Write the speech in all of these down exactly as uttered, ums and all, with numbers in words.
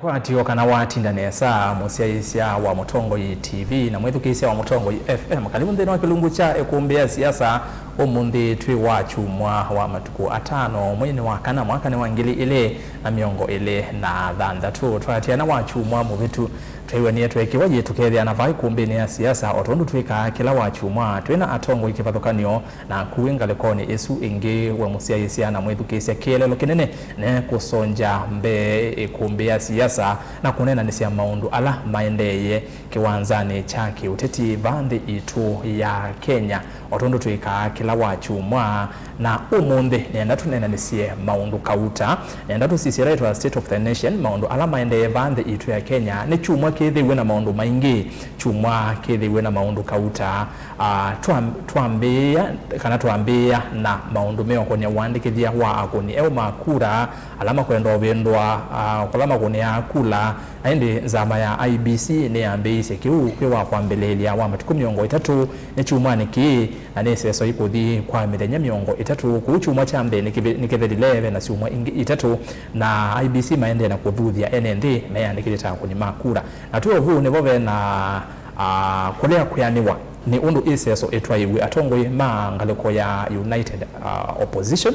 Kwatio kana watinda nesa, mũsyaĩĩsya wa Mũtongoi T V na mwĩthukĩĩsya wa Mũtongoi F M. Kalivu nthĩnĩ wa kĩlungu kya Ĩkũmbĩ ya Siasa. Ũmũnthĩ twĩ wa kyumwa wa matukũ atano, mweinĩ wa kana, mwakanĩ wa ngili ilĩ na mĩongo ĩlĩ na thanthatũ. Twaatĩana wa kyumwa mũvĩtu, twaiw'anie tweekĩwa yĩ tũkethĩana vaa ĩkũmbĩnĩ ya siasa, o tondũ twĩkaa kĩla wa kyumwa twĩ na atongoi kĩvathũkany'o. Na kuĩ ngalĩkonĩ ĩsu ĩngĩ, we mũsyaĩĩsya na mwĩthukĩĩsya, kĩeleelo kĩnene ne kũsongya mbee ĩkũmbĩ ya siasa na kũneenanĩsya maũndũ ala maendeeye kĩwanzanĩ kya kĩũteti vaa nthĩ itũ ya Kenya, o tondũ twĩkaa kĩla wa kyumwa. Na ũmũnthĩ nĩenda tũneenanĩsye maũndũ kauta, nĩenda tũsisye ĩla yĩtawa State of the Nation, maũndũ ala maendee vaa nthĩ itũ ya Kenya. Nĩ kyumwa kĩthĩiwe na maũndũ maingĩ, kyumwa kĩthĩiwe na maũndũ kauta. Ah, twam-, twambĩĩa, kana twambĩĩa na maũndũ meũkonĩa ũandĩkĩthya wa akũni eũ ma kura ala makwenda ũvĩndũa, ah, kũla makũnĩaa kula. Na ĩndĩ nzama ya I E B C nĩyambĩĩisye kĩu kwĩ wa kwambĩlĩĩlya wa matukũ mĩongo ĩtatũ nĩ kyumwanĩ kĩĩ, na nĩ ĩseso ĩkũthi kwa mĩthenya mĩongo ĩtatũ. Kũu kyumwa kya mbee nĩkĩvi-, nĩkĩthelile, ve na syumwa ingĩ itatũ, na I E B C maendee na kũthuthya ene nthĩ meyandĩkĩthye ta akũni ma kura. Na twĩ o vau nĩvo ve na, ah, kũlea kwĩanĩwa nĩ ũndũ ĩseso ĩtwaĩwe. Atongoi ma ngalĩko ya United, ah, Opposition,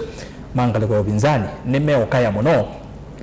ma ngalĩko ya ũvinzani, nĩmeũkaya mũno.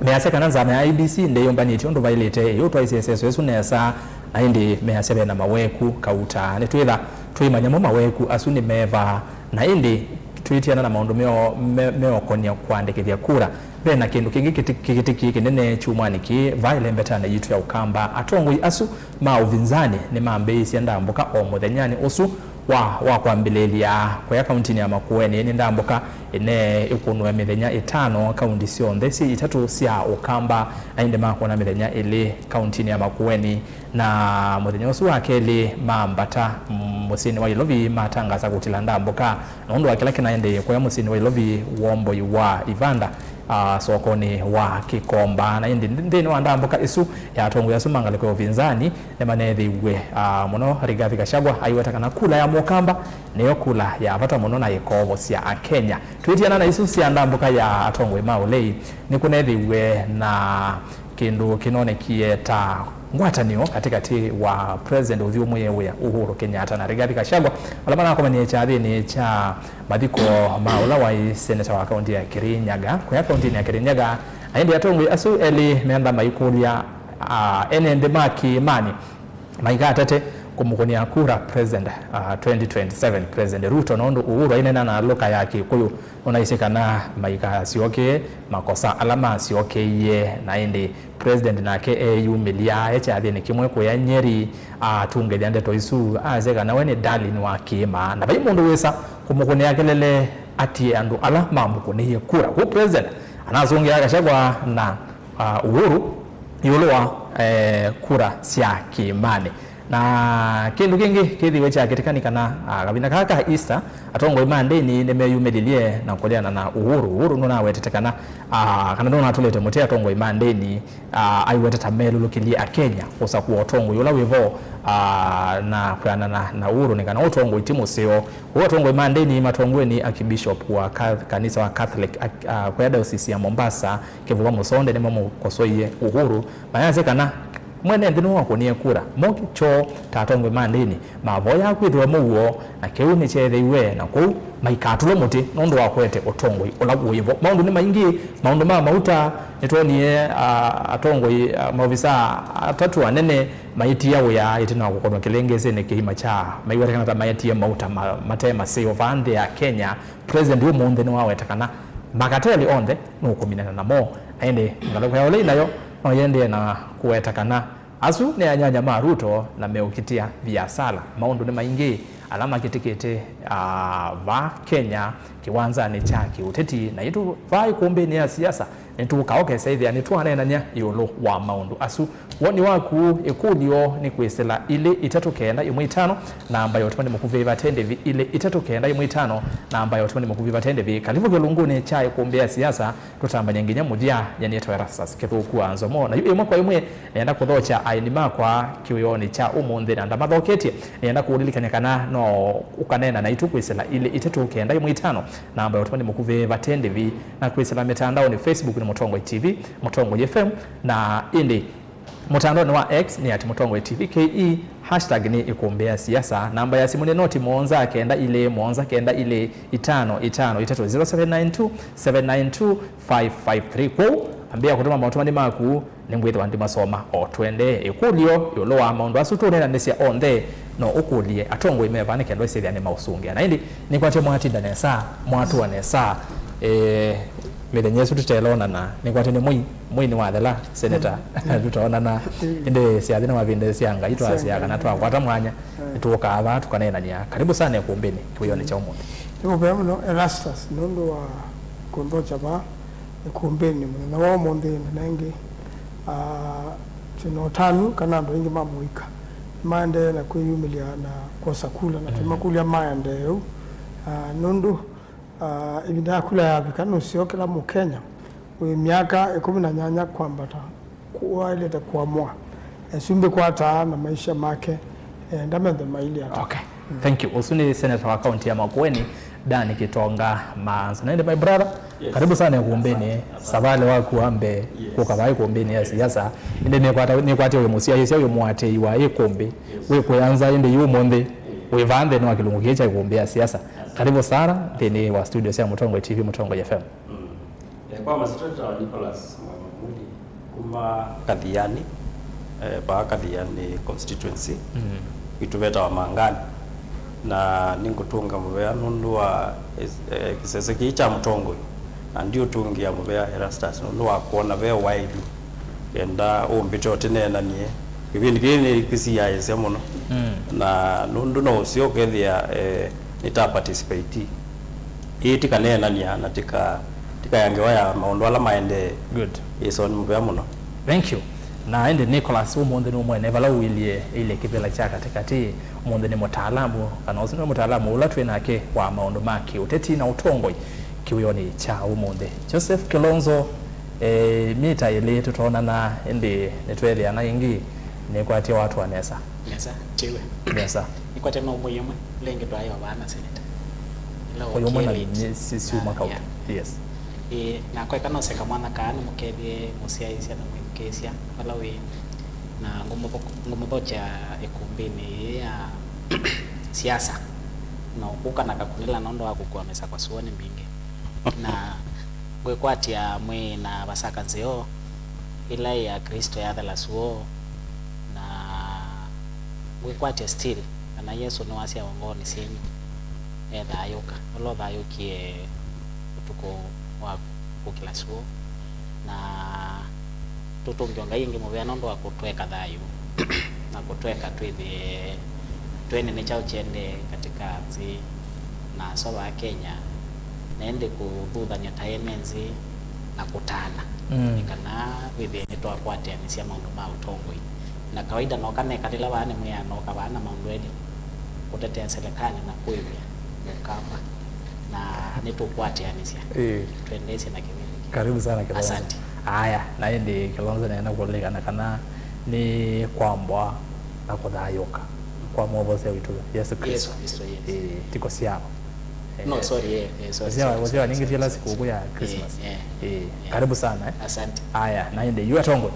Measya kana nzama ya I E B C ndĩyũmbanĩtye ũndũ vaĩlĩte ĩyũtwaĩsya ĩseso ĩsu nesa, na ĩndĩ measya ve na maweku kauta. Nĩtwĩtha tũimanya mo maweku asu nĩ meva, na ĩndĩ twĩtiana na maũndũ meo-, me-, meũkonĩa kũandĩkĩthya kura. Ve na kĩndũ kĩngĩ kĩti-, kĩkĩtĩkĩe kĩnene kyumwanĩ kĩĩ vaa ĩlembetanĩ yitũ ya Ũkamba. Atongoi asu ma ũvinzani nĩmambĩĩisye ndambũka o mũthenyanĩ ũsu wa, wa kwambĩlĩĩlya kũya kauntinĩ ya Makueni. Nĩ ndambũka ĩnee ĩkũnwe mĩthenya ĩtano kaunti syonthe syĩ itatũ sya Ũkamba, na ĩndĩ makũna mĩthenya ĩlĩ kauntinĩ ya Makueni. Na mũthenya ũsu wa kelĩ mambata, mm, mũsyĩnĩ wa Ilovi matangasa kũtila ndambũka nũndũ wa kĩla kĩnaendeie kũya mũsyĩnĩ wa Ilovi, womboi wa ivanda, ah, sokonĩ wa Kĩkomba. Na ĩndĩ nthĩnĩ wa ndambũka ĩsu ya atongoi asu ma ngalĩko ya ũvinzani, nĩmaneethĩiw'e, ah, mũno Rigathi Gachagua aiweta kana kula ya Mũkamba nĩyo kula ya vata mũno na ĩkoovosya Akenya. Twĩtiana na isu sya ndambũka ya atongoi ma ũlei, nĩkũneethĩiw'e na kĩndũ kĩnonekie ta ngwatanĩo katĩkatĩ wa President ũthyũmũĩe wĩa Uhuru Kenyatta na Rigathi Gachagua, ala manakomanie kyathĩnĩ kya mathiko ma ũla waĩ seneta wa kaunti ya Kirinyaga, kũya kauntinĩ ya Kirinyaga. Na ĩndĩ atongoi asu elĩ meenda maikũlya, ah, ene nthĩ ma kĩĩmanĩ maikatate kũmũkũnĩa kura President, ah, twenty twenty-seven, President Ruto, nũndũ Uhuru aineena na lũka ya Kĩkũyũ, ũnaisye kana maikasyoke makosa ala masyokeie. Na ĩndĩ President nake eyumĩlya e kyathĩnĩ kĩmwe kũya Nyeri, atungĩthya ndeto isu, asya kana we nĩ Darlin wa kĩĩma, na vai mũndũ wĩsa kũmũkũnĩa kelele atie andũ ala mamũkũnĩie kura. Kwoou President anasũngĩa Gachagua na, ah, Uhuru ĩũlũ wa, eh, kura sya kĩĩmanĩ. Na kĩndũ kĩngĩ kĩthĩwe kyakĩtĩka nĩ kana, ah, kavĩnda kaa ka Easter, atongoi ma ndĩni nĩmeyumĩlilye na kũleana na Uhuru. Uhuru nũnawetete kana, ah, kana nũnatũlĩte mũtĩ atongoi ma ndĩni, ah, aiweta ta melũlũkĩlye Akenya kũsakũa ũtongoi ũla wĩvo, ah, na kwĩanana na Uhuru nĩ kana ũtongoi ti mũseo. Kwoou atongoi ma ndĩni matongoew'e nĩ Archbishop wa Cath-, kanisa wa Catholic, ah, ah, kũya diocese ya Mombasa, Kĩvũva Mũsonde, nĩmamũkosoie Uhuru, mayasya kana mwene nthĩ nĩwe wakũnie kura. Mo kyoo ta atongoi ma ndĩni mavoyaa kwĩthĩwa mũuo, na kĩu nĩkyeethĩiwe, na kwoou maikatũlwe mũtĩ nũndũ wa kũete ũtongoi ũla wĩvo. Maũndũ nĩ maingĩ, maũndũ ma mauta, nĩtwonie, ah, atongoi, ah, maovisaa atatũ anene maitia wĩa ĩtina wa kũkonwa kĩlĩngĩsĩnĩ kĩima kya maiweta kana ta maetie mauta ma-, mate maseo vaa nthĩ ya Kenya. President ũmũnthĩ nĩwaweta kana makateli onthe nũkũminana namo. Na ĩndĩ ngalĩko ya ũlei nayo no yĩendee na kũweta kana asu nĩ anyanya ma Ruto na meũkitĩa viasala. Maũndũ nĩ maingĩ ala makĩtĩkĩte, ah, vaa Kenya kĩwanzanĩ kya kĩũteti, na itũ vaa ĩkũmbĩnĩ ya siasa nĩtũũka ũkesa ĩthĩa nĩtwaneenany'a ĩũlũ wa maũndũ asu. Woni waku, ĩkũlyo nĩ kwĩsĩla ilĩ itatũ kenda ĩmwe itano, namba ya ũtũmani mũkuvĩ vate ndĩvi, ilĩ itatũ kenda ĩmwe itano, namba ya ũtũmani mũkuvĩ vate ndĩvi. Kalivu kĩlungunĩ kya ĩkũmbĩ ya siasa, tũtambany'a nginya mũthya. Nyie nĩtawa Erastus Kĩthũku wa Nzomo, na yu ĩmwe kwa ĩmwe nĩenda kũthokya aeni makwa kĩwĩonĩ kya ũmũnthĩ, na ndamathoketye, nĩenda kũũlilikany'a kana no ũkaneena naitũ kwĩsĩla ilĩ itatũ kenda ĩmwe itano, namba ya ũtũmani mũkuvĩ vate ndĩvi, na kwĩsĩla mĩtandaonĩ, Facebook nĩ Mũtongoi T V, Mũtongoi F M, na ĩndĩ mũtandaonĩ wa X nĩ at Mũtongoi T V K E, hashtag nĩ Ĩkũmbĩ ya Siasa. Namba ya simũ nĩ noti mũonza kenda ilĩ mũonza kenda ilĩ itano itano itatũ, zero seven nine two, seven nine two, five five three. Kwoou ambĩĩa kũtũma maũtũmani maku, nĩngwĩthĩwa ndimasoma o tũendee. Ĩkũlyo ĩũlũ wa maũndũ asu tũũneenanĩsya onthe, no ũkũlye atongoi me vaa nĩ kenda ũsyĩthĩa nĩmaũsũngĩa. Na ĩndĩ nĩkwatya mwatinda nesa, mwatũa nesa, eh, mĩthenya ĩsu tũteelonana, nĩkwatya nĩ mwei, mwei nĩwathela, Seneta, tũtaonana. Ĩndĩ syathi na mavinda sya Ngai twasya kana twakwata mwanya, nĩtũũkaa vaa tũkaneenany'a. Karibu sana Ĩkũmbĩnĩ kĩwĩonĩ kya ũmũnthĩ. Nĩ mũvea mũno, Erastus, nũndũ wa kũnthokya vaa Ĩkũmbĩnĩ mũthenya wa ũmũnthĩ. Na nengĩ, ah, twĩ na ũtanu kana andũ aingĩ ma mũika nĩmaendee na kwĩyumĩlya na kwosa kula, na twĩmakũlya maendee ũu, ah, nũndũ, ah, ĩvinda ya kula yavika, nũseo kĩla Mũkenya wĩ myaka ĩkũmi na nyanya kwambata waĩlĩte kũamũa, eh, ĩsumbĩ kwataa na maisha make, eh, ndamanthe mailye ata. Okay. Thank you. Ũsu nĩ Senator wa kaunti ya Makueni, Dan Kitonga Maanzo. Na ĩndĩ, my brother, karibu sana Ĩkũmbĩnĩ. Savalĩ waku wa mbee kũka vaa Ĩkũmbĩnĩ ya siasa. Ĩndĩ nĩkwata-, nĩkwatie wĩ mũsyaĩĩsya, wĩ mũatĩĩi wa Ĩkũmbĩ, wĩ kwĩanza, ĩndĩ yu ũmũnthĩ wĩ vaa nthĩnĩ wa kĩlungu kĩĩ kya Ĩkũmbĩ ya siasa. Karibu sana nthĩnĩ wa studio sya Mũtongoi T V, Mũtongoi F M. Eh, kwa masyĩtwa nĩtawa Nicholas Mwema Muli, kuma Kathiani, eh, vaa Kathiani constituency, kwitũ vetawa Mangani. Na nĩngũtũnga mũvea nũndũ wa, eh, kĩsese kĩĩ kya Mũtongoi, na ndiũtũngĩa mũvea Erastus nũndũ wa kwona ve waĩlu, kenda ũmbĩte ũtĩneenanie. Kĩvĩndĩ kĩĩ nĩkĩsiaĩĩsya mũno. Na nũndũ no ũseo ũkethĩa, eh, nĩta participate. Ĩĩ, tĩkaneenany'a na tĩka-, tĩkaya ngewa ya maũndũ ala maendee. Good. Ĩĩ, so nĩ mũvea mũno. Thank you. Na ĩndĩ Nicholas, ũmũnthĩ nĩ mwene vala ũilyĩ ĩilye kĩvĩla kya katĩkatĩ. Ũmũnthĩ nĩ mũtaalamu, kana ũsu nĩ mũtaalamu ũla twĩ nake wa maũndũ ma kĩũteti na ũtongoi kĩwĩonĩ kya ũmũnthĩ. Joseph Kilonzo, eh, myei ta ĩlĩ tũtoonana, ĩndĩ nĩtweethĩana ĩngĩ, nĩkwatya watũa nesa. Nesa, tiwe. Nesa. Nĩkwatya no mwei ũmwe, lengĩ twaĩ o vaa na Seneta. Ĩla ũyũ mwana ũkĩlĩte. Nĩ si-, siuma na, kaũtũ. Yeah. Yes. Ĩĩ, nakwa eka nose kamwana kaa nĩmũkethye mũsyaĩĩsya na mwĩthukĩĩsya vala wĩ, na ngũmũtho-, ngũmũthokya ĩkũmbĩnĩ yĩĩ ya siasa. No kũka na kakunĩla nũndũ wa kũkua mĩsakwa sũo nĩ mbingĩ. Na ngwĩkwatya mwĩ na Vasaka nzeo, ĩla ya Kristo yathela sũo, na ngwĩkwatya still, kana Yesũ nĩwasyawa ngoonĩ syenyu, ethayũka, ũla ũthayũkie ũtukũ wa kũkĩla sũo. Na tũtũngĩe Ngai ĩngĩ mũvea nũndũ wa kũtweka thayũ, na kũtweka twĩthĩe twene nĩ kyaũ kĩendee katika nthĩ na sova Kenya, na ĩndĩ kũthuthany'a ta ene nthĩ na kũtana, mm, nĩ kana wĩthĩe nĩtwakwatĩanĩsya maũndũ ma ũtongoi. Na kawaida noka nekalĩla vaa nĩmwĩaa noka vaa na maũndũ elĩ, kũtetea serikali na kwĩw'ĩa Mũkamba, na nĩtũkwatĩanĩsya. Ĩĩ. Twendeesye na kĩvĩndĩ kĩĩ. Karibu sana, Kilonzo. Asante. Aya, na ĩndĩ Kilonzo nĩenda kũlilikana kana nĩ kwambwa na kũthayũka kwa Mwovosya witũ Yesũ Kristo. Yesũ Kristo, yes. Ĩĩ, ti kũsyawa. No, eh, sorry, eh, eh, sorry, kũsyawa, sorry, kũsyawa sorry, ningĩ sorry, yĩla sorry, sikũkũ ya, eh, Christmas. Eh, eh, ĩĩ, eh. Karibu sana, eh. Asante. Aya, na ĩndĩ yu atongoi.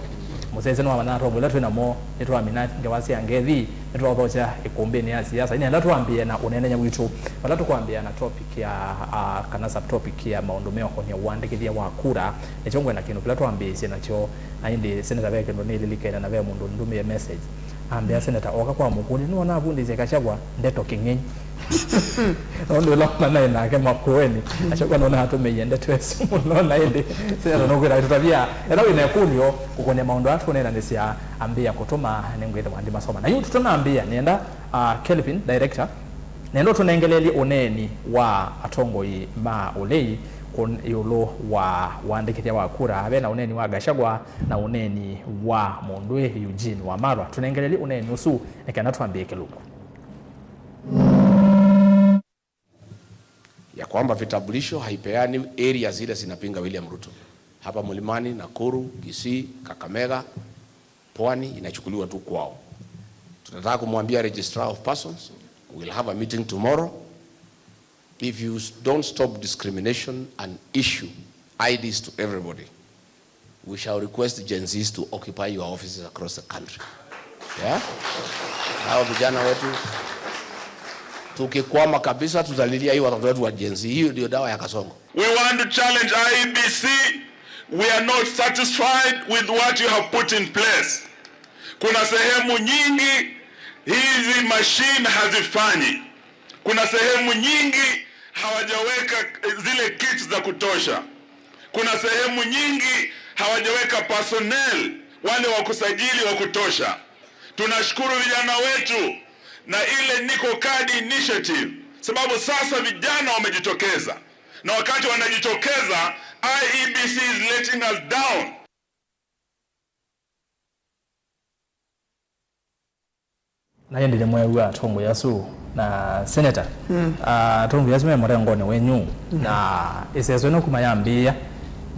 Mũsyaĩĩsya nĩwamanya atongoi ĩla twĩ namo, nĩtwamina ngewa sya ngethi, nĩtwathokya ĩkũmbĩnĩ ya siasa. Ĩndĩ enda twambĩe na ũneenany'a witũ. Vala tũkwambĩĩa na topic ya, ah, kana subtopic ya maũndũ meũkonia ũandĩkĩthya wa kura, nĩkyo ngwenda kĩndũ kĩla twambĩĩsye nakyo. Na ĩndĩ Seneta ve kĩndũ nĩlilikaine na ve mũndũ ndũmĩe message. Ambĩa Seneta oka kwa mũkũlye, nĩwona avundĩsye Gachagua ndeto kĩng'ei. Nũndũ ĩla ona naĩ nake Makueni, Gachagua nona atũmĩie ndeto ĩsu mũno. Na ĩndĩ Seneta nũkwĩra tũtavya, ethĩwa wĩ na ĩkũlyo kũkonia maũndũ aa tũneenanĩsya, ambĩĩa kũtũma, nĩngwĩthĩwa ndimasoma. Na yu tũtanambĩĩa, nĩenda, ah, Kelvin, director, nenda ũtũnengeleelye ũneeni wa atongoi ma ũlei kũ-, ĩũlũ wa ũandĩkĩthya wa kura, ve na ũneeni wa Gachagua na ũneeni wa mũndũ Eugene Wamalwa. Tũnengeleelye ũneeni ũsu nĩ kana twambĩĩe kĩlungu. Ya kwamba vitambulisho haipeani area zile zinapinga William Ruto. Hapa Mlimani, Nakuru, Kisii, Kakamega, Pwani inachukuliwa tu kwao. Tunataka kumwambia Registrar of Persons, we'll have a meeting tomorrow. If you s-, don't stop discrimination and issue I Ds to everybody, We shall request Gen Zs to occupy your offices across the country. Yeah? Hao vijana wetu, tukikwama kabisa, tutalilia hii watoto wetu wa Gen Z. Hiyo ndio dawa ya Kasongo. We want to challenge I E B C. We are not satisfied with what you have put in place. Kuna sehemu nyingi hizi machine hazifanyi. Kuna sehemu nyingi hawajaweka zile kits za kutosha. Kuna sehemu nyingi hawajaweka personnel, wale wa kusajili wa kutosha. Tunashukuru vijana wetu na ile Niko Card Initiative, sababu sasa vijana wamejitokeza, na wakati wanajitokeza, I E B C is letting us down. Na ĩndĩ nĩmweew'a atongoi asu na seneta. Mm. Ah, atongoi asu me mũrengonĩ wenyu. Mm. Na ĩseso ĩno kuma yambĩĩa,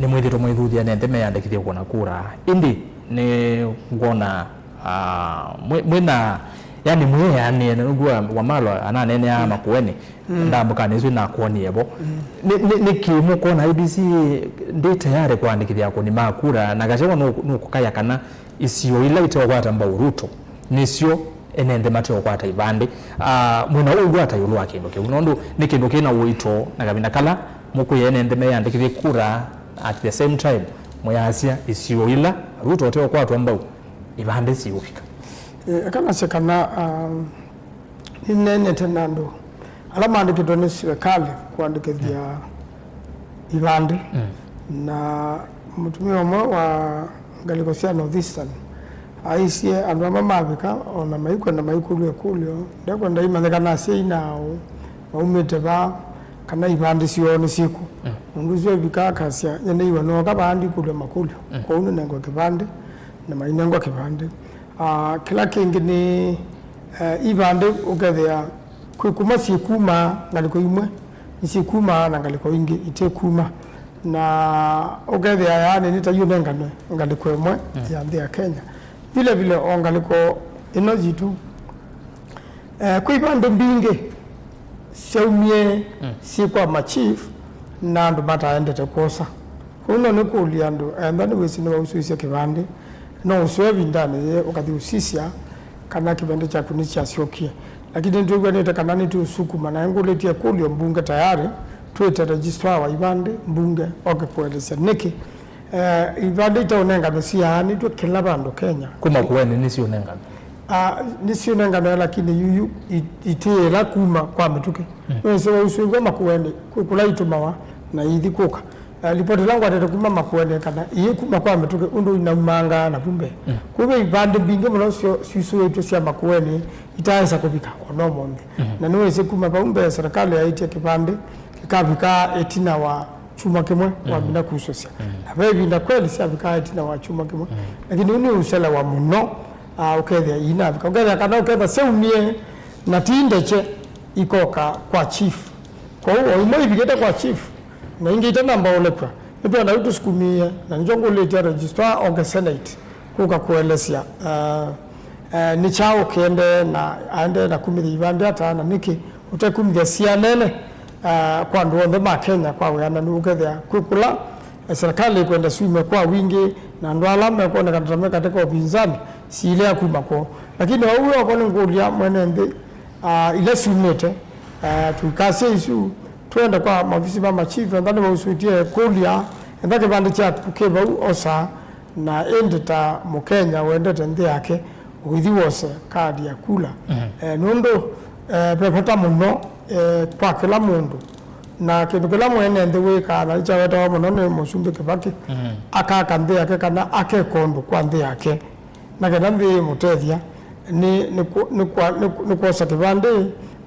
nĩmwĩthĩtwe mũithuthya nĩ nthĩ meyandĩkithye kũna kura. Ĩndĩ nĩngwona, ah, mwĩ, mwĩna, yani mwĩeanĩe, na nĩw'o Wamalwa ananeenea Makueni, mm, ndambũkanĩ ĩsu nakwonie vo. Mm. Nĩ, nĩ, nĩkĩ mũkwona I E B C ndĩ tayarĩ kũandĩkĩthya akũni ma kura, na Gachagua nũ-, nũkũkaya kana isio ila iteũkwata mbau Ruto nĩsyo ene nthĩ mateũkwata ivandĩ. Ah, mwĩna ũw'o ata ĩũlũ wa kĩndũ kĩu? Nũndũ nĩ kĩndũ kĩ na ũito, na kavinda kala mũkwĩa ene nthĩ meyandĩkĩthye kura, at the same time mũyasya isio ila Ruto ũteũkwatwa mbau, ivandĩ siũvika. Eh, eka nasye kana, um, nĩneenete na andũ ala maandĩkĩtwe nĩ silikalĩ kũandĩkĩthya ivandĩ. Mm. Na mũtumĩa ũmwe wa ngalĩko sya North Eastern aisye andũ amwe mavika, o na maikwenda maikũlw'a ĩkũlyo, ndekwenda imanyĩka na asyai naaũ, maumĩte va, kana ivandĩ syoo nĩ syĩkũ. Mm. Mũndũ ũsu evika akasya, "Nyeneiwe nooka vaa ndikũlw'a makũlyo." Mm. Kwoou nĩnengwe kĩvandĩ, na mainengwa kĩvandĩ. Ah, kĩla kĩngĩ nĩ, eh, ivandĩ ũkethĩa kwĩ kuma syĩkumaa ngalĩko imwe, nĩsyĩkumaa na ngalĩko ingĩ itĩkuma. Na ũkethĩa yaani nĩ ta yu nĩ ngalĩko ĩmwe, mm, ya nthĩ ya Kenya. Vile vile o ngalĩko ĩno yitũ, eh, kwĩ ivandĩ mbingĩ syaumie, mm, syĩ kwa machief na andũ mataendete kwosa. Kwoou no nĩkũlye andũ ethĩwa nĩwĩsĩ nĩwausũisye kĩvandĩ, no ũsũe ĩvindanĩ yĩĩ ũkathi ũsisya kana kĩvandĩ kyaku nĩkyasyokie. Lakini nĩtwĩw'anĩte kana nĩtũũsukuma, na ngũlĩtye ĩkũlyo mbunge tayarĩ, twĩte registrar wa ivandĩ mbunge oke kũelesya nĩkĩ, eh, ivandĩ itaũnenganwe siyaanĩtw'e kĩla vandũ Kenya. Kuma Makueni nĩsiũnenganwe? Ah, nĩsiũnenganwe, lakini yuyu i-, itĩĩla kuma kwa mĩtũkĩ. Mm. Nĩwĩsĩ wausũĩw'a Makueni kwĩ kũla itũmawa na ithi kũka. Eh, lipoti ĩla ngwatĩte kuma Makueni kana ĩĩ kuma kwa mĩtũkĩ ũndũ inaumangaa navu mbee. Mm. Kũu ve ivandĩ mbingĩ mũno syo-, syusũĩtw'e sya Makueni itaesa kũvika o na ũmũnthĩ. Mm. Na nĩwĩsĩ kuma vau mbee serikali yaĩtye kĩvandĩ kĩkavika ĩtina wa kyumwa kĩmwe, mm, wamina kusũsya. Mm. Na ve ĩvinda kweli syavikaa ĩtina wa kyumwa kĩmwe. Mm. Lakini ũu nĩ ũselewa mũno, ah, ũkethĩa iinavika. Ũkethĩa kana ũketha syaumie na ti ndekye ikoka kwa chief. Kwoou o imwe ivikĩte kwa chief, na ingĩ itanamba ũlekw'a. Nĩtwenda yu tũsukumie, na nĩkyo ngũlĩtye registrar oke Senate kũka kũelesya, eh, eh, nĩ kyaũ kĩendee na aendee na kumĩthya ivandĩ ata, na nĩkĩ ũtekumĩthya sianene, eh, kwa andũ onthe ma Kenya kwa wĩananu, ũkethĩa kwĩ kũla, eh, serikali ĩkwenda syume kwa wingĩ, na andũ ala mekwonekana ta me katĩ ka ũpinzani siilea kuma kwoo. Lakini vau woko nĩngũlya mwene nthĩ, ah, ila syumĩte, eh, tũikasya isu, twende kwa mavisi ma machief, enda nĩvausũtye kũlya, enda kĩvandĩ kyaku kĩ vau osa, na ĩndĩ ta Mũkenya wendete nthĩ yake, ũithi wose kaadi ya kula. Mhm. Eh, nũndũ, eh, ve vata mũno, eh, kwa kĩla mũndũ. Na kĩndũ kĩla mwene nthĩ wĩkaa, na nĩkyawetawa mũno nĩ Mũsumbĩ Kĩvakĩ, mhm, akaka nthĩ yake kana akeka ũndũ kwa nthĩ yake. Na kenda nthĩ ĩmũtethya, nĩ, nĩ, kũ- nĩ, kwa- nĩ, nĩ kwosa kĩvandĩ,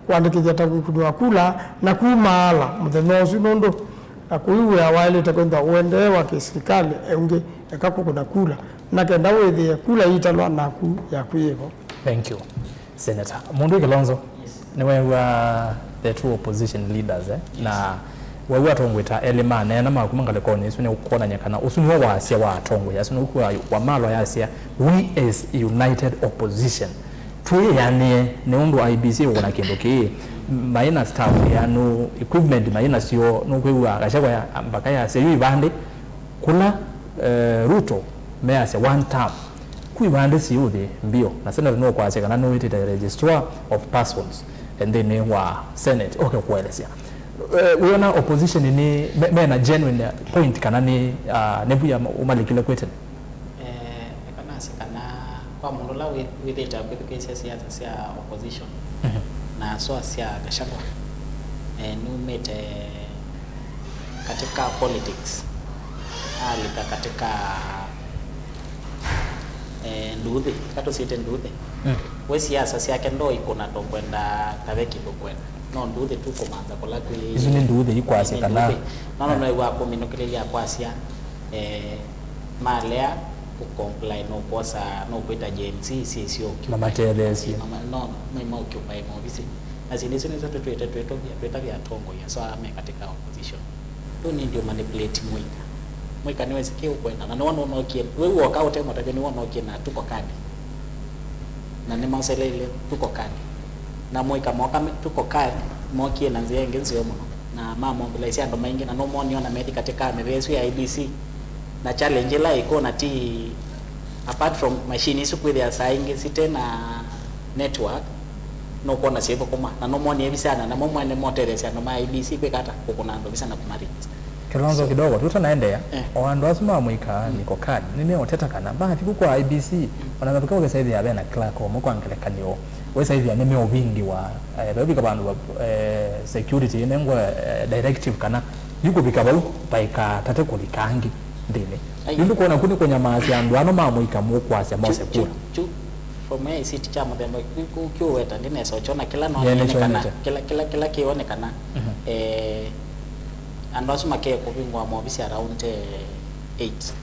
kũandĩkĩthya ta wĩkũni wa kula, na kumaala mũthenya ũsu, nũndũ, na kũiwĩa waĩlĩte kwĩthwa ũendee wa kĩsilikalĩ eũngĩ, eka kũkũna kula, na kenda wĩthĩe kula iitalwa naku yaku yĩvo. Thank you, Senator. Mũndũ Kilonzo, nĩweew'a the two opposition leaders, eh? Na weew'a atongoi ta elĩ maneena makuma ngalĩkonĩ ĩsu, nĩ kwonany'a kana ũsu nĩw'o wasya wa atongoi asu, nĩw'o Wamalwa yasya, "We as united opposition." Twĩanĩe, nĩ ũndũ I E B C ĩkũna kĩndũ kĩĩ, maĩ na staff yĩanu, equipment maĩ nasyo, nũkwĩw'a Gachagua ya- mbaka yasya yu ivandĩ, kũla eh, Ruto measya one term. Kwĩ ivandĩ siũthi mbio, na Senate nũkwasya kana nũĩtĩte Registrar of Persons nthĩnĩ wa Senate oke kũelesya. Eh, wĩona opposition nĩ me- mena genuine point kana nĩ, ah, nĩ vuya ũmalikile kwĩ tene? Eh, eka nasye kana kwa mũndũ ũla wĩ- wĩthĩĩte akwĩthukĩĩsya siasa sya opposition, mhm, na aswa sya Gachagua, eh, numĩte katika politics, alika katika, eh, nduthi, katũsyĩte nduthi. Mm. We siasa syake ndoikũna tũkwenda tave kĩndũ kwenda. No nduthi tu kũmantha kũla kwĩ. Isu nĩ nduthi ikwasya nĩ kana nduthi. No, no, eh, no ĩwa kũminũkĩlĩlya kwasya, eh, malea kũcomply, no kwosa, no kwĩta Gen Z syĩ syũkyo. Mamatetheesye. Mama- no, no, maima occupy maovisi. Na syĩndũ isu nĩsyo tũtwĩte twĩtũvya, twĩtavya atongoi aswa me katika opposition. Ndũ nĩ ndio manipulate mũika. Mũika nĩwĩsĩ kĩ ũkwenda. Na nĩwona ũnokie, we woka ũte mũtavya nĩwona ũkie na tuko kadi. Na nĩmaũseleile tuko kadi. Na mũika moka me- tuko kadi, mokie na nzĩa ĩngĩ nzeo mũno. Na mamobilize andũ maingĩ, na nũmonio na methi katika mĩvĩa ĩsu ya I E B C. Na challenge ĩla ĩkũna ti, apart from machine isu kwĩthĩa saa ingĩ site na network, nũkwona syĩthũkũma, na nũmonie visana, namo mwene motetheesya andũ ma I E B C kwĩka ata, kũkũna andũ visa na kũmaregister. Kilonzo, so, kidogo tu tũnaendeea, eh, o andũ asu ma mũika, mm, niko kadi, nĩmeũteta kana mathi ku kwa I E B C, mm, ona mavika ũkĩsaithĩa ve na clerk ũmwe kwa ngelekany'o, wĩsaithĩa nĩmeũvingĩwa, eh, veũvika vandũ va, eh, security ĩnengwe, eh, directive kana yu kũvika vau vaikatate kũlika angĩ nthĩnĩ. Ai. Yu ndũkwona ku nĩ kũnyamaasya andũ ano ma mũika mũkwasya mose kura? From where I sit, kya mũthemba kĩu kĩũweta ndinesa ũkyona kĩla nonene kana kĩla, kĩla, kĩla kĩonekana, mhm, eh, andũ asu makekũvingũa maovisi around, eh, eight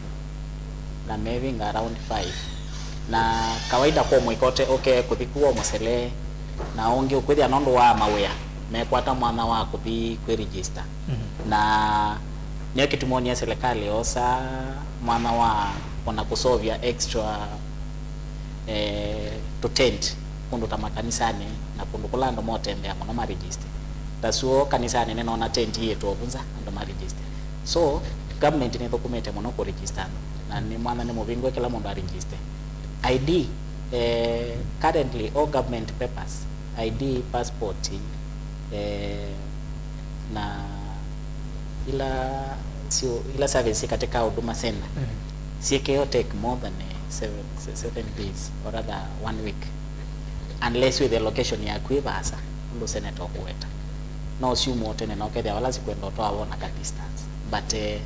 na mevinga around five, na kawaida kwa mũika ũte ũke kũthi kuo mũsele, na ũngĩ ũkwĩthĩa nũndũ wa mawĩa mekwata mwanya wa kũthi kwĩ register, mhm, na nĩyo kĩtumi wonie serikali yosa mwanya wa ona kũsovya extra eh, tũ tent kũndũ ta makanisanĩ na kũndũ kũla andũ motembea mũno ma register. Ta suo kanisanĩ nĩnona tent yĩtũ ovunza andũ ma register. So, government nĩthũkũmĩte mũno kũ register andũ. Na nĩ mwanya nĩ mũvingũe kĩla mũndũ a register. I D, eh, currently all government papers, I D, passport, eh, na ila sio, ila service katika Huduma Center, mhm, syĩkeo take more than, eh, seven, se- seven days or rather one week, unless wĩthĩa location yaku ĩ vaasa ũndũ senator ũkũweta. No syumwa tene na ũkethĩa vala sikwenda ũtwaa wona ka distance, but, eh,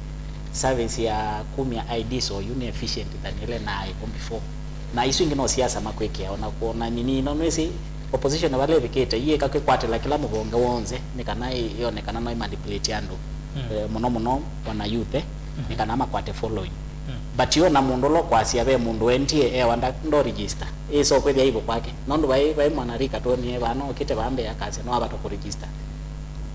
service ya kumya I Ds oyu nĩ efficient than ĩla naĩ vo before. Na isu ingĩ no siasa makwĩkĩa ona kwona nini ino nwĩsĩ opposition vala ĩvikĩte iyĩka kwĩkwatĩla kĩla mũvonge w'onthe nĩ kana ĩ- yone kana no ĩmanipulate andũ. Mm. Eh, mũno mũno wana youth, eh, nĩ kana makwate following. Mm. But yona mũndũ ũla ũkwasya ve mũndũ wendie ewa nda- ndo register ĩsa ũkwĩthĩa ivũ kwake nũndũ vai vai mwana rika twonie vaa no ũkĩte vaa mbee akasya no avata kũ register.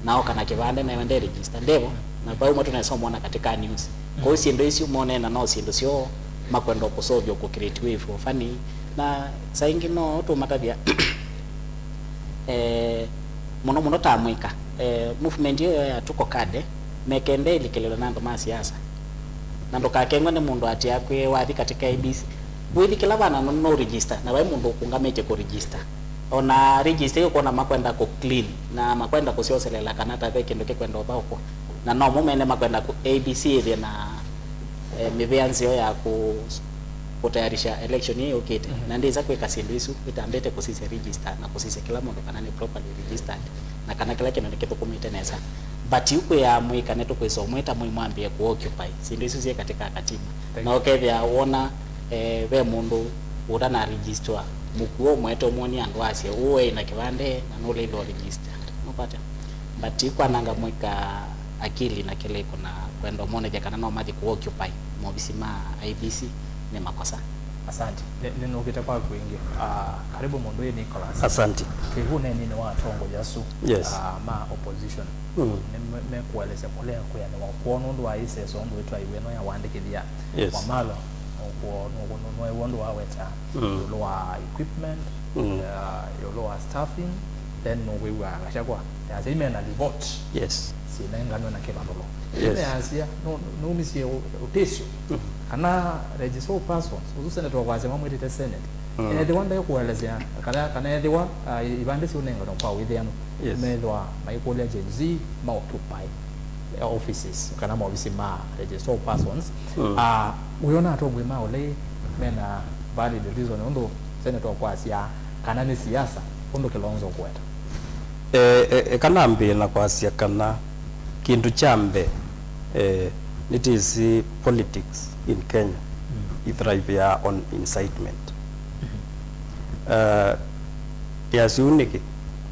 Na oka na kĩvande na nde register ndevo, na vau mwe tũnesa ũmwona katika news. Kwoou syĩndũ isu moneena no syĩndũ syoo makwenda kũsovya kũ create way for funny. Na saa ingĩ no tũmatavya, eh, mũno mũno ta amũika, eh, movement ĩyo ya tuko kade mekende ĩlikĩlĩlwe na andũ ma siasa. Na ndũkakengwe nĩ mũndũ atĩ akwĩe wathi katika A B C. Wĩthi kĩla vana no, no register, na vai mũndũ ũkũngamĩtye kũ register. Ona register ĩyo kwona makwenda kũ clean, na makwenda kũsyoselela kana ta ve kĩndũ kĩkwenda ũthaũkwa. Na no mo mene makwenda kũ A B C ĩthĩe na, eh, mĩvĩa nzeo ya kũ- kũtayarisha election ĩĩ yũkĩte. Mhm. Na ndĩsa kwĩka syĩndũ isu, ĩtambĩte kũsisya register na kũsisya kĩla mũndũ kana nĩ properly registered, na kana kĩla kĩndũ nĩkĩthũkũmĩte nesa. But yu kwĩ amũika nĩtũkwĩsa ũmwĩta mũimwambĩe kũ occupy syĩndũ isu syĩ katika katiba. Thank you. Na ũkethĩa wona, eh, ve mũndũ ũtana register mũkuo ũmwete ũmwonie andũ asye ũũ eĩ na kĩvande na nũleilwe register. Nũkwata? But ikwananga mũika akili na kĩlĩko na kwenda ũmonethya kana no mathi kũ occupy maovisi ma I E B C nĩ makosa. Asante. Nĩ- nĩnũkĩte kwaku ĩngĩ. Ah, karibu mũndũ wĩ Nicholas. Asante. Twĩ vũneeninĩ wa atongoi asu, yes, ah, ma opposition. Mm. Nĩ me- mekũelesya kũlea kwĩanĩwa kwoo nũndũ wa ĩseso ũndũ ĩtwaiwe ĩno ya wandĩkĩthya. Yes. Wamalo, nũkũ- nũkũ- nũewa ũndũ waweta, mm, ĩũlũ wa equipment, mm, ah, ĩũlũ wa staffing, Then nũkwĩw'a Gachagua yasya ime na report. Yes. Sinenganwe na kĩvathũlo. Yes. Ime yasya nũmisye ũtĩsyo kana register of persons ũsu senate wa kwasya mamwĩtĩte senate. Mm. Ethĩwa ndaĩ kũelesya kana kana ethĩwa uh, ivandĩ siũnenganwa kwa wĩthĩano. Yes. Methĩwa maikũlya Gen Z ma occupy offices kana maovisi ma register of persons. Mm. Uh, wĩona atongoi ma ũlei mena valid reason ũndũ senate wa kwasya kana nĩ siasa ũndũ Kilonzo ũkũweta. E, e, eka nambĩĩe na kwasya kana kĩndũ kya mbee, e, nĩtĩsĩ politics in Kenya mm. ithriveaa on incitement. Mm-hmm. Uh, yasya ũu nĩkĩ?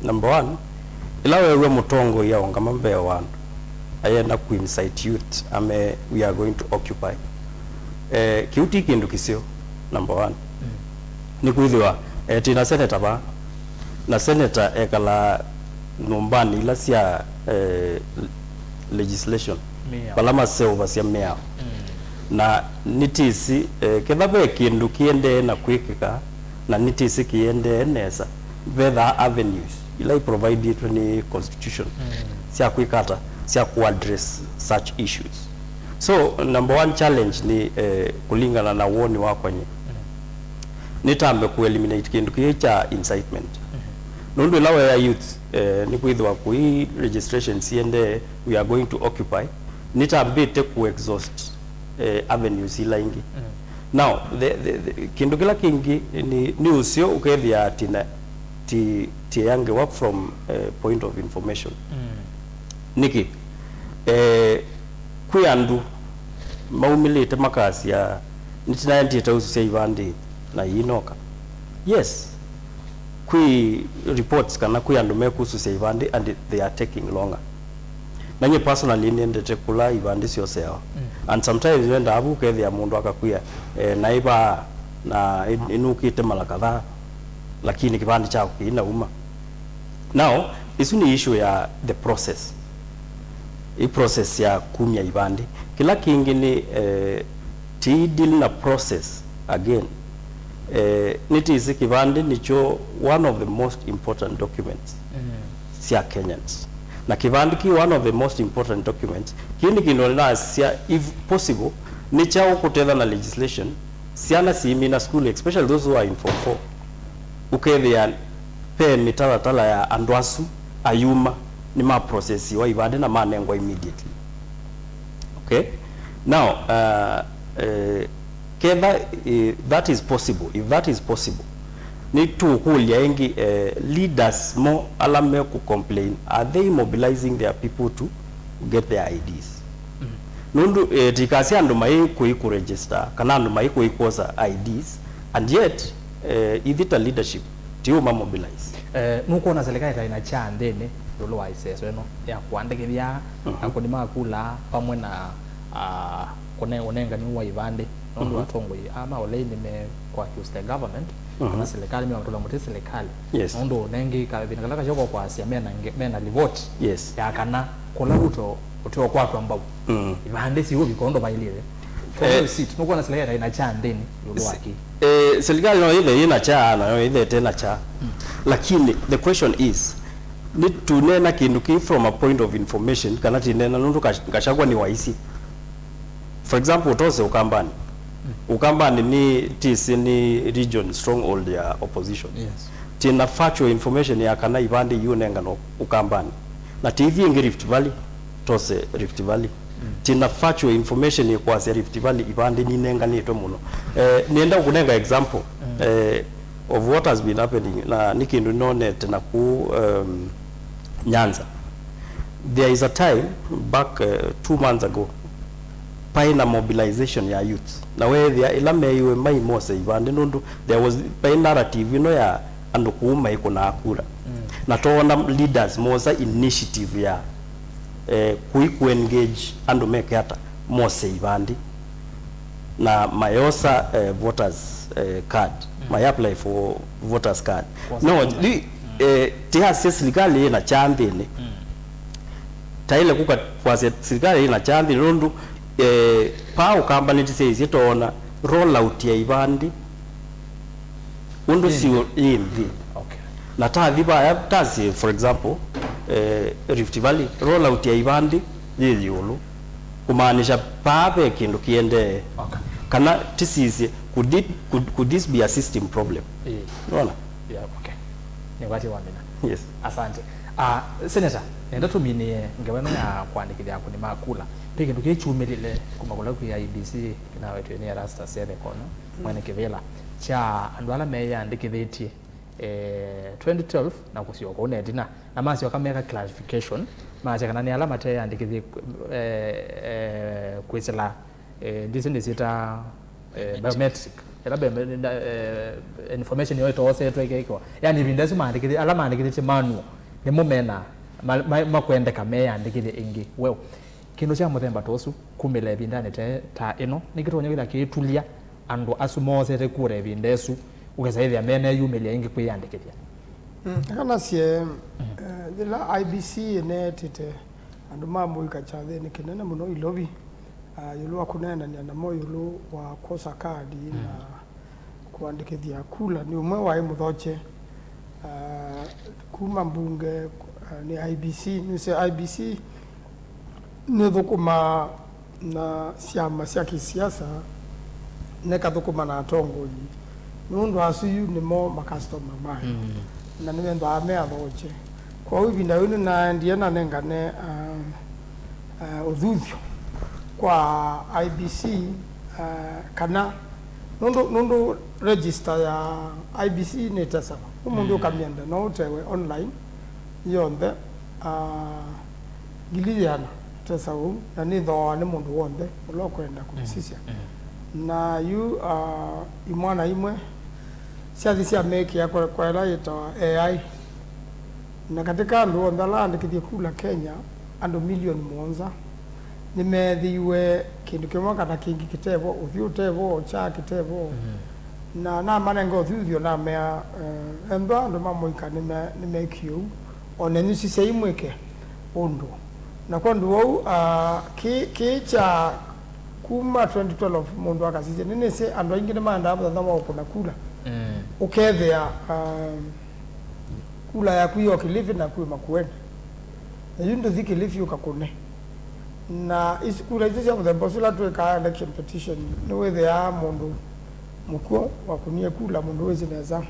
Number one, ĩla weew'a mũtongoi aũngama mbee wa andũ ayenda kũincite youth ame we are going to occupy, e, kĩu ti kĩndũ kĩseo. Number one. Mm. Nĩkwĩthĩwa e, twĩ na seneta vaa, na seneta ekalaa nyũmbanĩ ila sya e, legislation, vala maseũvasya mĩao. Mm. Na nĩtĩsĩ e, ketha ve kĩndũ kĩendee na kwĩkĩka, na nĩtĩsĩ kĩendee nesa, vethaa avenues ila iprovidĩtwe nĩ constitution mm. sya kwĩka ata, sya kũaddress such issues. So number one challenge nĩ eh, kũlingana na woni wakwa nyie, nĩtambe kũeliminate kĩndũ kĩĩ kya incitement. Nũndũ ĩla weea youth eh, nĩkwĩthĩwa kũi registration siendee, we are going to occupy, nĩtambĩte kũexhaust eh, avenues ila ingĩ. Now the, the, the, kĩndũ kĩla kĩngĩ nĩ, nĩ ũseo ũkethĩa ati na ti, ti yangewa from eh, point of information. Nĩkĩ? Eh, kwĩ andũ maumĩlĩte makasya, nĩtinaendie ta ũsu sya ivandĩ na iinoka. Yes, kwĩ reports kana kwĩ andũ mekususya ivandĩ and they are taking longer. Na nyie personally nĩendete kũla ivandĩ syoseawa. Mm. And sometimes wendaa vu ũkethĩa mũndũ akakwĩa eh, naĩ vaa na ĩ- ĩnũkĩte mara kadhaa, lakini kĩvandĩ kyaku kĩinauma. Now, ĩsu nĩ issue ya the process. Ĩ process ya kumya ivandĩ. Kĩla kĩngĩ nĩ eh, ti deal na process again. Eh, nĩtĩsĩ kĩvandĩ nĩkyo one of the most important documents mm. sya Kenyans. Na kĩvandĩ kĩ one of the most important documents. Kĩĩ nĩ kĩndũ nasya, if possible, nĩ kyaũ kũtetha na legislation, syana siimina sukulu, especially those who are in form four, ũkethĩa ve mĩtalatala ya andũ asu ayuma nĩmaprocessiwa ivandĩ na manengwa immediately. Okay? Now, uh, uh, ketha uh, that is possible, if that is possible, nĩtũkũlya ĩngĩ uh, leaders mo ala mekũcomplain, are they mobilizing their people to get their I Ds? Nũndũ eh, tikasya andũ mai kũi kũregister kana andũ mai kũi kwosa I Ds, and yet eh, ithi ta leadership ti ũma mobilize. Eh, nũkwona serikali ta ĩna kyaa nthĩnĩ ĩũlũ wa ĩseso ĩno ya kũandĩkĩthya akũni ma kula vamwe na ah, kũne- ũnengani wa ivandĩ nũndũ atongoi aa ma ũlei nĩmekũaccuse the government kana serikali mematũla mũtĩ serikali. Yes. Nũndũ nengĩ kavinda kala kasyoka kwasya mena nge- mena livoti Yes. ya kana kũla Ruto ũteũkwatwa mbau. Mm. Ivandĩ siũvika ũndũ vailĩte. Eh. Nũkwona serikali ĩna kyaa nthĩnĩ ĩũlũ wa kĩ? Eh, serikali no ĩthe yĩna kyaa na no ĩthe ĩte na kyaa. Lakini the question is, nĩtũneena kĩndũ kĩĩ from a point of information kana tĩneena nũndũ Gash- Gachagua nĩwaisye? For example, ũtose Ũkambanĩ. Ũkambanĩ nĩ tĩsĩ nĩ region stronghold ya opposition. Yes. Tĩna factual information ya kana ivandĩ iũnengana Ũkambanĩ. Na tĩithi ĩngĩ Rift Valley, tose Rift Valley. Tĩna factual information ĩkwasya Rift Valley ivandĩ ninenganĩtwe mũno. Eh, nĩenda kũnenga example eh, of what has been happening na nĩ kĩndũ nonete na kũu um, Nyanza. There is a time back uh, two months ago paĩ na mobilization ya youth na weethĩa ĩla meeiwe mai mose ivandĩ nũndũ there was paĩ narrative ĩno ya andũ kũu maikũnaa kura mm. Na toona leaders mosa initiative ya eh, kũi kũengage andũ meke ata mose ivandĩ na mayosa eh, voters eh, card mm. May apply for voters card no li, eh, tiasya silikalĩ yĩna kyanthĩnĩ mm. Taile kũka kwasya silikalĩ yĩna kyanthĩnĩ nũndũ eh, paa Ũkambanĩ tĩsyaisye toona roll out ya ivandĩ ũndũ siũ yĩ nthĩ. Okay. Na tathi vaya, tasi, for example, eh, Rift Valley, rollout ya ivandĩ yĩ ĩũlũ, kũmaanisha paa ve kĩndũ kĩendee. Okay. Kana tisisye, could it, could, could this be a system problem? Ĩĩ. Nona? Yeah, okay. Nĩkwatie wamina. Yes. Asante. Ah, Senator, nenda tũminĩe ngewa ĩno ya kũandĩkĩthya akũni ma kula. Ve kĩndũ kĩĩ kyumĩlile kuma kũla kwĩ I E B C, kĩnawetwe nĩ Erastus Ethekona, mwene kĩvĩla, kya andũ ala meyĩandĩkĩthĩtye eh, twenty twelve na kũsyoka ũu netina, na masyoka meka clarification, masya kana nĩ ala mateyandĩkĩthye, eh, eh, kwĩsĩla, eh, ndisi nĩsyĩta, eh, biometric, ĩla bio-, eh, information yoo ĩtoosetwe ĩkekĩwa. Yani ĩvinda ĩsu maandĩkĩthĩ-, ala maandĩkĩthĩtye manual nĩmo mena ma-, ma-, makwendeka meyandĩkĩthye ĩngĩ. Well, kĩndũ kya mũthemba ta ũsu kumĩla ĩvindanĩ te ta ĩno nĩkĩtonya kwĩthwa kĩitulya andũ asu moosete kura ĩvinda ĩsu, ũkesa ĩthĩa meneyumĩlya ĩngĩ kwĩyandĩkĩthya. Mm, eka nasye, eh, yĩla I E B C ĩneetĩte andũ ma mũika kyathĩnĩ kĩnene mũno Ilovi, ah, ĩũlũ wa kũneenany'a namo ĩũlũ wa kwosa kadi na kũandĩkĩthya kula nĩ ũmwe waĩ mũthokye, ah, kuma mbunge, ah, nĩ I E B C. Nĩsĩ I E B C nĩthũkũmaa na syama sya kĩsiasa, nĩkathũkũma na atongoi, nũndũ asu yu nĩmo makastoma mayo, na nĩmethĩawa me athokye. Kwoou ĩvinda yĩu nĩnaendie na nengane, ah, ah, ũthuthyo kwa I E B C, ah, kana nũndũ, nũndũ register ya I E B C nĩtesawa. Ũmũnthĩ ũkamĩenda, no ũtewe online yonthe, ah, ngili yĩana tesa ũu, na nĩthooawa nĩ mũndũ w'onthe ũla ũkwenda kũmĩsisya. Na yu, ah, imwana imwe syathi syamĩkĩa kwa, kwa ĩla yĩtawa A I. Na katĩ ka andũ onthe ala aandĩkĩthye kula Kenya, andũ milioni mũonza nĩmeethĩiwe kĩndũ kĩmwe kana kĩngĩ kĩtevo, ũthyũ ũtevo, kyaa kĩtevo. Na namanenga ũthuthyo, namea, eh, ethĩwa andũ ma mũika nĩme-, nĩmekie ũu, o nenyu sisyai mwĩke ũndũ. Na kwondũ wou, ah, kĩ, kĩ kya kuma twenty twelve mũndũ akasisya, nĩnĩsĩ andũ aingĩ nĩmaendaa mũthenya wa kũkũna kula. Ũkethĩa, ah, kula yaku yo Kilifi naku wĩ Makueni. Na yu ndũthi Kilifi ũkakũne. Na isu, kula isu sya mũthemba ũsu ila twĩkaa election petition, nĩwĩthĩaa mũndũ mũkw'ũ wakũnie kula, mũndũ wĩsĩ nesa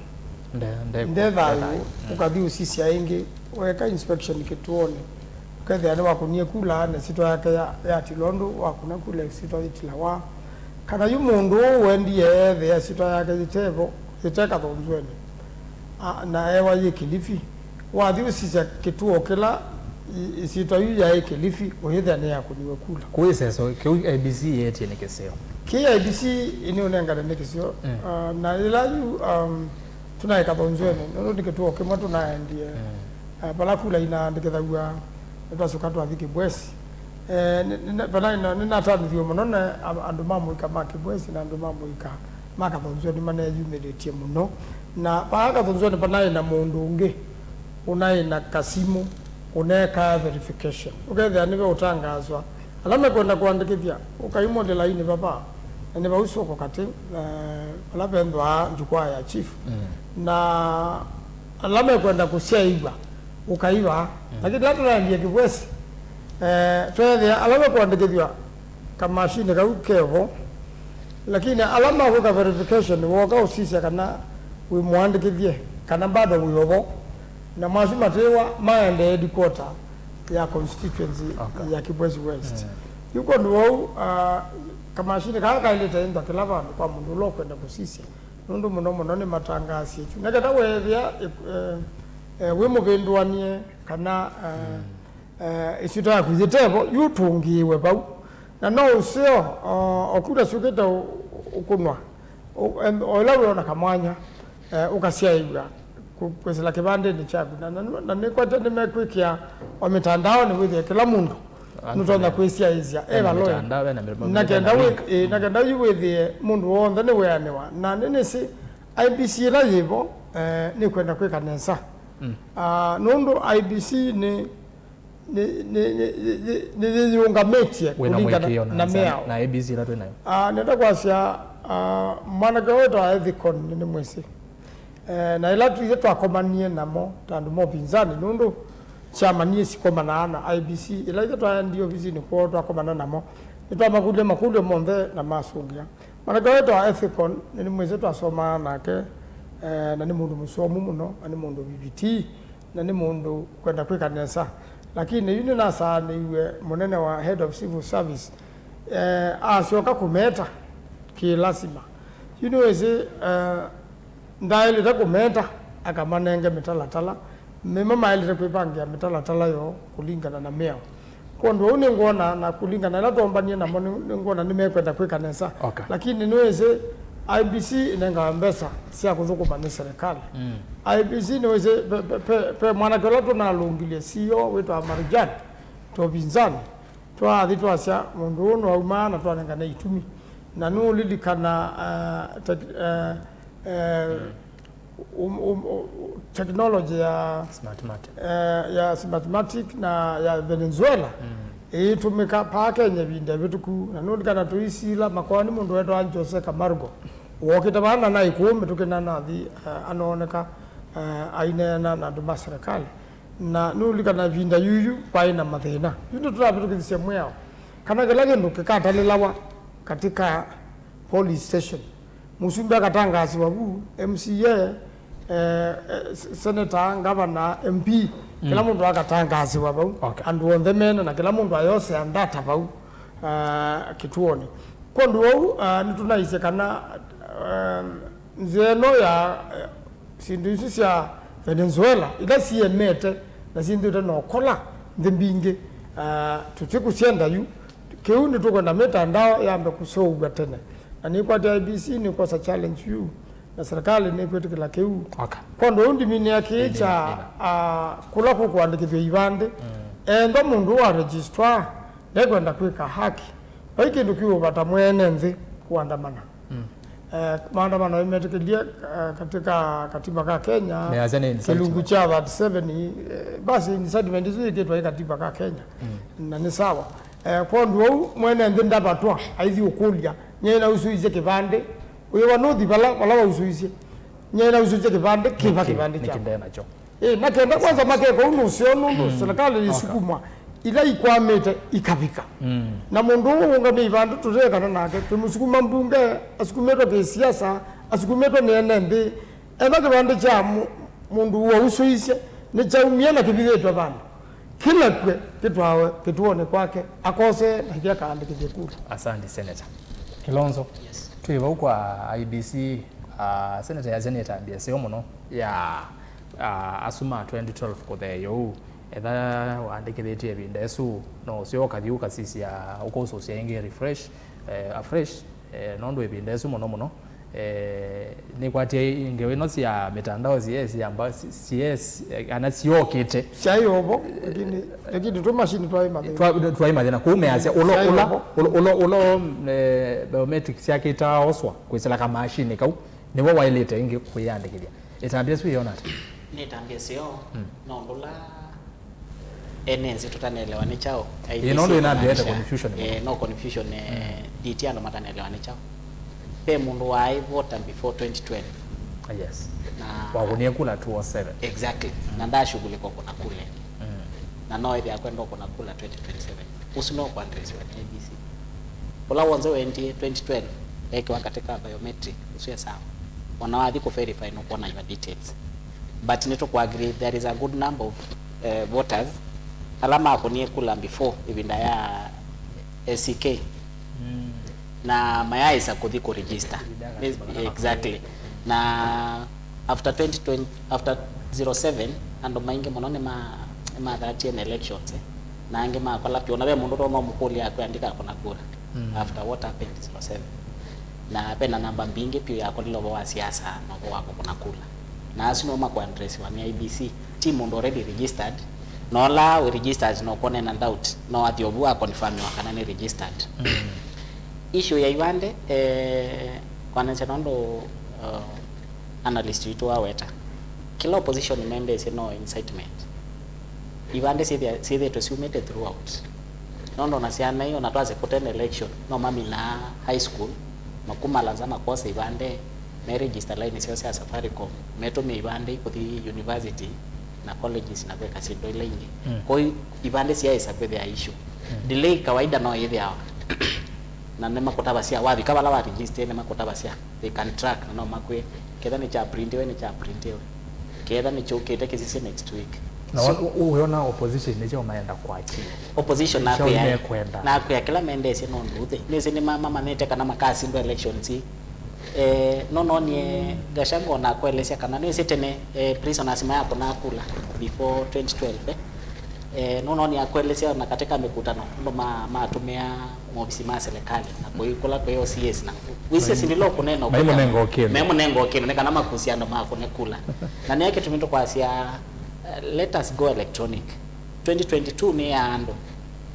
nde, nde, nde thayũ, nde thayũ. Ũkathi ũsisya ĩngĩ, weka inspection kĩtuonĩ, ũkethĩa nĩwakũnie kula na ĩsyĩtwa yake ya, yatilwa ũndũ wakũna kula ĩsyĩtwa yĩtilawa. Kana yu mũndũ ũũ wendie eethĩa ĩsyĩtwa yake yĩtevo, yĩte kathonzwenĩ, a, na ewa yĩ Kilifi, wathi ũsisya kĩtuo kĩla ĩ-, ĩsyĩtwa yu yaĩ Kilifi, ũyĩthĩa nĩyakũniwe kula. Kũu ĩseso kĩu I E B C yeetie nĩ kĩseo. Kĩ I E B C ĩnĩũnengane nĩ kĩseo. Ah, na yĩla yu, um, tũnaĩ kathonzwenĩ, nũndũ nĩ kĩtuo kĩmwe tũnaendie, ah, vala kula inaandĩkĩthaw'a, nĩtwasyoka twathi Kĩbwesi. Eh, nĩ, nĩ, vanaĩ na, nĩnatanĩthiwe mũno na a-, andũ ma mũika ma Kĩbwesi na andũ ma mũika ma kathonzwenĩ maneyumĩlĩtye mũno. Na vaa kathonzwenĩ vanaĩ na mũndũ ũngĩ ũnaĩ na kasimũ ũneekaa verification. Ũkethĩa nĩve ũtangaaswa. Ala mekwenda kũandĩkĩthya, ũkaimũndĩ lainĩ vava, na nĩ vau soko katĩ, eh, vala vethĩawa njukwaa ya chief. Na ala mekwenda kũsyaĩw'a, ũkaiva. Lakini ala tũnaendie Kĩbwesi, eh, tweethĩa ala mekũandĩkĩthw'a kamasinĩ kau kevo, lakini ala makwĩka verification, woka ũsisya kana wĩ mũandĩkĩthye, kana bado wĩ ovo, na masu matĩwa maendee headquarter ya constituency ya Kĩbwesi West. Yu kwondũ wau, ah, kamasinĩ kaa kaĩlĩte ĩnthwa kĩla vandũ kwa mũndũ ũla ũkwenda kũsisya. Nũndũ mũno mũno nĩmatangaasĩtw'e. Nĩ kenda weethĩa, eh, eh, wĩ mũvĩndũanie kana, eh, eh, ĩsyĩtwa yaku yĩtevo, yu ũtũngĩĩwe vau. Na no ũseo, o, o kula syũkĩte ũ-, ũkũnwa. Ũ-, em, o ĩla wĩona kamwanya, eh, ũkasyaĩw'a kũ-, kwĩsĩla kĩvandĩnĩ kyaku. Na, na, na nĩkwete nĩmekwĩkĩa o mĩtandaonĩ wĩthĩe kĩla mũndũ nũtonya kwĩsyaĩĩsya e valoĩ. Na kenda wĩ-, ĩĩ, na kenda yu wĩthĩe mũndũ w'onthe nĩwĩanĩwa. Na nĩnĩsĩ I E B C ĩla yĩvo, eh, nĩkwenda kwĩka nesa. Ah, nũndũ I E B C nĩ, nĩ, nĩ, nĩ, nĩ, nĩyĩyĩũngamĩtye kũlingana na mĩao. Na I E B C ĩla twĩ nayo. Ah, nenda kwasya, ah, mwanake ũyũ wĩtawa Ethicon nĩ, nĩ mwĩsĩ. Eh, na ĩla ithyĩ twakomanie namo ta andũ ma ũpinzani, nũndũ syama niĩ sikomanaa na I E B C, ĩla ithyĩ twaendie ovisinĩ kwoo twakomana namo, nĩtwamakũlya makũlyo monthe na masũngĩa. Mwanake ũyũ wĩtawa Ethicon, nĩnĩmwĩsĩ twasomaa nake, eh, na nĩ mũndũ mũsomu mũno, na nĩ mũndũ vivitii, na nĩ mũndũ kwenda kwĩka nesa. Lakini yu nĩnasaanĩiw'e mũnene wa Head of Civil Service, eh, asyoka kũmeta kĩ lasima. Yu nĩwĩsĩ, eh, ndaĩlĩte kũmeta akamanenge mĩtalatala, nĩmo maĩlĩte kwĩvangĩa mĩtalatala yoo kũlingana na mĩao. Kwondũ ũu nĩngwona, na kũlingana na ĩla twombanie namo, nĩ- nĩngwona nĩmekwenda kwĩka nesa. Okay. Lakini nĩwĩsĩ I E B C ĩnengawa mbesa sya kũthũkũma nĩ serikali. Mm. I E B C nĩwĩsĩ pe, pe, pe, pe mwanake ũla tũnalũngilye C E O wĩtawa Marjan, tũvinzani, twathi twasya mũndũ ũũ nĩwaumaa na twanengane itumi. Na nũũlilikana, uh, tek, uh, uh, um, um, um, technology ya Smartmatic. Eh, ya Smartmatic na ya Venezuela, mm, ĩitũmĩka paa Kenya ĩvinda ĩvĩtũku, na nũlikana tũisila makoani mũndũ wetawa Jose Camargo wokĩte vaa na naĩ kũũ mĩtũkĩ na nathi, eh, anooneka, eh, aineena na andũ ma serikali. Na nũlikana ĩvinda yuyu vaĩ na mathĩna. Yu nĩtũtavĩtũkĩthisye mwĩao kana kĩla kĩndũ kĩkatalĩlawa katika polling station. Mũsumbĩ akatangaasiwa vu, M C A, eh, eh, s- senator, ngavana, M P, kĩla, mm, mũndũ akatangaasiwa vau. Okay. Andũ onthe mena na kĩla mũndũ ayosea data vau, ah, kĩtuonĩ. Kwondũ wau, ah, nĩtũnaisye kana, ah, nzĩa ĩno ya, eh, syĩndũ isu sya Venezuela ila siemete na syĩthĩĩtwe na ũkola nthĩ mbingĩ, ah, tũtikwenda yu. Kĩu nĩtũkwenda mĩtandao yambe kũseũvw'a tene, na nĩkwatya I E B C nĩkwosa challenge yu, na serikali nĩkwĩtĩkĩla kĩu. Okay. Kwondũ ũu ndiminĩa kĩĩ kya, ah, kũla kũkũandĩkĩthw'a ivandĩ. Mm. Ethĩwa mũndũ wa registrar ndekwenda kwĩka haki, vai kĩndũ kĩ ũvata mwene nthĩ kũandamana. Mm. Eh, maandamano nĩmetĩkĩlye, eh, katika katiba ka Kenya, measya nĩ incitement, kĩlungu kya thirty-seven, eh, basi incitement isu yĩkĩtwe ĩ katiba ka Kenya. Mm. Na nĩ sawa. Eh, kwondũ ũu mwene nthĩ ndavatwa aithi ũkũlya, nyie nausũisye kĩvandĩ, wĩwa nũthi vala, vala wausũisye, nyie nausũisye kĩvandĩ kĩva, nĩkĩ, kĩvandĩ nĩkĩ kyaku ndee nakyo? Ĩ, na kenda kwanza makeka ũu nũseo nũndũ, mm, serikali, okay, ĩsukumwa ila ikwamĩte ikavika. Mm. Na mũndũ ũũ ũũngamĩe ivandĩ tũteekana nake, twĩmũsukuma mbunge, asukumĩtwe kĩsiasa, asukumĩtwe nĩ ene nthĩ. Etha kĩvandĩ kya mũ- mũndũ wausũisye nĩkyaumie na kĩvithĩtwe vandũ, kĩla kw'e kĩtwawe kĩtuonĩ kwake, akose na kĩakaandĩkĩthye kura. Asante, Senator. Kilonzo, yes, twĩ vau kwa I E B C, ah, Senator yasya nĩtambĩa ĩseo mũno ya, ah, asu ma twenty twelve kũtheea ũu. Etha waandĩkĩthĩtye ĩvinda ĩsu, no ũseo ũkathi ũkasisya, ũkausũsya ĩngĩ refresh, eh, afresh, eh, nũndũ ĩvinda ĩsu mũno mũno, eh, nĩkwatie ngewa ino sya mitandao siesi amba si- siesi, eh, kana siokite. Syaĩ ovo, lakini, lakini tũ machine twaĩ mathĩna. Twa- twaĩ mathĩna kũu measya ũlo, syaĩ ũla, ovo, ũlo, ũlo, ũlo, eh, biometric syakĩtaa oswa kwĩsĩla kamachine kau, nĩwe waĩlĩte ĩngĩ kwĩyandĩkĩthya. Ĩtambya ĩsu ĩona ata? Nĩ ĩtambya ĩseo, mm, no ũndũ ũla ene nzĩ tũtanelewa nĩ kyaũ. Ĩĩ, nũndũ ĩnambĩĩte confusion mũno. Eh, no confusion, eh, mm, D T andũ matanelewa nĩ kyaũ. Ve mũndũ waĩ voter before twenty twelve. Ah, yes. Na wakũnie kula two oh seven. Exactly. Mm. Na ndashughulika kũna kula ĩngĩ. Mm. Na no ĩthĩa kwenda kũna kula twenty twenty-seven. Ũsu no kũandresiwa nĩ I E B C. Ũla w'onthe wendie twenty twelve, ekĩwa katika biometric, ũsu e sawa. Ona wathi kũ verify nũkwona your details. But nĩtũkũ agree there is a good number of, eh, voters ala makũnie kula before ĩvinda ya S C K. Mm. Na mayaaĩsa kũthi kũ register. Exactly. Na after twenty twenty, after zero seven, andũ maingĩ mũno nĩma- nĩmathatie na elections, eh. Na angĩ makola piũ, na ve mũndũ ũtonya ũmũkũlya akwĩandĩka kũna kura. Mm. After what happened zero seven. Na ve na namba mbingĩ piũ yakolile ũvoo wa siasa na ũvoo wa kũkũna kula. Na asu nĩo makũandresiwa nĩ I E B C. Ti mũndũ already registered, na ũla wĩ registered no ũkwona ena doubt, no athi ovu a confirmiwa kana nĩ registered. Mm. Issue ya ivandĩ, eh, kwananĩsya na ũndũ, uh, analyst witũ waweta, kĩla opposition mendeesye no incitement. Ivandĩ syĩthĩa- syĩthĩĩtwe syumĩte throughout. Nũndũ ona syana ii, ona twasya kũte na election, no maminaa high school, makuma Lanza makosa ivandĩ, me register line syoo sya Safaricom, metũmĩa ivandĩ kũthi university na colleges na kwĩka syĩndũ ila ingĩ. Mm. Kwoou ivandĩ syaĩsa kwĩthĩa issue. Mm. Delay kawaida no yĩthĩawa. Na nĩmakũtavasya, wavika vala wa register, nĩmakũtavasya. They can track, na no makwĩe, ketha nĩ kya printiwe, nĩ kya printiwe. Ketha nĩ kyũkĩte kĩsisye next week. Na so, wa- u- wĩona opposition nĩkyo maenda kwaki? Opposition nakwĩa, mekwenda. Nakwĩa kĩla mendeesye nũndũ ũthĩ. Nĩsĩ nĩmamamanyĩte kana makasindwa elections ii. Eh, no nonie Gachagua na akwelesya kana nĩsĩ tene, eh, prisoners mayakũnaa kula before twenty twelve, eh. Eh, no nonie akwelesya na katika mikutano, ũndũ ma- matũmĩa maofisi ma serikali na kũikũla kwĩ O C As na wĩsĩ sindilo kũnena. Maimũnenga ũkĩndũ. Maimũnenga ũkĩndũ, nĩ kana makusya andũ makũne kula. Na nĩyo kĩtumi tũkwasya, eh, let us go electronic. Twenty twenty-two nĩ ya andũ.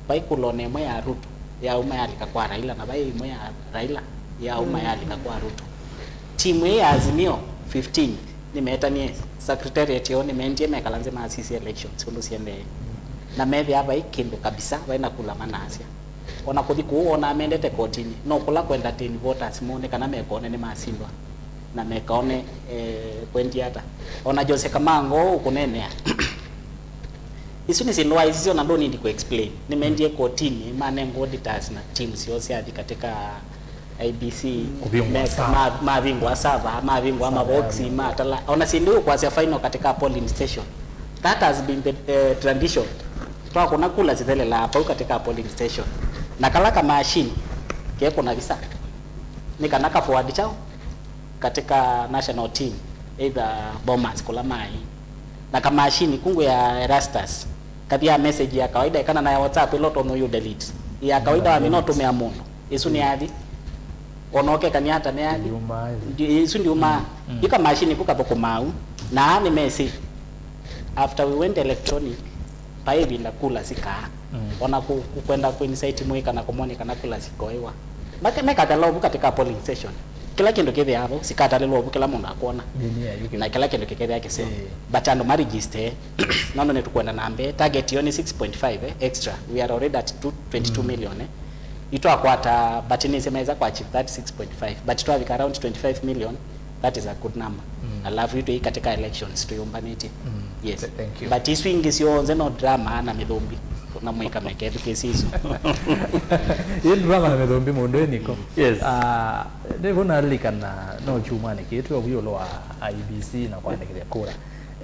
Vai kula ona ĩmwe ya Ruto yauma yalika kwa Raila, na vai ĩmwe ya Raila yauma yalika kwa Ruto. Timu ĩĩ ya Azimio fifteen nĩmetanie, secretariat yoo nĩmendie mekala nthĩ masisye elections ũndũ siendee. Na methĩa vai kĩndũ kabisa, vai na kula manasya. Ona kũthi kũu wonaa mendete kotinĩ, no kũla kũ entertain voters mone kana mekone nĩmasindwa na mekaone, eh, kwendia ata. Ona Jose Kamango ũkũneenea. Isu nĩ syĩndũ waisisye ona ndũ need ku explain. Nĩmendie kotinĩ, manengwa auditors na teams yoo syathi katika I E B C, kũvingwa meka- server. Ma- mavingwa server, mavingwa server mavoxi, ya matala. Ona syĩndũ ũkwasya final katika polling station. That has been the, eh, tradition. Twakũna kula sithelelaa pau katika polling station. Na kala ka machine kekũna visa. Nĩ kana ka forward chao katika national team, either Bomas kũla maĩ. Na ka machine kũngũ ya Erastus, kathia message ya kawaida, ĩkana na ya WhatsApp ĩla ũtonya yu delete. Ya kawaida wamina ũtũmĩa mũndũ. Ĩsu nĩ yathi. Ona ũkekania ata nĩ yathi. Ndiuma. Ndi- ĩsu ndiuma. Mm. Yu ka machine kũ kathũkũmaa u. Na aa nĩ mesĩ. After we went electronic, vai ĩvinda kula sikaa. Mm. Ona ku- ku- kwenda ku incite mwĩ kana kũmwony'a kana kula sikoĩwa. Make- mekatalwa vu katika polling station. Kĩla kĩndũ kĩthĩaa vau, sikatalĩlwa vu kĩla mũndũ akwona. Nini ya yuki. Na kĩla kĩndũ kĩkethĩa kĩseo. Eh. But andũ ma register, nũndũ nĩtũkwenda na mbee, target yo nĩ six point five, eh, extra. We are already at two- twenty-two million, eh. Itwakwata, but nĩsĩ maweza kwa achieve that six point five. But twavika around twenty-five million, that is a good number. Mm. Alafu itwĩ katika elections, twĩyũmbanĩtye. Mm. Yes. Th- thank you. But isu ingĩ syonthe no drama na mĩthũmbi. Na mwĩka meke ethukĩsi isu. Ĩ drama na mĩthũmbi mũndũ ĩ niko. Yes. Ah, nĩvo nalilikana no kyumwanĩ kĩĩ twĩ ũvu ĩũlũ wa I E B C na kwandĩkĩthya kura.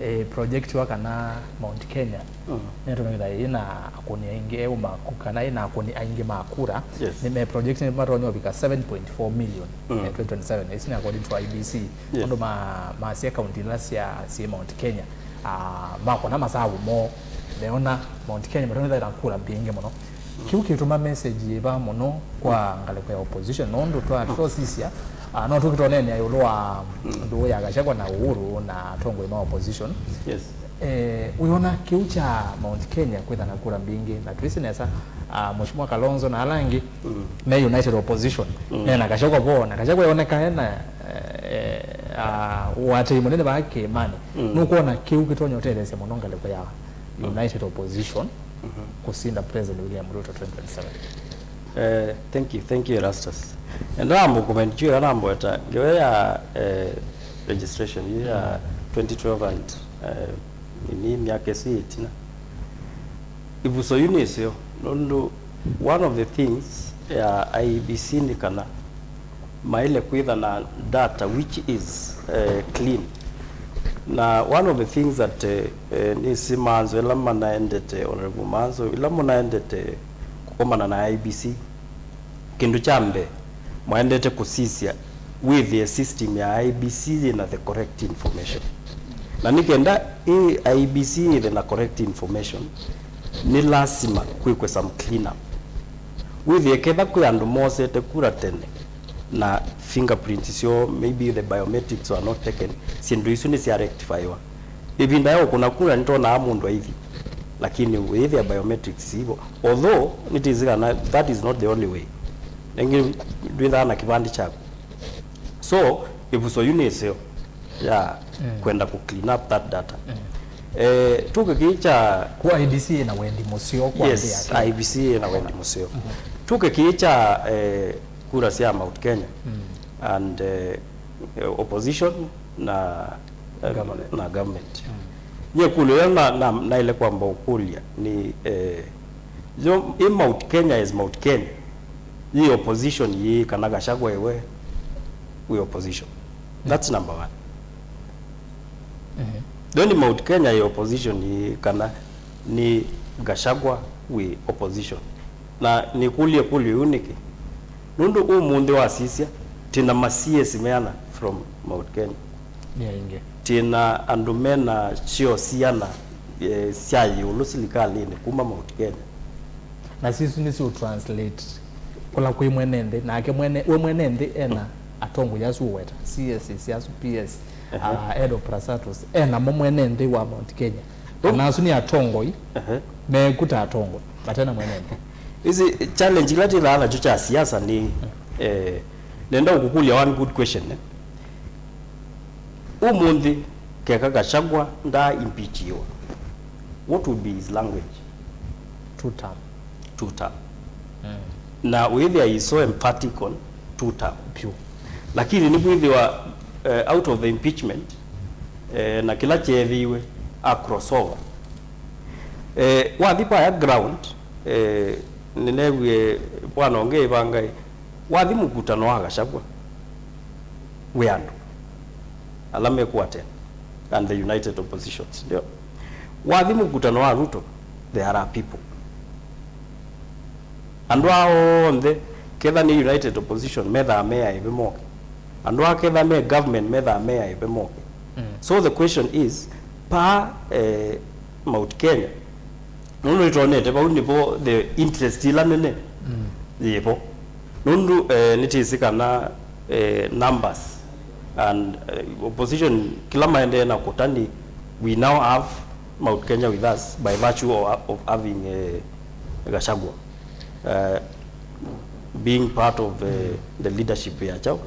Eh, project wa kana Mount Kenya, mm, nĩtũmĩtha ĩna akũni aingĩ eũ ma ku- kana ĩna akũni aingĩ ma kura. Yes. Nĩ me project nĩ matonya ũvika seven point four million, mm, eh, twenty twenty-seven. Ĩsu nĩ according to I E B C. Yes. Ũndũ ma- masya kaunti ila sya syĩ Mount Kenya, ah, makona masavu moo, meona Mount Kenya matonyetha na kura mbingĩ mũno. Kĩu kĩtũma message yĩva mũno kwa ngalĩko ya opposition, nũndũ twa- twosisya, ah, no tũkĩtoneenea ĩũlũ wa ndũũ ya Gachagua na Uhuru na atongoi ma opposition. Yes. Eh, wĩona kĩu kya Mount Kenya kwĩtha na kura mbingĩ, na twĩsĩ nesa, ah, Mheshimiwa Kalonzo na ala angĩ, mm, me united opposition, mm, mena Gachagua vo, na Gachagua yoneka ena, eh, ah, ũatĩi mũnene vaa kĩĩmanĩ. Mm. Nũkwona kĩu kĩtonya ũtetheesya mũno ngalĩko ya united opposition, mhm, kũsinda President William Ruto twenty twenty-seven? Eh, thank you, thank you, Erastus. Enda nambo comment juu ya nambo eta ngewe ya, eh, registration ya, mm, twenty twelve and, eh, nini myaka ĩsu ĩtina. Ĩvuso yu nĩ ĩseo, nũndũ one of the things ya I E B C nĩ kana maĩle kwĩtha na data which is, eh, clean. Na one of the things that, eh, eh, nĩsĩ Manzo ĩla manaendete, Honorable Manzo, ĩla mũnaendete kũkomana na I E B C, kĩndũ kya mbee, mwaendete kũsisya wĩthĩe system ya I E B C yĩna the correct information. Na nĩ kenda ĩ I E B C yĩthĩe na correct information, nĩ lasima kwĩkwe some clean up. Wĩthĩe ketha kwĩ andũ mosete kura tene na fingerprints syoo, maybe the biometrics were not taken, syĩndũ isu nĩsya rectifywa. Ĩvinda ya ũkũna kura nĩtwonaa mũndũ aithi, lakini wĩthĩa biometrics ivo. Although nĩtĩsĩ kana that is not the only way. Ĩngĩ ndwĩthaa na kĩvandĩ kyaku. So, ĩvuso yu nĩ ĩseo ya, mm, kwenda ku clean up that data. Mm. Eh, tuke kĩĩ kya ku I E B C ĩna wendi mũseo kwa, yes, nthĩ ya Kenya. I E B C ĩna wendi mũseo. Mm-hmm. Tuke kĩĩ kya, eh, kura sya Mount Kenya. Mm. And, eh, eh, opposition na, eh, government. Na government. Mm. Nye kũlyo ĩla na, na, naĩle kwamba ũkũlya nĩ, eh, yo, ĩ Mount Kenya is Mount Kenya. Yĩ opposition yĩ kana Gachagua iwe wĩ opposition. That's number one. Mhm. Then Mount Kenya yĩ opposition yĩ kana nĩ Gachagua wĩ opposition. Na nĩkũlye kũlyo yu nĩkĩ? Nũndũ ũmũnthĩ wasisya, twĩna ma C S meana from Mount Kenya. Nĩ aingĩ. Twĩna andũ mena cheo siana, eh, sya ĩũlũ silikalĩnĩ kuma Mount Kenya. Na sisu nĩsyo translate kũla kwĩ mwene nthĩ, nake mwene, we mwene nthĩ ena atongoi asu ũweta, C S asu, P S, aha, uh, head of Prasatos, enamo mwene nthĩ wa Mount Kenya. Kana asu nĩ atongoi, aha, meku ta atongoi, matena mwene nthĩ. Isi challenge ila twĩthaa nakyo kya siasa nĩ, eh, nenda ũkũkũlya one good question, eh. Ũmũnthĩ keka Gachagua ndaa impeachiwa, what would be his language? Two term. Two term. Mm. Na wĩthĩa is so emphatic on two term. Pyu. Lakini nĩkwĩthĩwa, eh, out of the impeachment, eh, na kĩla kyeethĩiwe a crossover. Eh, wathi kwaya ground, eh, nĩneewie bwana ũngĩ ĩvangai, wathi mũkutano wa Gachagua wĩ andũ ala mekũatena and the united oppositions, ndio. Wathi mũkutano wa Ruto, there are people. Andũ aa onthe, ketha nĩ united opposition, methaa me aĩve moke. Andũ aa ketha me government, methaa me aĩve moke. Mm. So the question is, pa, eh, Mount Kenya, nũndũ nĩtwonete vau nĩvo the interest ĩla nene, mm, yĩvo. Nũndũ, eh, nĩtĩsĩ kana, eh, numbers and, eh, opposition kĩla maendee na kũta nĩ, we now have Mount Kenya with us by virtue of, of having, eh, Gachagua, eh, being part of, eh, the leadership ya chao,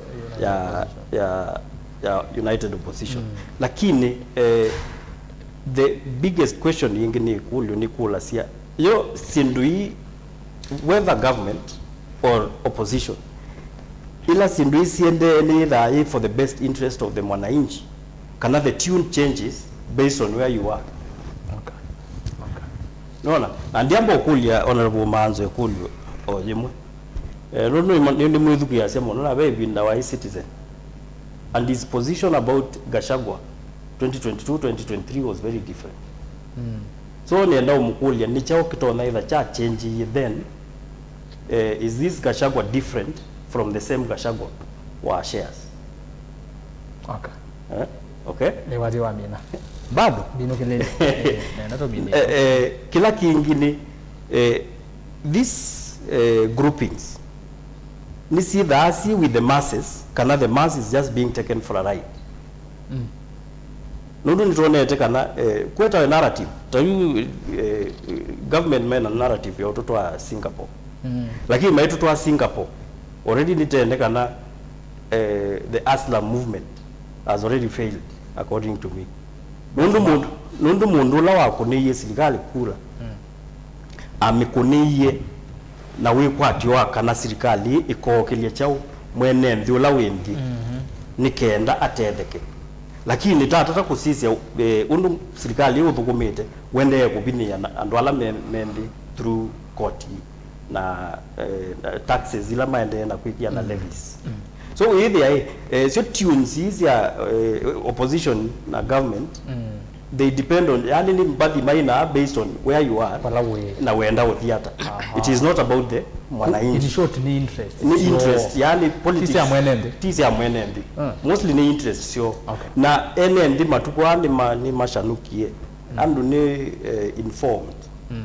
ya, ya, ya united opposition. Mm. Lakini, eh, the biggest question yĩngĩ nĩ kũlyo nĩ kũlasya yo syĩndũ ii, whether government or opposition, ila syĩndũ ii siendee nĩ yĩthaa yĩ for the best interest of the mwananchi, kana the tune changes based on where you are. Okay. Okay. Nona? Na ndiamba ũkũlya Honorable Maanzo ĩkũlyo o yĩmwe. Eh, nũndũ nĩ, nĩ, nĩmwĩthukĩĩasya mũno, na ve ĩvinda waĩ Citizen. And his position about Gachagua twenty twenty-two, twenty twenty-three was very different. Mm. So nĩenda ũmũkũlya, nĩ kyaũ kĩtonya ĩtha kya change then? Eh, is this Gachagua different from the same Gachagua wa shares? Okay. Eh? Okay. Nĩ wathi wa mina. Bado? Mbinũkĩlĩlye. Eh, nenda tũmine. Eh, eh, kĩla kĩngĩ nĩ, eh, these, eh, groupings nĩsyĩthaa syĩ with the masses, kana the mass is just being taken for a ride. Mm. Nũndũ nĩtwonete kana, eh, kwetawe narrative, ta yu, eh, government mena narrative ya ũtũtwaa Singapore. Mm. Lakini maitũtwaa Singapore, already nĩtene kana, eh, the Aslam movement has already failed, according to me. Nũndũ mũndũ, nũndũ mũndũ ũla wakũnĩie silikalĩ kura, mm, amĩkũnĩie na wĩkwatyo wa kana silikalĩ ĩkookĩlya kyaũ mwene nthĩ ũla wĩ nthĩ, mhm, nĩ kenda atetheke. Lakini tatata kũsisya, eh, ũndũ silikalĩ ũthũkũmĩte, ũendee kũvinyĩĩa na andũ ala me, me nthĩ through koti na, eh, na taxes ila maendee na kwĩkĩa na, mm, levies. Mm. So wĩthĩa, eh, eh, syo tunes ii sya, eh, opposition na government, mm, they depend on, yani nĩ mbathi maina based on where you are, vala wĩ, na wenda ũthi ata. Aha. It is not about the mwananchi. In short, nĩ interest. Nĩ interest, yani politics. Ti sya mwene nthĩ. Ti sya mwene nthĩ. Mm. Mostly nĩ interest syo. Okay. Na ene nthĩ matukũ aa nĩ ma-, nĩ mashanukie. Mm. Andũ nĩ, eh, informed. Mm.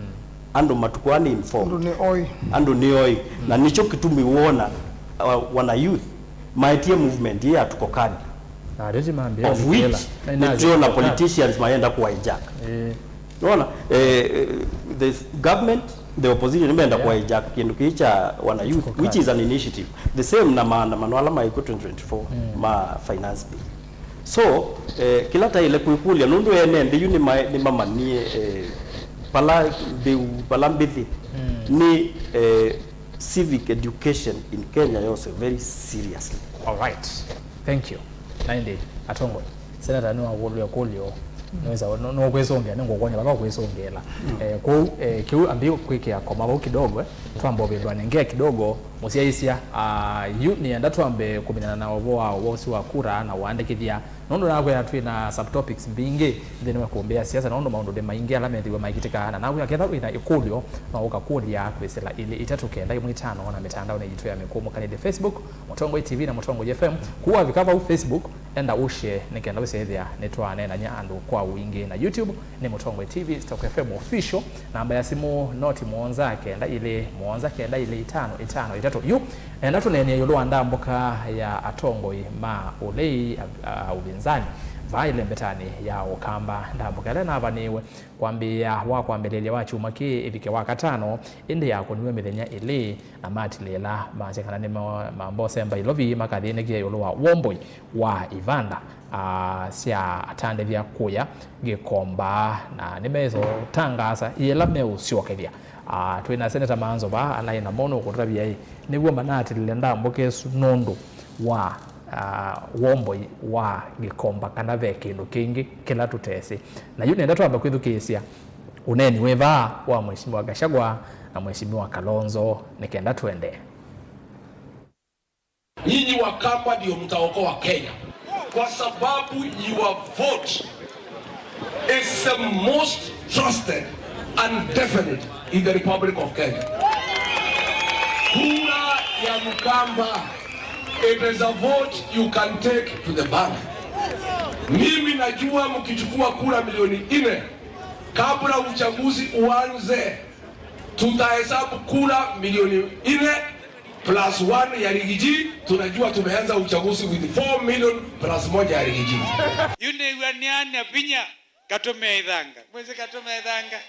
Andũ matukũ aa nĩ informed. Andũ nĩ oĩ. Andũ nĩ oĩ. Mm. Na nĩkyo kĩtumi wona, uh, wana youth maetie movement ĩĩ ya Tuko Kadi. Na ateti mambĩa of which nĩtwĩona politicians mayenda kũ hijack. Eh. Nona, eh, the government, the opposition nĩmenda, yeah, kũ hijack kĩndũ kĩĩ kya wana youth, Tuko Kadi, which is an initiative. The same na maandamano ala maĩkw'o twenty twenty-four, mm, ma finance bill. So, eh, kĩla taĩle kwĩkũlya, nũndũ ene nthĩ yu nĩma-, nĩmamanyie, eh, pala mbĩu, pala mbĩthĩ, mm, nĩ, eh, civic education in Kenya yose very seriously. All right. Thank you. Na ĩndĩ, atongoi, seneta nĩwakũlw'e kũlyo, nĩwĩsa, nũ-, nũkwĩsũngĩa, nĩngũkwony'a vala ũkwĩsũngĩĩla. Eh, kwoou, eh, kĩu ambi kwĩkĩa koma vau kidogo, eh, twamba ũvĩndũanĩ ngea kidogo, mũsyaĩĩsya, ah, yu nĩenda twambe kũminana na ũvoo wa ũvosi wa kura na ũandĩkĩthya, nũndũ nakwĩa twĩ na subtopics mbingĩ nthĩnĩ wa ĩkũmbĩ ya siasa, nũndũ maũndũ nĩ maingĩ ala methĩwe maikĩtĩka, na nakwĩa ketha wĩ na ĩkũlyo, no ũkakũlya kwĩsĩla ilĩ itatũ kenda ĩmwe itano na mĩtandaonĩ yitũ ya mĩkũmũkanĩlye, Facebook, Mũtongoi T V na Mũtongoi F M. Kũu wavika vau Facebook, enda ũshare nĩ kenda wĩsethĩa nĩtwaneenany'a andũ kwa ũingĩ, na YouTube nĩ Mũtongoi T V Stock F M Official. Namba ya simũ noti mũonza kenda ilĩ mũonza kenda ilĩ itano itano itatũ. Yu enda tũneenie ĩũlũ wa ndambũka ya atongoi ma ũlei, a, a, ũvinzani vaa ĩlembetanĩ ya Ũkamba, ndambũka ĩla navanĩĩwe kwambĩĩa wa kwambĩlĩlya wa kyumwa kĩĩ ĩvike wa katano, ĩndĩ yakũniwe mĩthenya ĩlĩ, na matilĩla masya kana nĩ ma-, mambosemba ilovi makathĩnĩkĩa ĩũlũ wa womboi wa ivanda, ah, sya atandĩthya kũya Gĩkomba, na nĩmeũtangaasa yĩla meũsyokethya. Ah, twĩ na Seneta Manzo vaa, anaĩ namo nũkũtavya ĩ, nĩw'o manatilile ndambũka ĩsu nũndũ wa, ah, womboi wa Gĩkomba, kana ve kĩndũ kĩngĩ kĩla tũtesĩ. Na yu nenda twamba kwĩthukĩĩsya ũneeni wĩ vaa wa Mheshimiwa Gachagua na Mheshimiwa Kalonzo nĩ kenda tũendee. Nyinyi Wakamba ndio mtaokoa Kenya, kwa sababu your vote is the most trusted and definite in the Republic of Kenya. Kura ya Mkamba, it is a vote you can take to the bank. Mimi najua mkichukua kura milioni nne, kabla uchaguzi uanze, tutahesabu kura milioni nne plus one ya Rigiji, tunajua tumeanza uchaguzi with four million plus moja ya Rigiji. Yu nĩw'a nĩana vinya, katũmĩa ĩthanga. Mwĩsĩ katũmĩa ĩthanga?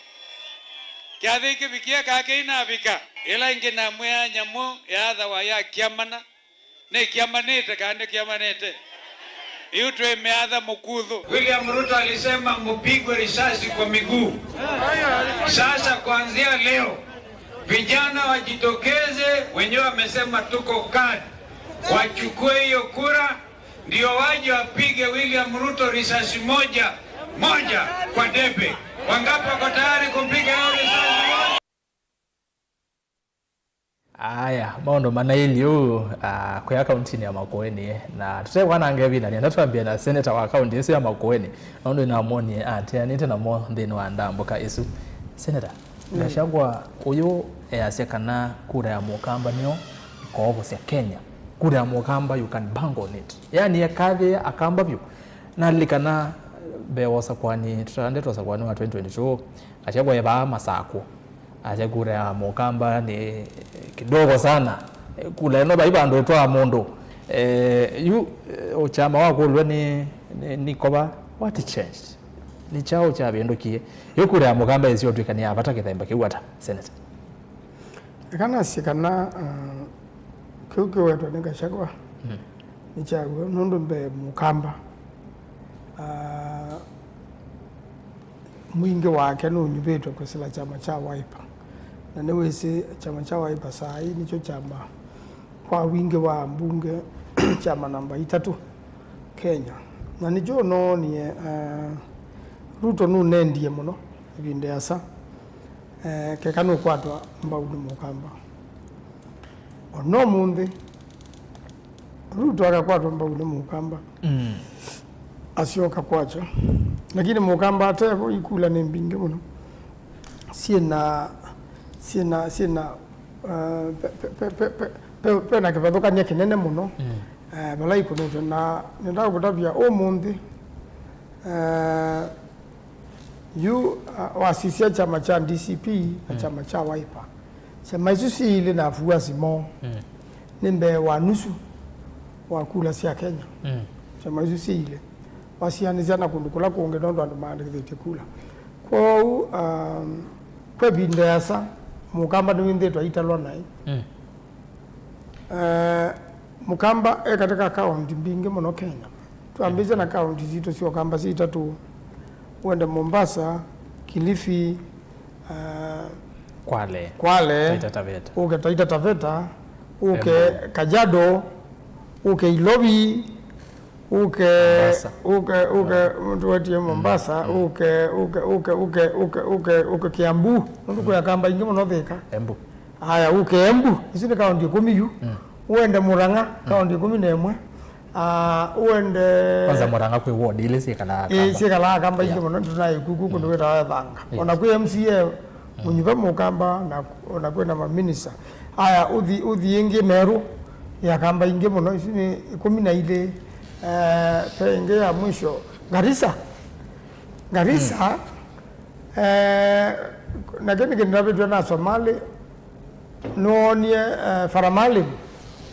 Kyathĩ kĩvikie kake inavika. Ĩla ĩngĩ namwĩa nyamũ yaathawa ya kĩamana. Nĩkĩamanĩte kana ndĩkĩamanĩte? Yu twĩmĩatha mũkuthũ. William Ruto alisema mupigwe risasi kwa miguu. Sasa kuanzia leo, vijana wajitokeze, wenyewe wamesema tuko KAD. Wachukue hiyo kura, ndio waje wapige William Ruto risasi moja, moja kwa debe. Wangapi wako tayari kumpiga hiyo risasi moja? Aya, maũndũ manaĩlye ũu, ah, kũya kauntinĩ ya Makueni, na tũtekwananga ĩvinda, nĩenda twambĩe na seneta wa kaunti ĩsu ya Makueni, nũndũ nĩnamwonie ateanĩte namo nthĩnĩ wa ndambũka ĩsu. Seneta, mm, Gachagua ũyũ easya kana kura ya Mũkamba nĩyo ĩkoovosya Kenya. Kura ya Mũkamba, you can bank on it. Yaani, ekathĩĩa Akamba vyũ. Nalilikana mbee wa ũsakũani, tũtaendete ũsakũani wa twenty twenty-two, Gachagua e vaa Masakũ. Asya kura ya Mũkamba nĩ kidogo sana. Kura ĩno vai vandũ ĩtwaa mũndũ. Eh, yu, eh, ũkyama wakũlw'a nĩ, nĩ, nĩ kova, what changed? Nĩ kyaũ kyavĩndũkie? Yu kura ya Mũkamba ĩsĩ ũtw'ĩka nĩ ya vata kĩthemba kĩu ata, Senator? Eka nasye kana, uh, kĩu kĩwetwa nĩ Gachagua, mm, nĩ kya w'o, nũndũ mbee Mũkamba, uh, mwingĩ wake nũnyuvĩtwe kwĩsĩla kyama kya Wiper. Na nĩwĩsĩ kyama kya Wiper saa ii nĩkyo kyama kwa wingĩ wa ambunge kyama namba itatũ Kenya. Na nĩkyo ũnoonie, uh, Ruto nũnendie mũno ĩvinda ĩasa, eh, keka nũkwatwa mbau nĩ Mũkamba. O na ũmũnthĩ, Ruto akakwatwa mbau nĩ Mũkamba, mm, asyoka kwakya. Lakini Mũkamba atevo, ikula nĩ mbingĩ mũno. Syĩna, syĩna, syĩna, uh, pe, pe, pe na kĩvathũkany'a kĩnene mũno, mm, eh, vala ikũnĩtwe. Na nĩndaa kũtavya ũmũnthĩ, eh, yu, uh, wasisya kyama kya D C P na, mm, kyama kya Wiper. Syama isu syĩilĩ na afuasi moo, mm, nĩ mbee wa nusu wa kula sya Kenya. Mm. Syama isu syĩilĩ, wasianĩsya na kũndũ kũla kũngĩ, nũndũ andũ maandĩkĩthĩtye kula. Kwoou, um, kwa ĩvinda ĩasa, Mũkamba nĩwĩnthĩtwe aitalwa naĩ. Mm. Eh, Mũkamba e katĩ ka kaũnti mbingĩ mũno Kenya. Twambĩĩsye na kaũnti sitũ sya Ũkamba syĩ itatũ, wende Mombasa, Kilifi, ah, Kwale. Kwale, Taita Taveta. Ũke Taita Taveta, ũke Embu. Kajiado, ũke Ilovi, Ũke, Mombasa. Ũke, ũke, mũndũ wetie Mombasa, Mm. ũke, ũke, ũke, ũke, ũke, ũke, ũke Kiambu. Nũndũ kwĩ Akamba aingĩ mũno Thika. Embu. Aya, ũke Embu. Isu nĩ kaunti ikũmi yu. Mm. Ũende Murang'a, Mm. kaunti ikũmi na ĩmwe. Ah, ũende Kwanza Murang'a kwĩ ward ile syĩkalaa Ĩĩ, Akamba. syĩkalaa Akamba aingĩ Yeah. mũno, tũnaĩ kuku kũndũ Mm. wĩtawa Ethanga. Yes. Ona kwĩ M C A, Mm. mũnyuva Mũkamba, na ona kwĩ na maminista. Aya, ũthi, ũthi ĩngĩ Meru, ya Akamba aingĩ mũno, isu nĩ ikũmi na ilĩ, eh, pe ĩngĩ ya mwisho, Garissa. Garissa, Mm. eh, na kĩndũ kĩndũ ndavĩtwe na Somali, nĩwoonie, eh, Farah Maalim,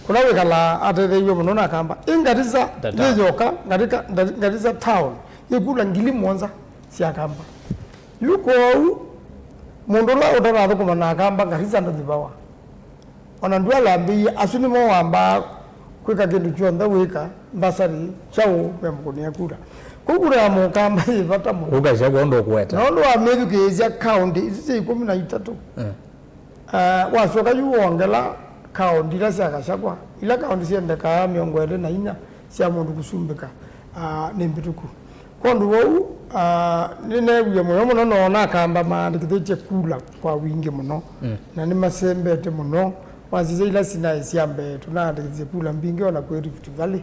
kũla wĩkalaa atetheeiw'e mũno na Akamba. Ĩ Garissa Dada. yĩ yoka, Garissa, Garissa town, yĩkula ngili mũonza sya Akamba. Yu kwoou, mũndũ ũla ũtanathũkũma na Akamba Garissa ndũnyuvawa. Ona ndwalambĩie, asu nĩmo wambaa kwĩka kĩndũ kyonthe wĩka, mbasarĩ, kyaũ, memũkũnĩa kura. Kwoou kura ya Mũkamba yĩ vata mũno. Ũkasya kwondũ ũkweta. Na ũndũ wa mĩthukĩĩsya kaũntĩ isu syĩ ikũmi na itatũ. Mm. Eh, wasyoka yu wongela kaũntĩ ila sya Gachagua, ila kaũntĩ syendekaa mĩongo ĩlĩ na inya sya mũndũ kũsumbĩka, ah, nĩ mbĩtũku. Kwondũ wou, ah, nĩneewie mũyo mũno noona Akamba maandĩkĩthĩtye kula kwa wingĩ mũno, Mm. na nĩmasembete mũno. Wasisya ila sinaĩ sya mbee, tũnaandĩkĩthye kula mbingĩ ona kwĩ Rift Valley,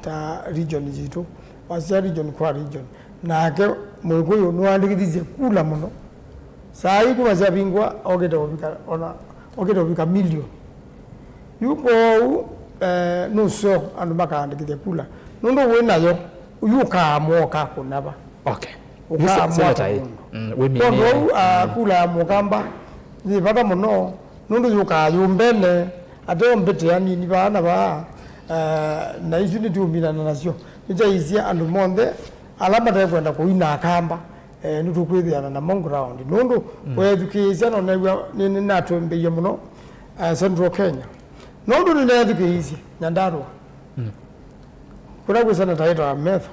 ta region yitũ. Wasisya region kwa region. Nake Mũkũyũ nĩwaandĩkĩthisye kula mũno. Saa ii kuma syavingwa, okĩte ũvika, ona, okĩte ũvika milioni. Yu kwoou, eh, nũseo andũ makaandĩkĩthya kula. Nũndũ wĩ nayo, yu ũkaamũa ũkakũna va. Okay. Ũkaamũa Senator, ata mũndũ. Mm, wĩ Kwondũ mĩnini. Ũu, ah, Mm. kula ya Mũkamba yĩ vata mũno, nũndũ yũkaa yũmbene, ateo mbĩtĩa nini vaa na vaa, eh, na isu nĩtũũminana nasyo. Nĩtyaisye andũ monthe ala matekwenda kũina Akamba, eh, nĩtũkwĩthĩana namo ground. Nũndũ Mm. weethukĩĩsya na ũnew'a nĩ, nĩnatũmbĩie mũno, eh, Central Kenya. Nũndũ nĩneethukĩĩisye Nyandarua. Mm. Kũla kwĩ senata wĩtawa Metho.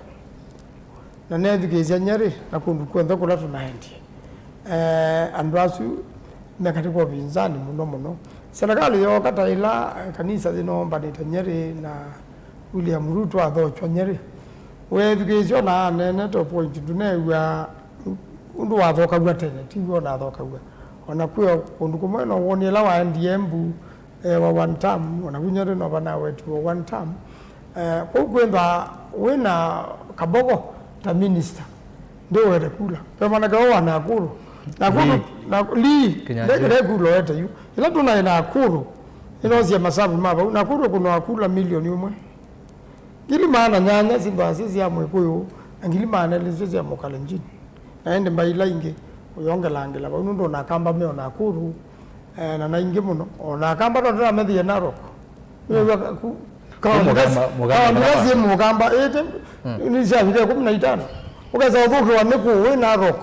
Na neethukĩĩsya Nyeri na kũndũ kw'onthe kũla tũnaendie. Eh, andũ asu me katĩ ka ũvinzani mũno mũno. Serikali yooka ta ĩla, eh, kanisa yĩnoombanĩte Nyeri na William Ruto athokywa Nyeri. Weethukĩĩsya ona aneenete o point ndũneew'a ũndũ wathokaw'a tene, tiw'o ũnathokaw'a. Ona kwĩ o kũndũ kũmwe no wonie ĩla waendie Embu, eh, wa one term, ona vu Nyeri no vanawetiwe one term. Eh, kũu kwĩthwa wĩna Kabogo ta minister, ndĩwete kula. Ve mwanake ũũ wa Nakuru. Nakuru, Lee. Na, Lee, Kinyanjui. Nde, nde kula wete yu. Ĩla tũnaĩ Nakuru, ĩnosie masavu ma vau. Nakuru kũnoa kula milioni ũmwe. Ngili maana nyanya syĩthwaa syĩ sya Mwĩkũyũ, na ngili maana elĩ syo sya Mũkalenjin. Na ĩndĩ mbaĩ ila ingĩ ũyongelangĩla vau, nũndũ ona Akamba me o Nakuru, eh, na na ingĩ mũno. Ona Akamba no tũramethĩie Narok. Nĩwĩw'a ka-, ku-, kaũndĩ Mũkamba, ila, Mũkamba kaũndĩ ila syĩ Mũkamba, ĩte, Mm. nĩsyavika ĩkũmi na itano. Ũkesa ũthũkĩwa nĩ kũũ wĩ Narok.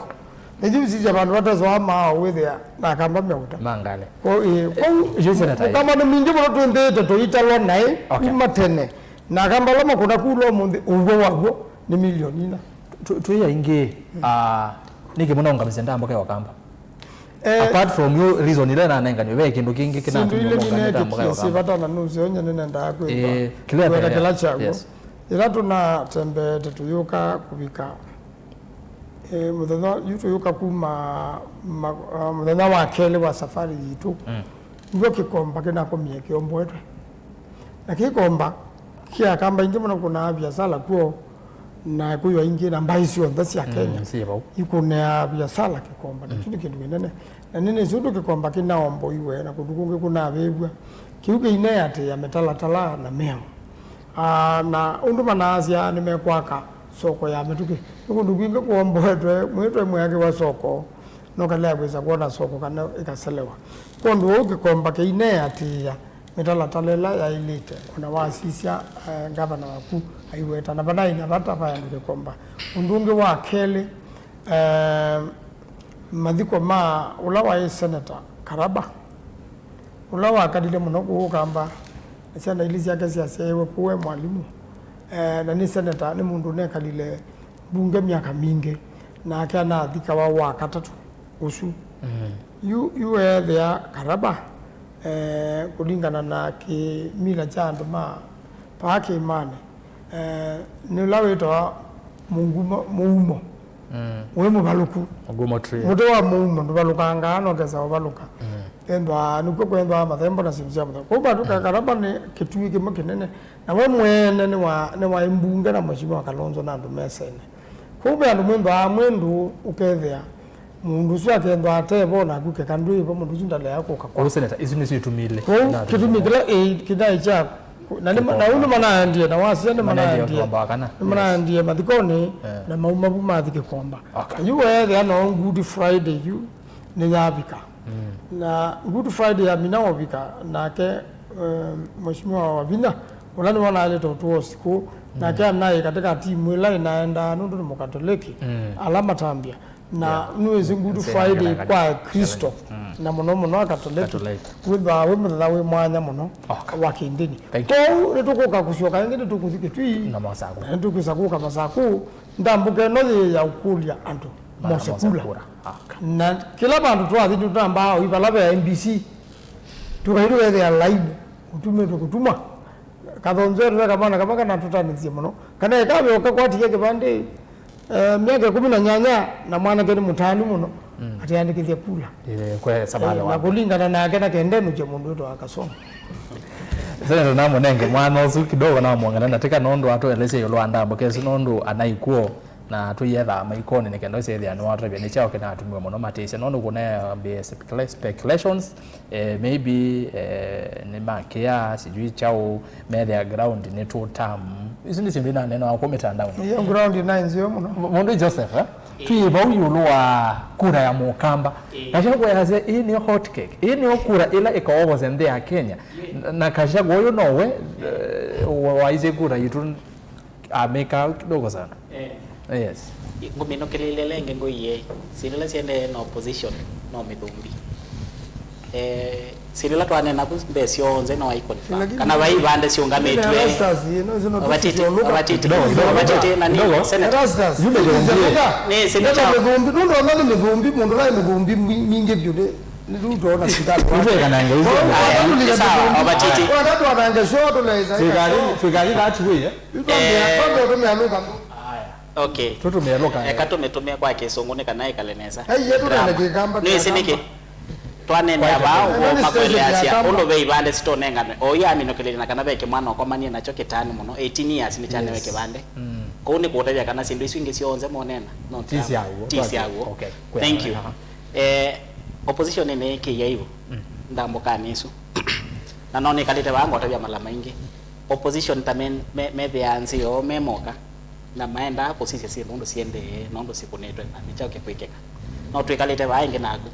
Na ithyĩ ũsisya vandũ vatesoa maa wĩthĩa na Akamba meũta. Mangale. Ko, ĩ, kwoou, Yu Senata, Mũkamba nĩ mingĩ mũno twĩnthĩĩte tũitalwa naĩ, Okay. kuma tene. Na Akamba ala makũna kula ũmũnthĩ, ũw'o waw'o nĩ milioni ina. Tu-, twĩ aingĩ, ah, nĩkĩ mũnaũngamisya ndamboka ya Wakamba? Eh, Apart from yo reason ila nanenganiwe, ve kĩndũ kĩngĩ syĩndũ kĩnatuma ile mũũngamĩte ndamboka ya nĩneetĩkie syĩ Wakamba? Vata na nũseo nye nĩnendaa kwĩka, Eh, kĩla kwĩka endelea. Kĩla kyaw'o. Yes. Ĩla tũnatembeete tũyũka kũvika, eh, mũthenya yu tũyũka kuma ma-, ah, mũthenya wa kelĩ wa safari yitũ, Mm. nĩw'o kĩkomba kĩnakomie kĩomboetwe. Na kĩkomba kĩ Akamba aingĩ mũno kũnaa viasala kw'o, na kwĩwa ingĩ na mbaĩ syonthe sya Mm, Kenya syĩ vau. Ikũnĩaa viasala kĩkomba, na Mm. kĩu nĩ kĩndũ kĩnene. Na nĩnĩsĩ ũndũ kĩkomba kĩnaomboiwe na kũndũ kũngĩ kũnavĩvw'a. Kĩu kĩineatĩĩa mĩtalatala na mĩao. Ah, na ũndũ manaasya nĩmekwaka soko ya mĩtũkĩ. Nĩ kũndũ kwingĩ kũomboetwe, mwĩtwe mwĩakĩwa soko, no kalea kwĩsa kwona soko kana ĩkaselewa. Kwondũ ũu kĩkomba kĩineatĩĩa mĩtalatala ĩla yaĩlĩte, ona wasisya, eh, ngavana waku aiweta, na vanaĩ na vata va andũ kĩkomba. Ũndũ ũngĩ wa kelĩ, eh, mathiko ma ũla waĩ seneta Karaba, ũla wakalile mũno kũũ Ũkamba, na syana ilĩ syake syasyaĩwe kũũ e mwalimũ, eh, na nĩ seneta, nĩ mũndũ ũnekalile mbunge myaka mingĩ, nake anathikawa wa katatũ ũsu. Mm. Yu, yu weethĩa Karaba, eh, kũlingana na kĩmila kya andũ ma vaa kĩĩmanĩ, Eh, nĩ ũla wĩtawa mũnguma, mũumo. Mm. Wĩ mũvalũku. Mũgumo tree. Mũtĩ wa mũumo ndũvalũkangaa, no kesa ũvalũka. Mm. Kethwa, nĩkw'o kwethwa mathembo na syĩndũ sya mũthemba. Kwoou vandũ, mm, Kakaraba nĩ kĩtui kĩmwe kĩnene. Na we mwene nĩ wa, nĩ wa mbunge na Mheshimiwa Kalonzo na andũ mesene. Kwoou ve andũ mwĩthwaa mwĩ ndũũ ũkethĩa mũndũ ũsu akethwa ate vo, naku keka ndwĩ vo, mũndũ ũsu ndalea kũka kwaku. Ũu seneta, isu nĩsyo itumi ilĩ. Kwoou kĩtumi kĩla ĩ-, kĩnaĩ kya, na nĩ ma-, na ũu nĩmanaendie, na wasya nĩmanaendie, nĩmanaendie mathikonĩ, eh, na mauma vu mathi Kĩkomba. Okay. Yu weethĩa no Good Friday yu nĩyavika. Mm. Na Good Friday yamina ũvika, nake, eh, Mheshimiwa Wavinya, ũla nĩwe ũnaĩlĩte ũtũa ũsikũ, nake, mm, anaĩ katika timu ĩla ĩnaendaa nũndũ nĩ Mũkatoleki, mm, ala matambya. Na, yeah, nĩwĩsĩ Good Friday kwa Akristo, mm, na mũno mũno Akatoleki, Katoleki, wĩthwaa wĩ mũthenya wĩ mwanya mũno, okay, wa kĩndĩni. Thank you. Kwoou nĩtũkũka kũsyoka ĩngĩ, nĩtũkũthi Kĩtui, na Masakũ, na nĩtũkwĩsa kũka Masakũ, ndambũka ĩno yĩ ya ũkũlya andũ mose kula. Okay. Na kĩla vandũ twathi nĩtũtambaa ũi vala ve M B C, tũkaitũ wethĩa laini, ũtumĩtwe kũtumwa. Kathonzo etu ve kamwana kama kanatũtanĩthye mũno. Kana ĩkavyoka kwatikia kĩvandĩ, eh, myaka ĩkũmi na nyanya, na mwanake nĩ mũtanu mũno, mm, atĩandĩkĩthye kula. Eh, kwe sababu. Eh, na kũlingana nake na kendenũkya mũndũ wĩtawa Kasongo. Seneta namũnenge mwana ũsu kidogo namwongana na tika nũndũ atũelesya ĩũlũ wa ndambũka ĩsu nũndũ anaĩ kw'o. Na tũiethaa maikonĩ nĩ kenda ũsyethĩa nĩwatavya nĩ kyaũ kĩnatumiwe mũno matĩsya, nũndũ kũneambĩe specula-, speculations, eh, maybe, eh, nĩ makĩa, sijui kyaũ, methĩa ground nĩ tũtamu. Isu nĩ syĩndũ inaneenawa kũ mĩtandaonĩ. Iyo ground ĩnaĩ nzeo mũno. M-, mũndũ Joseph, eh? Twĩ vau ĩũlũ wa kura ya Mũkamba. Ĩĩ. Gachagua yasya, "Ĩĩ nĩyo hot cake. Ĩĩ nĩyo kura ĩla ĩkaongoza nthĩ ya Kenya." Ĩĩ. Na, na Gachagua ũyũ nowe, eh, wa-, waisye kura yitũ amĩka kidogo sana. Eh. Yes. Ngũminũkĩlĩlya lengĩ ngũiye, syĩndũ ila siendee na opposition no mĩthũmbi. Eh, syĩndũ ila twanena vu mbee syonthe no ai confirm. Lakini kana vai ivande siũngamĩtwe. Erastus, you know, it's not official. Kidogo, kidogo, kidogo. Nani, kidogo. Senator. Erastus, you may be wrong. Nĩ, senator. Mĩthũmbi, nũndũ ona nĩ mĩthũmbi, mũndũ naĩ mĩthũmbi mi-, mingĩ vyũ nĩ, nĩ rĩu tũona sindano. Nĩtwekanange, nĩtwekanange. Aya, sawa, Obatiti. Wana twanange show, tũleza. Twĩkali, twĩkali that way, eh? Aya. Okay. Tũtũmĩe lũka. Eka tũmĩtũmĩe kwa Kĩsũngũ nĩ kana ĩkale nesa. Ai, yetu nenda Kĩkamba. Nĩsĩ nĩkĩ? Twanenea vaa ũvoo makweleasya ũndũ ve ivande sitonenganwe. O yu aminũkĩlĩlye na kana ve kĩmwana ũkomanie nakyo kĩtaanĩ mũno, eighteen years nĩkyanewe kĩvande. Kũu nĩ kũũtavya kana syĩndũ isu ingĩ syonthe monena no ti syaw'o. Ti syaw'o. Okay. Thank you. Eh, opposition nĩĩkĩie ivu ndambũkanĩ ĩsu. Na no nĩkalĩte vaa ngotavya mala maingĩ. Opposition ta me, me, methĩaa nzĩ yoo me moka, na maendaa kũsisya syĩndũ ũndũ siendee na ũndũ sikũnĩtwe, na nĩ kyaũ kĩkwĩkĩka. No twĩkalĩte vaa ĩngĩ naku,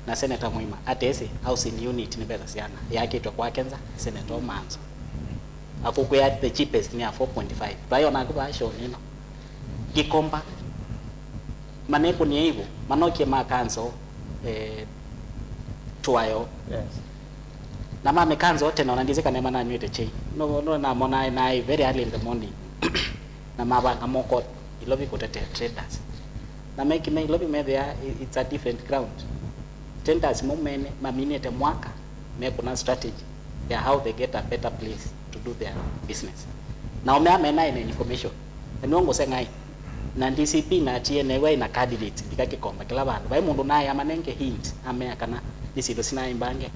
na Senator Mũima atĩsĩ, housing unit nĩ mbesa siana, yakĩtwe kwake nza, Senator Manzo. Akũkwĩa the cheapest nĩ ya four point five. Twaĩ onaku vaa show nĩno. Kĩkomba, manekũnie ivu, manokie ma cancel, eh, twayo. Yes. Na mamĩ cancel tene, ona ndĩsĩ kana mananywĩte chai. No, no, namona naĩ very early in the morning. Na mavanga moko Ilovi kũtetea traders. Na mekime Ilovi methĩa i-, it's a different ground. Traders mo mene maminĩte mwaka mekũna strategy ya how they get a better place to do their business. Nao mea mena ene information. Na nĩwe ngũseng'ai. Na D C P na T N A wai na candidates mbika Kĩkomba kĩla vandũ. Vai mũndũ naĩ amanenge hint, amea kana nĩ syĩndũ sinaĩ mbange.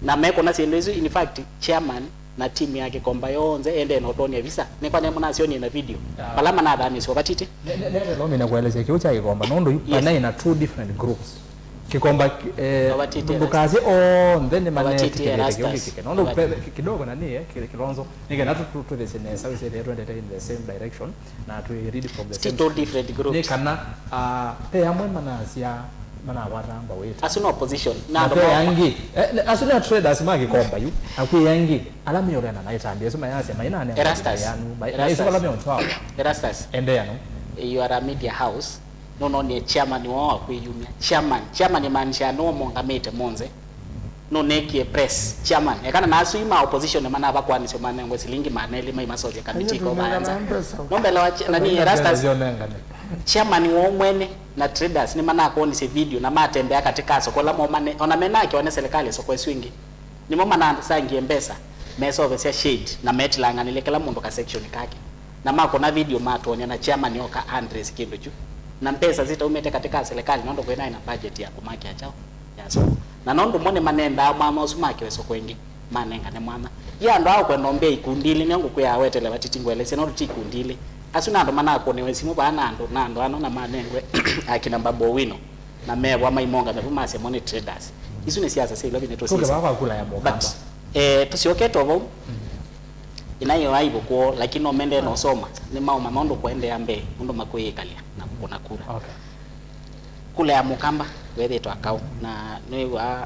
Na mekũna syĩndũ isu, in fact, chairman na team ya Kĩkomba yonthe endee na ũtwonia visa. Nĩkwa nĩmũnasyonie na video. Ah. Vala manathamĩswa Obatiti. Ne, ne, ne, no mina kuelezea kĩu kya Kĩkomba. Nũndũ yu, yes, panaĩ na two different groups. Kĩkomba, eh, Obatiti, ndũkasye onthe nĩ manetĩkĩlĩte kĩu kĩkĩke. Nũndũ pe-, ki-, kidogo na niĩ, eh, ki-, Kilonzo, nĩ kana tũ-, tũ-, tũthĩsye nesa, wĩsĩ twendete in the same direction, na twĩ read from the same script. Still two different groups. Nĩ kana, ah, pe amwe manasya, manakwata mbawĩta. Asu no opposition. Na na andũ pe mo- angĩ, eh, ne-, asu nĩ traders ma Kĩkomba yu, na kwĩ angĩ, ala meũlea na maitambia, asu mayasya, mainane Erastus. Yanu, mai-, na isu Erastus. Ala meũntwawa. Erastus. Endeea no. You are a media house. Nũnonie chairman woo wa kwĩyumya. Chairman, chairman imaanisha nũũ mongamĩte monthe. Nũnekie press. Chairman. Ekana na asu ma opposition manava kwanĩsyo manengwe silingi maana elĩ mai masovya kamiti ko vaanza. No mbele wa cha-, nani, Erastus. Chairman woo mwene na traders nĩ manakonisye video na matembea katika soko la momane. Ona menake one serikali soko isu ingĩ. Nĩmo manasangie mbesa. Mesovesya shade na metilang'anĩlya kĩla mũndũ ka section kake. Na makũna video matwony'a na chairman oka address kĩndũ kyu. Na mbesa sitaumĩte katika serikali nũndũ kwĩnaĩ na budget ya kũmakĩa kyaũ ya soko. Na nũndũ mo nĩmanendaa mwanya ũsu makĩwe soko ĩngĩ, manengane mwanya. Ye andũ aa ũkwenda ũmbĩa ikundi ilĩ, nĩo ngũkwĩaa wetele vatiti ngũelesye nũndũ ti ikundi ilĩ. Asu nĩ andũ manakũnĩwe simũ vaa na andũ, na andũ ano na manengwe akina Babu Owino. Na mevwa maimongame vu masya mo nĩ traders. Isu nĩ siasa sya ila vinĩ tũsisya. Tũke vaa kwa kula ya Mũkamba. But, eh, tũsyokete o vau. Ĩnaĩ yo aivũkwo, lakini no mendee na ũsoma. Nĩ maũmanya ũndũ kũendeea mbee, ũndũ makwĩyĩkalya na kũkũna kura. Okay. Kula ya Mũkamba wethĩtwa kaũ, na nĩw'a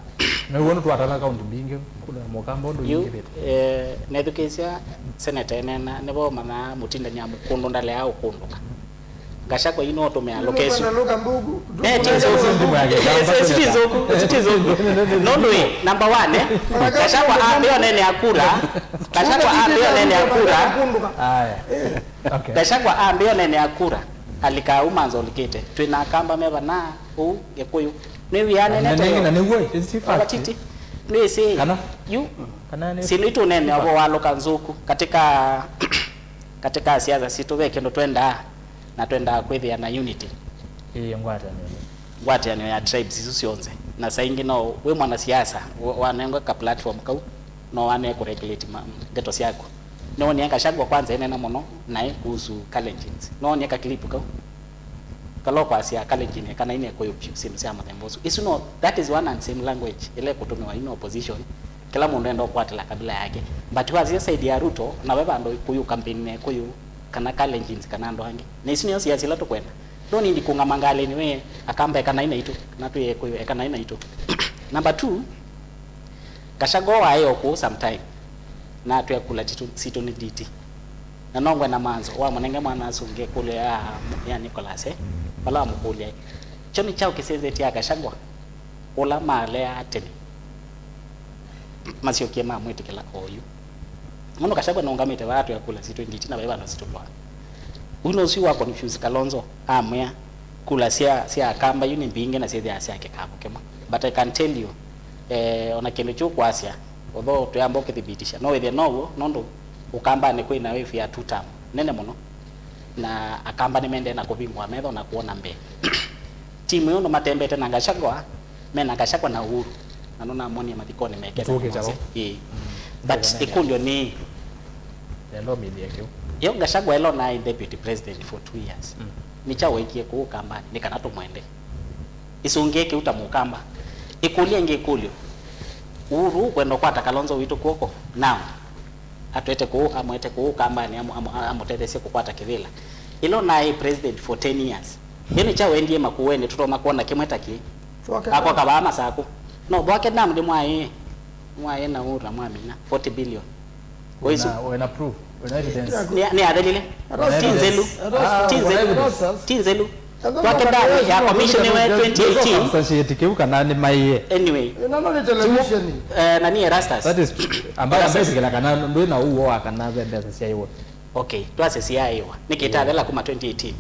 Nĩw'o nĩtwatala kaunti mbingĩ, kula ya Mũkamba ũndũ yu, yingĩvĩte. Eh, nethukĩĩsya seneta enena, nĩvo ũmanyaa mũtindani ya mũkũndũ ndaleaa ũkũndũka. Gachagua ino ũtũmĩa lũkesu. Nũkwenda lũka mbuku. Eh, ti nzũku. Ndimũ ya Kĩkamba, eh, ti nzũku, ti nzũku. Nũndũ ĩ, number one, eh, Gachagua ambĩa ũnene ya kura. Gachagua ambĩa ũnene ya kura. Aya. Okay. Gachagua ambĩa ũnene ya kura. Alika uma nzolikite. Twĩ na Akamba me vana ũu Gĩkũyũ. Nĩ wĩa nene na nĩ, na nĩw'o, it's fact. Vatiti. Nĩ ĩsĩ. Kana? Yu. Kana nĩ sindu itũnene avo walũka nzũku katika, katika siasa sitũ ve kĩndũ twendaa. Na twendaa kwĩthĩa na unity. Ĩĩ, ngwatanĩo. Ngwatanĩo ya tribes isu syonthe. Na saa ingĩ no wĩ mwanasiasa, wa-, wanengwa ka platform kau, no wanee kũregulate ma-, ndeto syaku. Nĩwonie Gachagua kwanza ĩnena mũno naĩ kuhusu Kalenjins. Nĩwonie ka clip kau. Kala ũkwasya Kalenjin eka naĩ nĩ Ekũyũ vyũ, syĩndũ sya mũthemba ũsu. Isu no, that is one and same language, ĩla ĩkũtũmĩwa yu nĩ opposition. Kĩla mũndũ enda ũkwatĩla kabila yake. But wasya side ya Ruto, na we vandũ kũyũ campaign na Ekũyũ, kana Kalenjins, kana andũ angĩ. Na isu nĩo siasa ila tũkwenda. Don't need kũng'ama ngalĩnĩ we Akamba eka naĩ naitũ, kana twĩ Ekũyũ eka naĩ naitũ. Number two, Gachagua waĩ o kũu sometime, na atwĩa kula titũ, sitũ nĩ D T. Na no ngwenda manzo, wamũnenge mwana asu ngĩkũlyo ya, ya Nicholas, eh? Vala wamũkũlya, kyo nĩ kyaũ kĩsenzeti ya Gachagua? Ũla maleaa tene. Masyokie mamwĩtĩkĩla oyu. Mũno Gachagua nũngamĩte vaa atwĩa kula sitũ ĩngĩ ĩtina vai vandũ situlwa. Uno ũsu wa confuse Kalonzo, amwĩa, kula sya, sya Akamba yu nĩ mbingĩ na syĩthĩaa sya kĩkavo kĩmwe. But I can tell you, eh, ona kĩndũ kyu kwasya, although twĩamba ũkĩthibitisha, no wĩthĩe now'o, nũndũ Ũkambanĩ kwĩ na wave ya two term nene mũno. Na Akamba nĩmendee na kũvingũa metho na kuona mbee. Timu ĩyo nũmatembete na Gachagua, mena Gachagua na Uhuru. Na nũnamonie mathikonĩ mekete. Tũkĩkya vo. Ĩĩ. But ĩkũlyo nĩ, nenda ũmĩthie kĩu. Yo Gachagua elo naĩ deputy president for two years. Mm. Nĩ kyaũ ekie kũu Ũkambanĩ, nĩ kana tũmwende. Ĩsũngĩe kĩu ta Mũkamba. Ĩkũlye ĩngĩ ĩkũlyo. Uhuru kwenda ũkwata Kalonzo witũ kw'oko? Now. Atwete kũu, amwete kũu Ũkambanĩ, amũ-, amũ-, amũtetheesye kũkwata kĩvĩla. Ĩla ũnaĩ president for ten years. Ĩ nĩ kyaũ endie Makueni tũtonya kwona kĩmwe ta kĩĩ? Akoka vaa Masakũ. No, Thwake Dam ndĩmwaĩe. Mwaĩe na Uhuru na mwamina forty billion. Wĩsu. Wĩna, wĩna proof, wĩna evidence. Nĩ, nĩ athelile. Ti nzelu. Ah, ti nzelu. Ti nzelu. Thwake Dam ya commission we twenty eighteen. Substantiate kĩu kana nĩ maiye. Anyway. Ĩno no nĩ television. Eh, na nĩ Erastus. That is true. Ambaye ambaye sikila kana ndwĩ na uo wa kana ve mbesa sya iwe. Okay, twasye siaĩwa. Nĩkĩ itathela kuma twenty eighteen?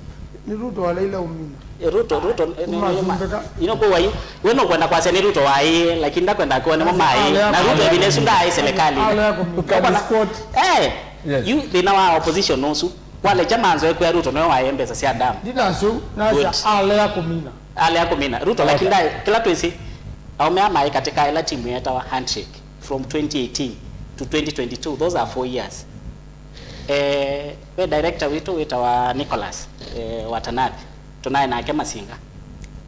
Nĩ Ruto waleile ũmina. Eh, Ruto, Ruto, eh, nĩ, nĩ, nĩ, ino kwa wayu, we no kwenda kwasya nĩ Ruto waĩ, lakini ndakwenda kuwa nĩmo maĩ. Na Ruto ĩvinda ĩsu ndaĩ serikali. Eh, yes. Yu thĩna wa opposition ũsu. Walecha manzo ekwĩa Ruto nĩwe waĩ mbesa sya dam. Ndinasyo, nasya alea kũmina. Alea kũmina. Ruto, okay. Lakini ndaĩ, kĩla twĩsĩ, aũme aa maĩ katika ĩla timu yetawa handshake from twenty eighteen to twenty twenty-two. Those are four years. Eh, ve director witũ wĩtawa Nicholas, eh, Watanabe. Tũnaĩ nake Masinga.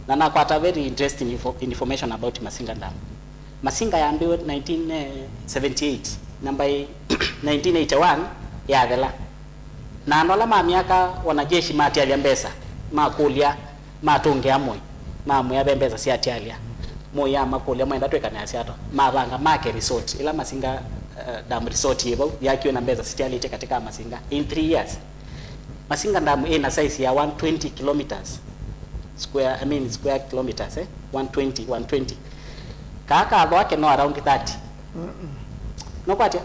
Na nakwata very interesting info-, information about Masinga Dam. Masinga yambĩwe nineteen seventy-eight, na by nineteen eighty-one yathela. Na andũ ala mamyaka wanajeshi matialya mbesa, makũlya, matũngĩa Moi, mamwĩa ve mbesa sya atialya. Moi amakũlya, "Mwenda twĩkanĩasya ata?" Mavanga make resort, ĩla Masinga, eh, Dam Resort yĩ vau, yakiwe na mbesa sitialĩte katika Masinga in three years. Masinga Dam ĩna size ya one twenty kilometers square, I mean square kilometers, eh? One twenty, one twenty. Kaa ka Thwake no around thirty. Nũkwatya?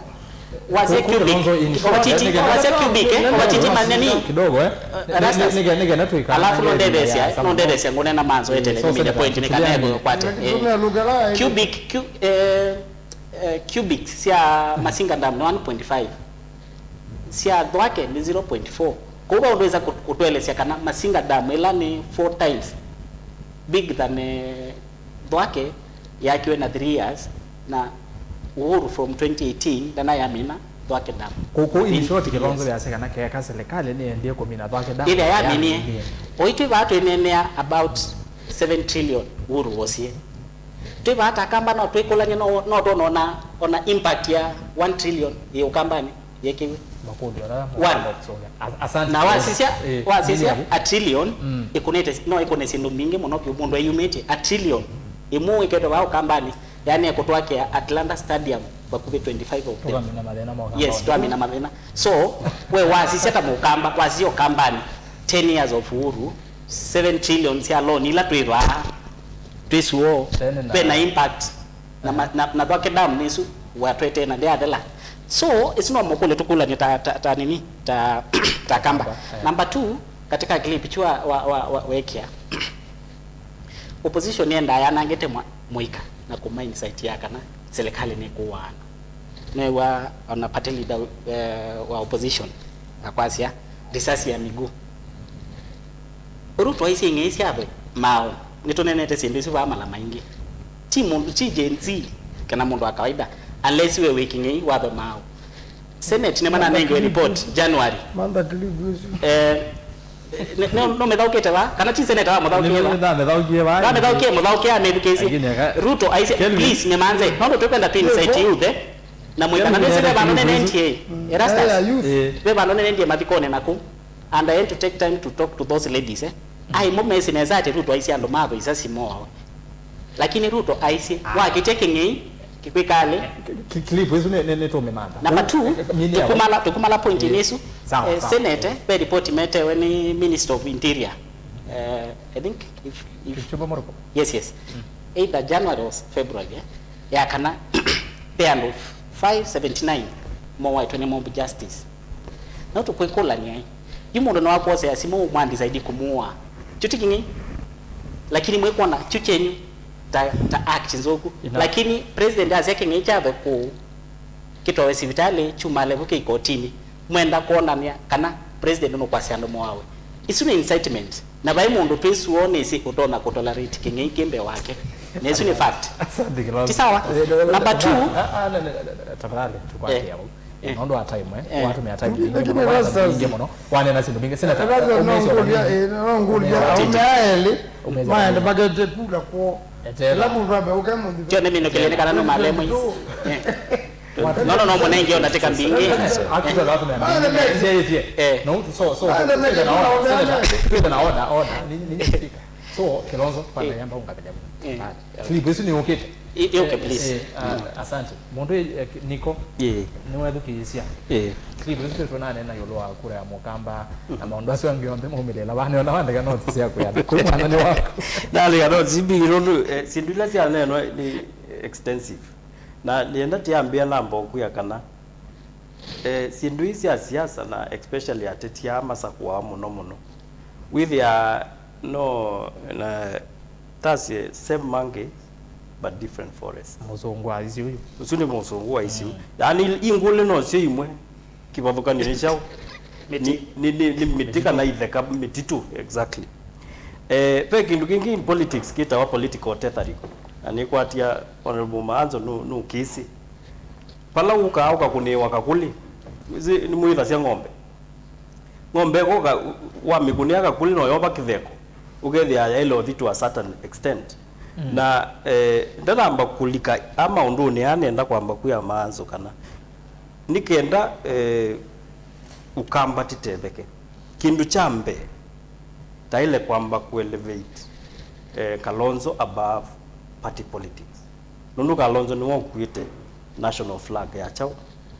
Wasya cubic, watiti, wasya cubic, eh? Watiti maneni. Kidogo, eh? Erastus. Nige, nige, nige, nige, alafu nondetheesya, nondetheesya ngũnena manzo etele, nĩmine point nĩ kana ego kwate. Eh. Cubic, cu-, eh, eh, cubic sya Masinga Dam nĩ one point five, sya Thwake nĩ zero point four. Kwoou va ũndũ wĩsa kũ- kũtũelesya kana Masinga Dam ĩla nĩ four times big than, eh, Thwake yakiwe na three years, na Uhuru from twenty eighteen ndanayamina Thwake Dam. Kũkũ in short, Kilonzo yasya kana keka serikali nĩendie kũmina Thwake Dam. Ĩthĩa yaminie. Yaminie. Oitũ vaa twĩneenea about seven trillion Uhuru wosie. Twĩ vaa ta Kamba no twĩkũlany'e, no, no twona ona, ona impact ya one trillion yĩ Ũkambanĩ yĩkĩwe. Makũlyo ala One. Makũlyo kusomea. As- asante. Na wasisya, eh, wasisya nini a trillion, mm, ĩkũnĩte, no ĩkũne syĩndũ mbingĩ mũno vyũ mũndũ eyumĩtye. A trillion ĩmwe wĩketwe vaa Ũkambanĩ, yani ekũtwakĩa Atlanta Stadium vakuvĩ twenty-five of them. Tũkamina mathĩna ma Ũkamba. Yes, twamina mathĩna. So, we wasisya ta Mũkamba, wasisya Ũkambanĩ, ten years of Uhuru, seven trillion sya loan ila twĩ vaa, twĩ suo, ve na impact. Na, ma- na, na Thwake Dam nĩsu watwetee na ndĩathela. So, ĩsu no mũkũlyo tũkũlany'e ta, ta, ta nini, ta, ta Kamba. Kamba, eh. Number two, katika clip chu wa, wa, wa, wa, wekia, opposition yendaa yanangĩte mwa- mũika na kũma incite ya kana serikali nĩkũaa andũ. Nĩwa ona party leader, eh, wa opposition akwasya, risasi ya miguu. Ruto aisye ing'ei syathe mao. Nĩtũnenete syĩndũ isu vaa mala maingĩ. Ti mũndũ, ti Gen Z, kana mũndũ wa kawaida, unless we wĩ kĩng'ei wathe mao. Senate nĩmananengiwe report January. Mantha clip isu. Eh, nĩ- nĩ- nũmĩthaũkĩte vaa? Kana ti senate wa mũthaũkĩe vaa? Nĩmĩthaũkie vaa. Namĩthaũkie mũthaũkĩe amĩthukĩĩsye. Lakini aka- Ruto aisye, Kelvin. Please, nĩmanze. Nũndũ tũkwenda tũ incite youth, eh? Na mũika na nĩsĩ ve vandũ nene ndie. Erastus. Eh, youth. Eh. Ve vandũ nene ndie mathikonĩ naku. And I want to take time to talk to those ladies, eh. Ai mo mesi nesa ati Ruto aisye andũ matho isasi moawe. Lakini Ruto aisye, ah, wakĩtye kĩng'ei kĩkwĩkale. Ki- clip isu nĩ nĩ nĩ tũmĩmantha. Number two, mini ya- tũkumala tũkumala point, eh, nĩsu. Sawa, eh, sawa. Senate, eh, ve report metewe nĩ Minister of Interior. Eh, I think if if Kipchumba Murkomen. Yes, yes. Either January or February, eh, ya kana ve andũ five seventy-nine mowaĩtwe nĩ mob justice. No tũkwĩkũlany'a, yu mũndũ nĩwakwosea simũ mwa decide kũmũa. Kyu ti kĩng'ei. Lakini mwĩkwona kyu kyenyu ta, ta act nzũku. Enough. Lakini president asya kĩng'ei kyathe kũu, kĩtowe sivitalĩ, kyumale vu kĩ ikotinĩ. Mwenda kwonany'a kana president nũkwasya andũ moawe. Isu nĩ incitement. Na vai mũndũ twĩ suo nĩsĩ ũtonya kũtolerate kĩng'ei kĩ mbee wake. Na isu nĩ fact. Asante, Kilonzo. Ti sawa? Eh, no, no, number two. Ah, ah, no, no, no, no, tafadhali, tukwate eh, au. Eh. Nũndũ wa time, eh. Eh. Watũmĩa time nyingĩ. Lakini mũno, Rastas, nyingĩ mũno. Wanena syĩndũ mbingĩ. Sina ta- Rastas, no ngũlya, eh, no ngũlya, aume aelĩ, maende makete kula kwoo. Etela. Kĩla mũndũ ambe ũke mũthĩ. Tyo nĩ minũkĩlye nĩ kana no malemwe. Eh. No, no, no, mũnenge ona tĩka mbingĩ. Actually, watu na mbingĩ. Eh. No, so, so, so, twende na order, twende na order, order. Ni, ni, ni speaker. So, Kilonzo, kwanza yamba ungabenya. Eh. Clip isu nĩ ukite. I- okay, please. Eh, ah, asante. Mũndũ, eh, Niko, ĩĩ, nĩwethukĩĩsya. Ĩĩ. Clip isu tũnanena ĩũlũ wa kura ya Mũkamba, na maũndũ asu angĩ onthe maumĩlĩla. Wanĩona wandĩka notes syaku ya kũi mwathani waku. Nandĩka notes mbingĩ nũndũ, eh, syĩndũ ila syanenwa nĩ extensive. Na nĩenda tiambĩa namba ũkwĩa kana, eh, syĩndũ ii sya siasa na especially ateti aa masakũawa mũno mũno, wĩthĩaa no na tasye same monkey but different forest. Mũsũngũ aisye ũyu. Ũsu nĩ mũsũngũ waisye ũyu. Mm. Yaani i ngũlĩ nosyo imwe, kĩvathũkanio nĩ kyaũ? Mĩtĩ. Nĩ, nĩ, nĩ, nĩ mĩtĩ kana itheka, mĩtitũ, exactly. Eh, ve kĩndũ kĩngĩ in politics kĩtawa political tethering. Na nĩkwatia Honorable Maanzo nũ- nũkĩsĩ. Vala ũkaa ũkakũnĩĩwa kakũlĩ, ĩsĩ nĩmwĩthasya ng'ombe. Ng'ombe ĩkoka, wamĩkũnĩa kakũlĩ no yova kĩtheko, ũkethĩa yaĩle ũthi to a certain extent. Mm. Na, eh, ndanamba kũlika a maũndũnĩ aa nenda kwamba kwĩa Maanzo kana nĩ kenda, eh, Ũkamba tĩtetheke. Kĩndũ kya mbee, taĩle kwamba kũelevate, eh, Kalonzo above party politics. Nũndũ Kalonzo nĩwe ũkuĩte national flag ya kyaũ?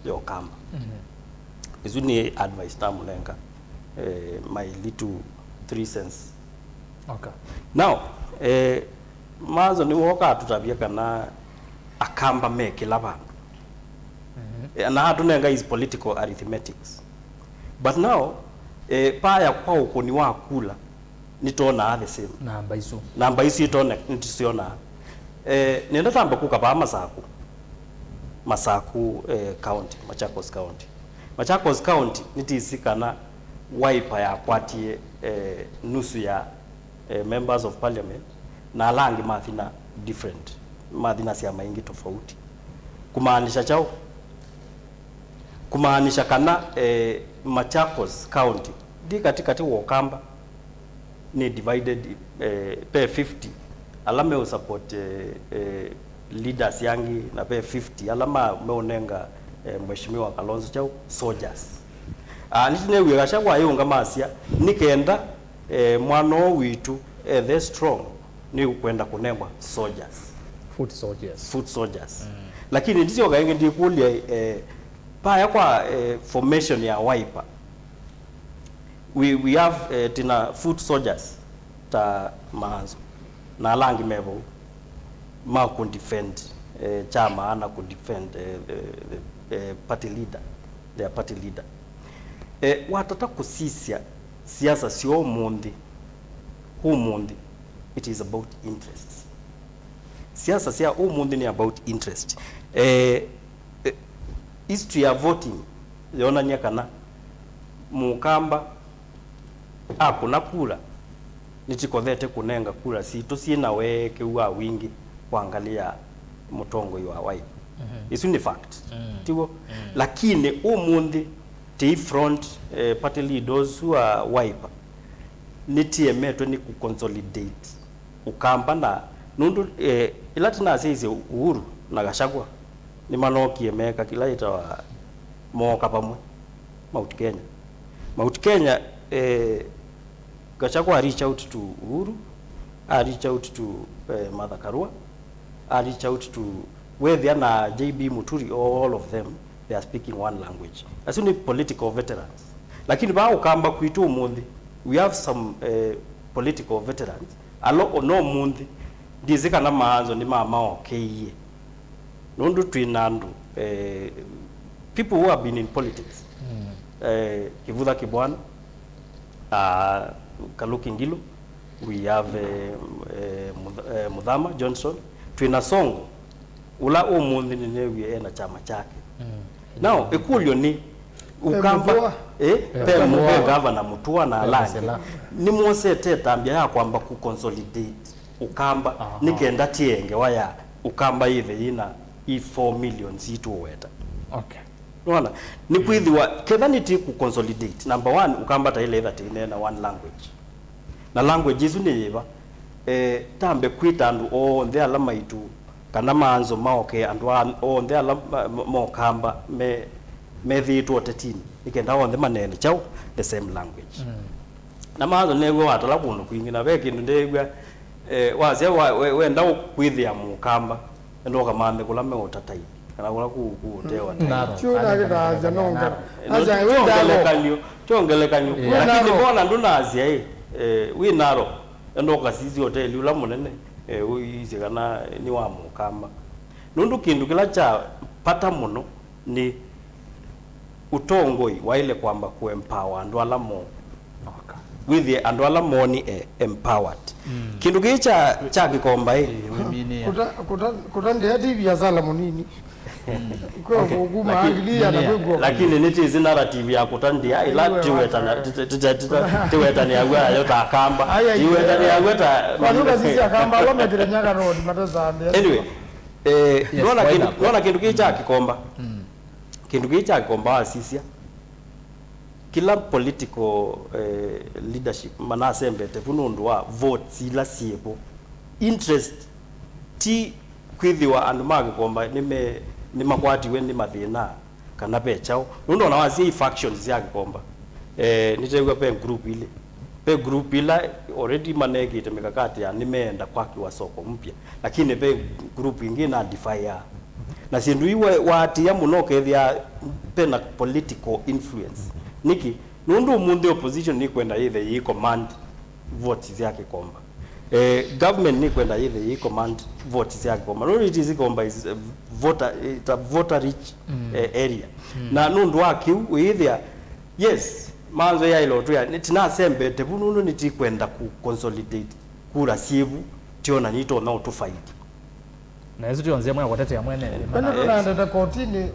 Ya Ũkamba. Mhm. Ĩsu nĩ advice namũnenga, eh, my little three cents. Okay. Now, eh, Maanzo nĩwe ũkatũtavya kana Akamba me kĩla vandũ. Mhm. Eh, na atũnenga his political arithmetics. But now, eh, paya kwa ũkũni wa kula, nĩtwonaa the same. Namba isu. Namba isu itone-, nĩtũsyonaa. Eh, nenda tambe kũka vaa Masakũ. Masaku, eh, County, Machakos County. Machakos County nĩtĩsĩ kana Wiper yakwatie, eh, nusu ya, eh, members of parliament, na ala angĩ mathi na different, mathi na syama ingĩ tofauti. Kumaanisha kyaũ? Kumaanisha kana, eh, Machakos County ndi katikati wa Ukamba, nĩ divided, eh, ve fifty ala meũsupport, eh, eh, leaders angĩ, na ve fifty ala ma-, meũnenga, eh, Mheshimiwa Kalonzo kyaũ, soldiers. Ah, nĩtũnewie Gachagua ayĩũnga masya, nĩ kenda, eh, mwana ũũ witũ ethe strong, nĩ kwenda kũnengwa soldiers. Foot soldiers. Foot soldiers. Mm. Lakini ndisyoka ĩngĩ ndikũlya, eh, vaya kwa, eh, formation ya Wiper, we, we have, eh, tina foot soldiers ta Maanzo na ala angĩ me vau ma kũdefend, eh, kyama na kũdefend, eh, eh, eh, party leader, their party leader. Eh, watata kũsisya siasa sya ũmũnthĩ, ũmũnthĩ, it is about interests. Siasa sya ũmũnthĩ nĩ about interest. Eh, eh, history ya voting yonany'a kana Mũkamba akũna kura, nĩtikothete kũnenga kura sitũ syĩ na weekeu wa wingĩ kwa ngalĩ ya mũtongoi wa Wiper. Mhm. Isu nĩ fact. Mm. Tiw'o? Mm. Lakini ũmũnthĩ tĩi front, eh, party leaders wa Wiper nĩtĩemetwe nĩ kũconsolidate Ũkamba na nũndũ, eh, ĩla tĩnasyaisye Uhuru na Gachagua nĩmanokie meeka kĩla yĩtawa mooka vamwe Mount Kenya. Mount Kenya, eh, Gachagua a reach out to Uhuru, a reach out to, eh, Martha Karua, a reach out to Wethĩa na J B Muturi, all of them, they are speaking one language. Asu nĩ political veterans. Lakini vaa Ũkamba kwitũ ũmũnthĩ, we have some, eh, political veterans. Ala ona ũmũnthĩ, ndisĩ kana Maanzo nĩmamaokeie. Nũndũ twĩ na andũ, eh, people who have been in politics. Mm. Eh, Kivutha Kibwana, ah, Kaluki Ngilu, we have, eh, eh, Mutha-, eh, Muthama Johnson, twĩ na Songo, ũla ũmũnthĩ nĩneewie ena kyama kyake. Mm. Now, ĩkũlyo nĩ, Ũkamba, Mutua. Eh, Pe pe Mu-, Mutua. Pe Gavana Mutua na Pe ala angĩ. Masela. Nĩmwosete ĩtambya ya kwamba kũconsolidate Ũkamba, aha, nĩ kenda tiengewa ya Ũkamba yĩthe yĩna i four million sitũweta. Okay. Nona? Nĩ kwĩthĩwa, ketha nĩtĩ kũconsolidate, number one, Ũkamba taĩle ĩtha tĩneena one language. Na language ĩsu nĩ yĩva? Eh, tambe kwĩta andũ onthe ala maitũ, kana Maanzo maoke, andũ a-, onthe ala ma-, ma-, mokamba me-, methĩĩtwe ũtetinĩ, nĩ kenda onthe maneene kyaũ? The same language. Mm. Na Maanzo nĩw'o watala kũndũ kwingĩ, na ve kĩndũ ndeew'a, eh, wasya wa-, we-, wenda ũ-, kwĩthĩa Mũkamba, enda ũkamanthe kũla meũtatai, kana kũla kũ-, kũũtewa tai. Naro. Kyu nakĩtaasya nongela. Eh, no, asya, ti wĩ ndalo. Ngelekany'o, ti ngelekany'o. Yeah. Lakini naro. Mbona ndũnasya, eh, eh, wĩ naro, enda ũkasisye ũteli ũla mũnene, eh, ũisye kana nĩ wa Mũkamba. Nũndũ kĩndũ kĩla kya vata mũno nĩ ũtongoi waĩle kwamba kũ-empower andũ ala moo. Okay. Wĩthĩe andũ ala moo nĩ, eh, empowered. Mm. Kĩndũ kĩĩ kya, kya kĩkomba ĩ. Ĩĩ, wĩminĩa. Kũta, kũta, kũta ndĩa ti viasala mũnini. Mm. Kwĩ, okay, kuma lakini, angili ya na kwĩ ngũa. Lakini nĩtĩsĩ narrative ya kũta ndĩa ĩla, ĩwe tiwetana, wata, tita-, tita-, tita-, tiwetanĩaw'a nayo ta Akamba. Ai, ai, tiwetanĩaw'a ta. Kwa nduka sisi Akamba, wamekire Nyaga Road, matazambia. Anyway, eh, yes, nona kĩndũ, nona kĩndũ kĩĩ kya kĩkomba. Mm. Kĩndũ kĩĩ kya kĩkomba wasisya, kĩla political, eh, leadership manasembete vu nũndũ wa votes ila syĩvo. Interest ti kwĩthĩwa andũ ma kĩkomba nĩme-, nĩmakwatiwe nĩ mathĩna kana ve kyaũ. Nũndũ ona wasya i factions sya kĩkomba, eh, nĩtew'a ve group ilĩ. Ve group ila already manekĩte mikakati ya nĩmeenda kwakiwa soko mpya, lakini ve group ingĩ na defy ya. Na syĩndũ ii wa-, waatĩĩa mũno ũkethĩa ve na political influence. Nĩkĩ? Nũndũ ũmũnthĩ opposition nĩkwenda yĩthe yĩ command votes sya kĩkomba. Eh, government nĩkwenda yĩthe yĩ command votes sya kĩkomba. Nũndũ it is, kĩkomba is a voter, it's a voter rich, mm, eh, area. Mm. Na nũndũ wa kĩu, wĩĩthĩa, yes, Maanzo yaĩle ũtwĩa, nĩ-, tinasembete vu nũndũ nĩtikwenda kũ consolidate kura syĩvu, tiona nitonya ũtũfaidi. Na ĩsu tyo nzĩa mwa kũtetea mwene nthĩ. Nĩ mana- tũnaendete kotini.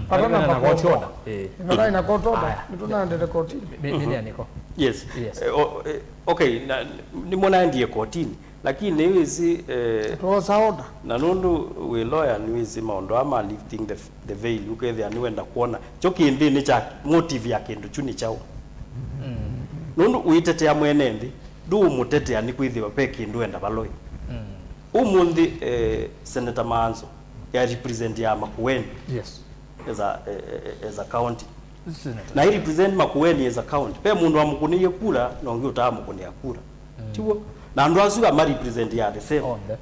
Vatana na court order. Eh. Ĩmana ina court order. Aya. Nĩ tũnaendete kotini. Mĩ- mĩ- mĩanĩko. Yes. Yes. Eh, o- eh, okay, na, nĩmũnaendie kotini, lakini nĩwĩsĩ eh, twosa order. Na nũndũ wĩ lawyer nĩwĩsĩ maũndũ aa ma lifting the, the veil, ũkethĩa nĩwenda kuona kyo kĩndĩnĩ kya motive ya kĩndũ kyu nĩ kyaũ. Nũndũ ũitetea mwene nthĩ, ndũũmũtetea nĩ kwĩthĩwa ve kĩndũ enda valoi. Ũmũnthĩ eh, Senator Maanzo ya represent ya Makueni. Yes. As a, eh, eh, as a county. Senator. Na i represent Makueni as a county. Ve mũndũ amũkũnĩie kura na ũngĩ ũtaamũkũnĩa kura. Tiw'o? Na andũ asu ama represent ya the same. Onthe.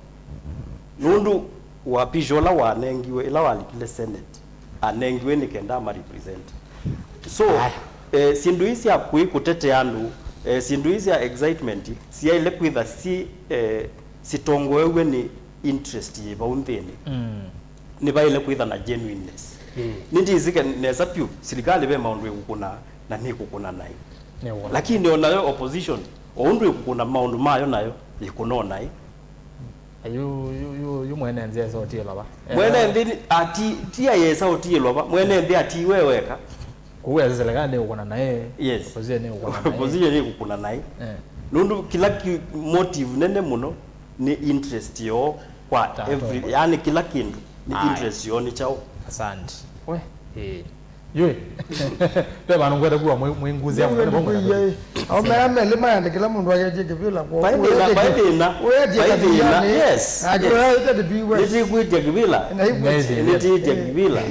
Nũndũ wapisha ũla wanengiwe ĩla walikile Senate, anengiwe nĩ kenda ama represent. So eh, syĩndũ ii sya kũi kũtetea andũ, eh, syĩndũ ii sya excitement syaĩle kwĩtha si eh, sitongoew'e nĩ interest yĩ vau nthĩnĩ. Nĩvaĩle kwĩtha na genuineness. Nĩndĩsĩ nesa vyũ silikalĩ ve maũndũ ĩkũkũna na nĩkũkũna naĩ. Lakini onayo opposition, o ũndũ ĩkũkũna maũndũ mayo nayo, yĩkũna o naĩ. Yu, yu, yu, yu mwene nthĩ esa ũtiĩlwa va? Mwene nthĩ ati, ti ayesa ũtiĩlwa va, mwene nthĩ atiwe weka. Kũu esa serikali nĩkũkũna naĩ. Yes. Opposition nĩkũkũna naĩ. Opposition nĩkũkũna naĩ. Eh. Nũndũ kĩla ki motive nene mũno nĩ interest yoo kwa every, yani kĩla kĩndũ nĩ interest yoo nĩ kyaũ. Asante. We. Eh. Yũĩ. Ve vandũ ngwenda kuwa mwĩnguzia mũno nĩ mũno. Aũme aa melĩ maandĩkĩla mũndũ aketie kĩvĩla kwa. Vai thĩna, vai thĩna. Ũyetie kavianĩ. Yes. Nake ũyaĩte the viewers. Nĩtĩkwĩtya kĩvĩla. Na ikwĩtya. Nĩtĩtya kĩvĩla.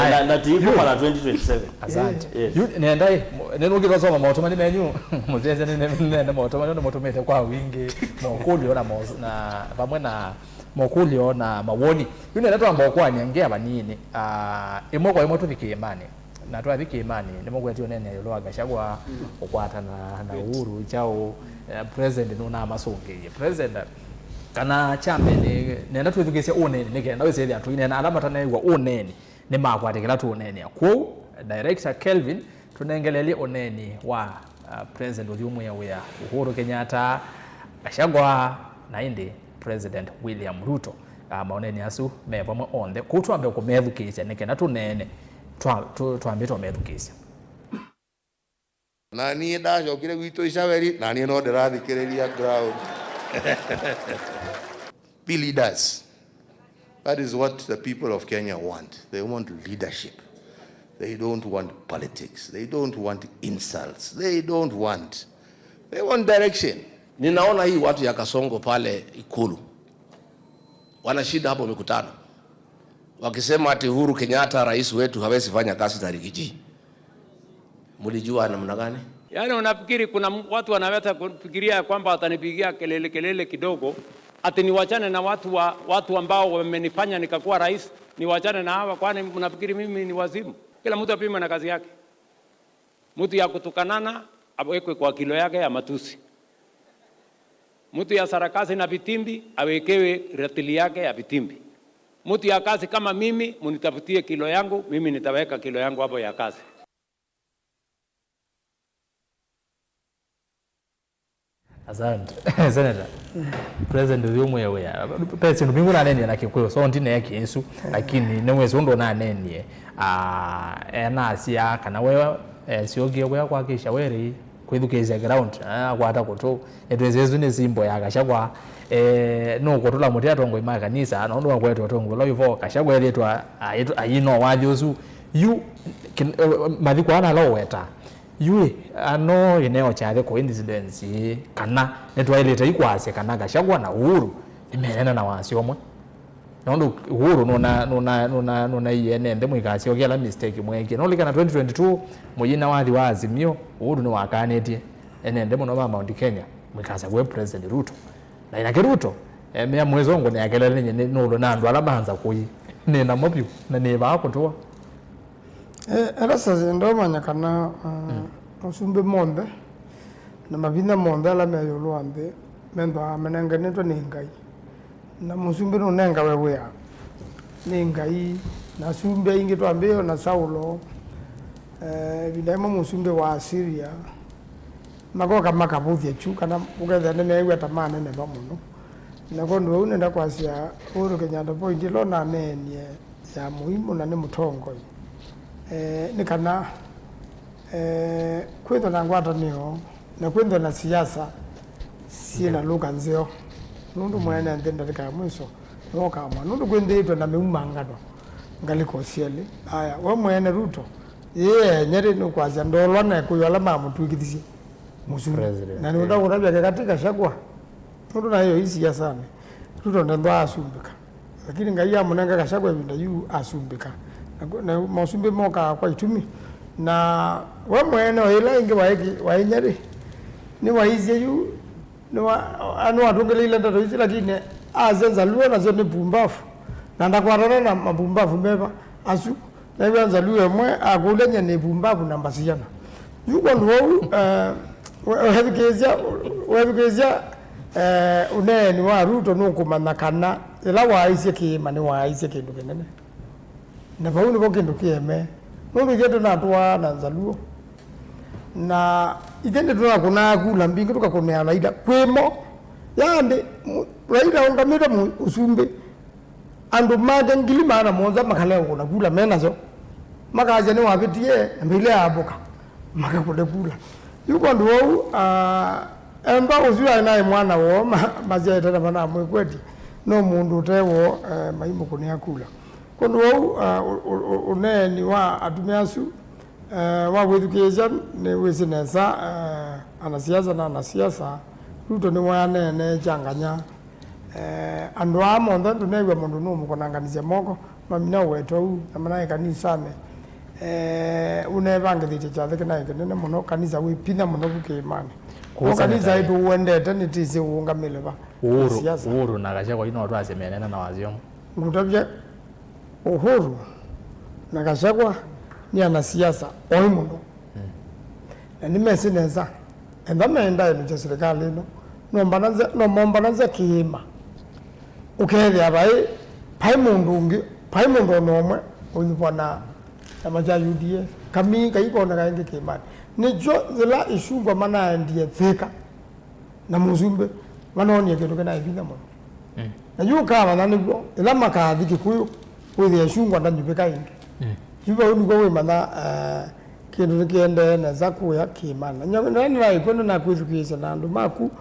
Na na tĩkũmana twenty twenty-seven. Asante. Yu nenda ĩ, nĩnũkĩte ũsoma maũtũmani menyu mũsese nĩnene maũtũmani nĩ mũtũmĩte kwa wingĩ mokũlyo na mos- na vamwe na mokũlyo na mawoni. Yu nenda twamba ũkwany'a ngĩa vanini. Ah, ĩmwe kwa ĩmwe tũthi kĩĩmanĩ. Na twathi kĩĩmanĩ nĩmũkwetye ũneenea ĩũlũ wa Gachagua ũkwatana na Uhuru kyaũ, eh, president nũnamasũngĩie. President kana kya mbee nĩ nenda twĩthukĩĩsye ũneeni nĩ kenda wĩsĩthĩa tũineena ala mataneew'a ũneeni. Nĩmakwatya kĩla tũũneenea. Kwoou, Director Kelvin, tũnengelelye ũneeni wa, uh, President ũthyũmũĩa wĩa Uhuru Kenyatta, Gachagua, na ĩndĩ President William Ruto. Uh, maũneeni asu me vamwe onthe. Kwoou twambe kũmethukĩĩsya nĩ kenda tũneene twa-, tũ-, twambĩte ũmethukĩĩsya. Na niĩ ndasyokire gwitũ Icaweri, na niĩ no ndĩrathikĩrĩria ground. Be leaders. That is what the people of Kenya want. They want leadership. They don't want politics. They don't want insults. They don't want, they want direction. Ninaona hii watu ya Kasongo pale Ikulu wanashinda hapo mikutano wakisema ati Uhuru Kenyatta rais wetu hawezi fanya kazi na Rigiji. Mlijua namna gani? Yaani, unafikiri kuna m- watu wanaweza kufikiria ya kwamba watanipigia kelele kelele kidogo ati niwachane na watu wa, watu ambao wamenifanya nikakuwa rais, niwachane na hawa? Kwani mnafikiri mimi ni wazimu? Kila mtu apimwe na kazi yake. Mtu ya kutukanana awekwe kwa kilo yake ya matusi. Mtu ya sarakasi na vitimbi awekewe ratili yake ya vitimbi. Mtu ya kazi kama mimi, munitafutie kilo yangu, mimi nitaweka kilo yangu hapo ya kazi. Asante. Senator, President ũthyũmũĩa wĩa. Pe syĩndũ mbingĩ ũnanenie na Kĩkũyũ, so ndinee Kĩĩsu, lakini nĩwĩsĩ ũndũ ũnanenie. Ah, enasya kana we, eh, syũkie wĩa kwakĩsha werĩ, kwĩthukĩĩsya ground, ah, akwata kũtũ. Nĩtwĩsĩ ĩsu nĩ symbol ya Gachagua. Eh, nũkũtũla mũtĩ atongoi ma kanisa, nũndũ wakwete ũtongoi ũla wĩ vo, Gachagua ethĩĩtwe ayĩno wathi ũsu. Yu, kin- eh, mathiko ana ala ũweta. Yu ĩ, ano ĩneo kyathĩ coincidence ĩ, kana nĩtwaĩlĩte ikwasya kana Gachagua na Uhuru nĩmeneena na wasya ũmwe? Nũndũ Uhuru nũna, nũna, nũna, nũnaie ene nthĩ mũikasyoke ala mistake mweekie. Nũlikana twenty twenty-two, mũyina wathi wa Azimio, Uhuru nĩwakanĩtye ene nthĩ mũno ma Mount Kenya mũikasakũe President Ruto. Na inake Ruto, emea mwĩsũngũ nĩakelele nĩ, nĩ, nũlũ na andũ ala manza kũi. Nĩ namo vyũ, na nĩ vaa kũtũa. Eh, ela sasa ndomanya kana, uh, masumbĩ monthe na mavinya monthe ala me ĩũlũ wa nthĩ methĩawa manenganĩtwe nĩ Ngai. Na mũsumbĩ nũnengawe wĩa nĩ Ngai. Na asumbĩ aingĩ twambĩĩe na Saulo, eh, ĩvinda yĩmwe mũsumbĩ wa Asiria, makoka makavũthya kyu, kana ũkethĩa nĩmeew'a ta maneneva mũno. Na kwondũ ũu nenda kwasya Uhuru Kenyatta point ĩla ũnaneenie ya mũimũ na nĩ mũtongoi, eh, nĩ kana, eh, kwĩthwa na ngwatanĩo na kwĩthwa na siasa syĩ na lũka nzeo, nũndũ mwene nthĩ ndatĩka ya mwiso nĩwokaa mwa, nũndũ kwĩnthĩĩtwe na mĩumangano ngalĩko syelĩ. Aya, we mwene Ruto, yĩenye rĩ nũkwasya ndolwa na ĩkũyũ ala mamũtw'ĩkĩthisye mũsumbĩ. President, na nĩũnda eh. Kũtavya kekati Gachagua, nũndũ nayo ii siasanĩ. Ruto ndethwa asumbĩka, lakini Ngai amũnenga Gachagua ĩvinda yu asumbĩka. Na kũ- na masumbĩ mokaa kwa itumi. Na we mwene o ĩla ĩngĩ waĩ- wainya rĩ, nĩwaisye yu nĩwa- a- nĩwatũngĩlĩile ndeto isu, lakini asya Nzaluo nasyo nĩ pumbafu, na ndakwatana na mapumbafu meva asu. Neew'a Nzaluo ĩmwe akũlya, nyie nĩ pumbavu namba siana? Yu kwondũ wou, eh, we- wethukĩĩsya, wethukĩĩsya, eh, ũneeni wa Ruto nũkũmanya kana ĩla waaisye kĩĩma nĩwaaisye kĩndũ kĩnene. Na vau nĩvo kĩndũ kĩemee. Nũndũ ithyĩ tũnatũaa na Nzaluo. Na ithyĩ nĩtũnakũnaa kula mbingĩ tũkakũnĩa Raila. Kwĩmo, yaani, mu- Raila ũngamĩte mu- ũsumbĩ. Andũ make ngili maana mũonza makalewa kũna kula me nasyo, makasya nĩwavĩtie na mbĩle ya mboka, makakũne kula. Yu kwondũ wou, ah, enda ũsu aĩ naĩ mwana woo ma- masyaĩte na manamwĩkwetye, no mũndũ ũte woo, eh, maimũkũnĩa kula. Kwondũ wou, ah, ũ- ũ- ũ- ũneeni wa atumĩa asu, eh, wa kwĩthukĩĩsya nĩwĩsĩ nesa, eh, anasiasa na anasiasa, Ruto nĩwe aneenee kyanganya. Eh, andũ aa monthe ndũnew'a mũndũ nũũmũkonanganisya moko, mamina ũweta ũu, na manaĩ kanisanĩ. Eh, ũnevangĩthĩtye kyathĩ kĩnaĩ kĩnene mũno, kanisa wĩ pinya mũno vu kĩĩmanĩ. Kũu no kanisa seneta ĩtũwendete nĩtĩsĩ ũũngamĩle va. Uhuru, siasa. Uhuru na Gachagua ino twasye menene na wasyomo. Ngũtavya Uhuru na Gachagua nĩ anasiasa oĩ mũno. Mm. Na nĩmesĩ nesa, enda meenda ĩndũ kya silikalĩ ĩno, no mbananze, no mombananze kĩĩma. Ũkethĩa vai, vai mũndũ ũngĩ, vai mũndũ ona ũmwe ũyuvwa na kyama kya U D A. Kamii kaikoneka ĩngĩ kĩĩmanĩ. Nĩkyo yĩla Icungwa manaendie Thĩka na mũsumbĩ, manoonie kĩndũ kĩnaĩ vinya mũno. Mm. Na yu ũkamanya nĩw'o, ĩla makathi Kĩkũyũ, wĩthĩa Icungwa ndanyuvĩka ĩngĩ. Mm. Yu vau nĩw'o wĩmanya, eh, kĩndũ nĩkĩendee nesa kũya kĩĩmanĩ. Na nyo- na nĩnaĩkw'o nĩnakwĩthukĩĩsya na andũ maku,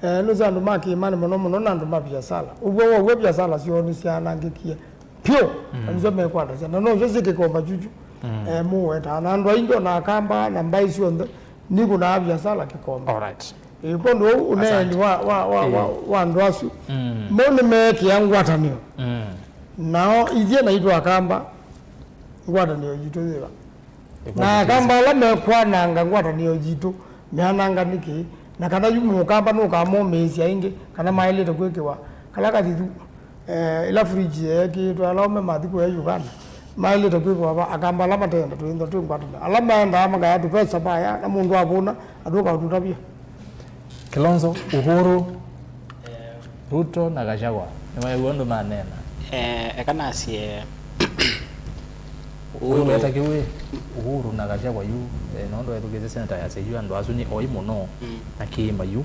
eh, nũsĩ andũ ma kĩĩmanĩ mũno mũno na andũ ma viasala. Ũw'o wa ũw'o viasala syoo nĩsyaanangĩkie vyũ, mm, na nĩsyo mekwatasya. Na nosyo syĩ kĩkomba kyukyu, mm, eh, mũwetaa. Na andũ aingĩ ona Akamba na mbaĩ syonthe, nikũnaa viasala kĩkomba. All right. Ĩ, kwondũ ũu ũneeni, asante, wa, wa, wa, wa, ĩ, wa andũ asu, mm, mo nĩmeekĩa ngwatanĩo. Mm. Nao ithyĩ naitũ Akamba, ngwatanĩo yitũ yĩva? Ĩkũmba na Akamba ala mekwananga ngwatanĩo yitũ meananga nĩkĩ? Na kana yu Mũkamba nũkamomĩĩsya ĩngĩ kana maĩlĩte kwĩkĩwa kala kathithu, eh, ĩla fridge yeekĩĩtwe ala ũme mathi kũya Uganda, maĩlĩte kwĩkĩwa va? Akamba ala matenda twĩntha twĩ ngwatanĩo, ala maendaa makaya tũvesa vaya, na mũndũ avũna atũka ũtũtavya. Kilonzo, Uhuru, Ruto na Gachagua, nĩwaĩw'a ũndũ maneena? Eh, eka nasye, Uhuru, Uhuru weta kĩw'ĩ, Uhuru na Gachagua yu, eh, nũndũ wethukĩĩsye seneta yasya yu andũ asu nĩ oĩ mũno, mm, na kĩĩma yu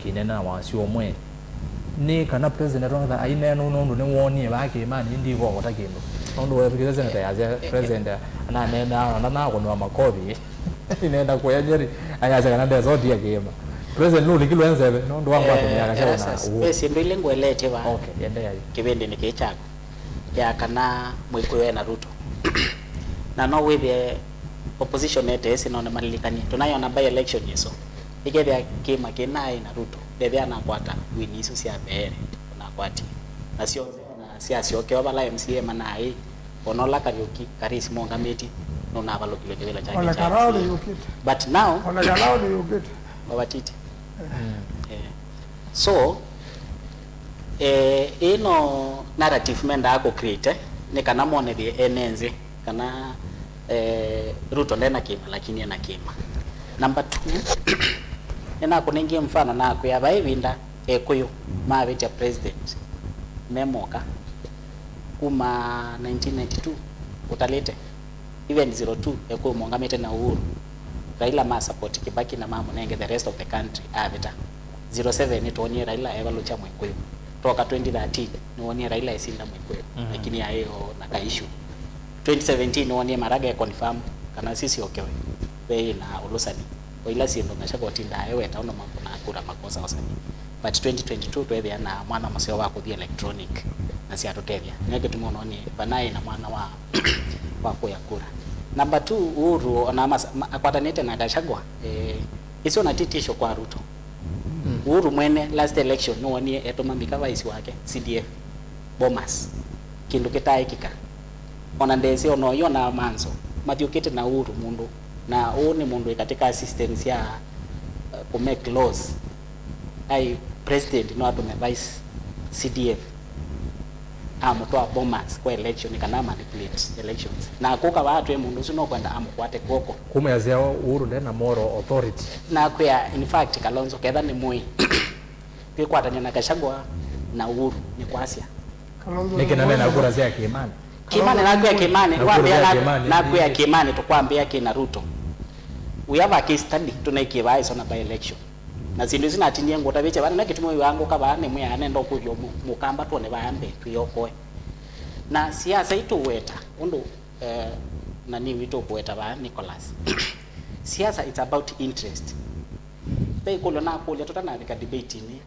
kĩnene na wasyo ũmwe. Nĩ kana president atong'etha aineena nũndũ nĩwoonie vaa kĩĩmanĩ, ĩndĩ ivovota kĩndũ. Nũndũ wethukĩĩsye seneta yasya president ananeenaa na ndanakũnwa makovi. Inenda kũya Nyeri, ayasya kana ndesa ũtia kĩĩma. President nũlikilwe nzeve nũndũ wa ngwatanĩo ya Gachagua na Uhuru. Ve syĩndũ ilĩ ngũeleetye vaa. Okay, endeea yu. Kĩvĩndĩnĩ kĩĩ kyaku, ya kana Mwĩkũyũ ena Ruto. Na no wĩthĩe opposition ete ĩsĩ, no nĩmalilikanie. Tũnaiona by election ĩsu. Ĩkethĩa kĩĩma kĩnaĩ na Ruto, ndethĩa nakwata wini isu sya mbeere, ũnakwatie. Na syonthe, na syasyokewa vala M C A manaĩ, ona ũla Kariuki, Karisi mongamĩtye, nũnavalũkilwe kĩvĩla kyake. Ona kya Karaũ M C A nĩyũkĩte. But now, ona Karaũ nĩyũkĩte. Wavatiti. Mm. Eh. So, eh, ĩno narrative mendaa kũ create, nĩ kana monethye ene nthĩ kana, eh, Ruto ndena kĩĩma, lakini ena kĩĩma. Number two, nĩnakũnengie mfano nakwĩa, vai ĩvinda Ekũyũ mavĩtya president me moka kuma nineteen ninety-two ũtalĩte, even zero two Ekũyũ maũngamĩte na Uhuru, Raila ma support Kibaki na mamũnenge the rest of the country avĩta. Zero seven nĩtwonie Raila evalũkya Mwĩkũyũ. Toka twenty thirteen nĩwonie Raila esinda Mwĩkũyũ, mhm, lakini yaĩ o na ka issue. Twenty seventeen nĩwonie Maraga e confirm kana sisyokewe ve na ũlũsani. O ila syĩndũ Gachagua ũtindaa eweta ũno makũna kura makosa ũsani. But twenty twenty-two twethĩa na mwana mũseo wa kũthi electronic na syatũtethya. Nĩyo kĩtumi ũnonie vanaĩ na mwana wa wa kũya kura. Number two, Uhuru ona mas- ma- akwatanĩte na Gachagua, eh, icio na ti tisho kwa Ruto. Uhuru mwene last election nĩwonie etũma Mika vice wake C D F, Bomas, kĩndũ kĩtaaĩkĩka. Ona ndesĩ ona ũyona manzo mathiũkĩte na Uhuru mũndũ, na ũũ nĩ mũndũ wĩ katĩ ka system sya, uh, kũ make laws. Ai president no atũme vice C D F amũtwaa Bomas kwa election kana manipulate elections. Na akũka vaa atwĩe mũndũ ũsu no kwenda amũkwate kw'oko. Kuma yasya Uhuru nde na moral authority. Na kwĩa, in fact, Kalonzo, ketha nĩ mũĩ, twĩkwatany'a na Gachagua na Uhuru, nĩ kwasya. Nĩkĩ na mena kura sya Kĩmani? Kĩmani nakwĩa Kĩmani, na kura sya Kĩmani, nakwĩa Kĩmani, tũkwambĩa kĩ na Ruto. We have a case study, tũnekie vaa isona by election. Na syĩndũ isu natindie ngũtavĩtye vaa, na kĩtumi wĩwaa ngũka vaa nĩmwĩaa nenda ũkũlyo mũ- mũkamba twone vaa mbee twĩokoe. Na siasa itũweta ũndũ, eh, nani witũ ũkũweta vaa Nicholas. Siasa, it's about interest. Ve ĩkũlyo nakũlya tũtanavika debate-inĩ.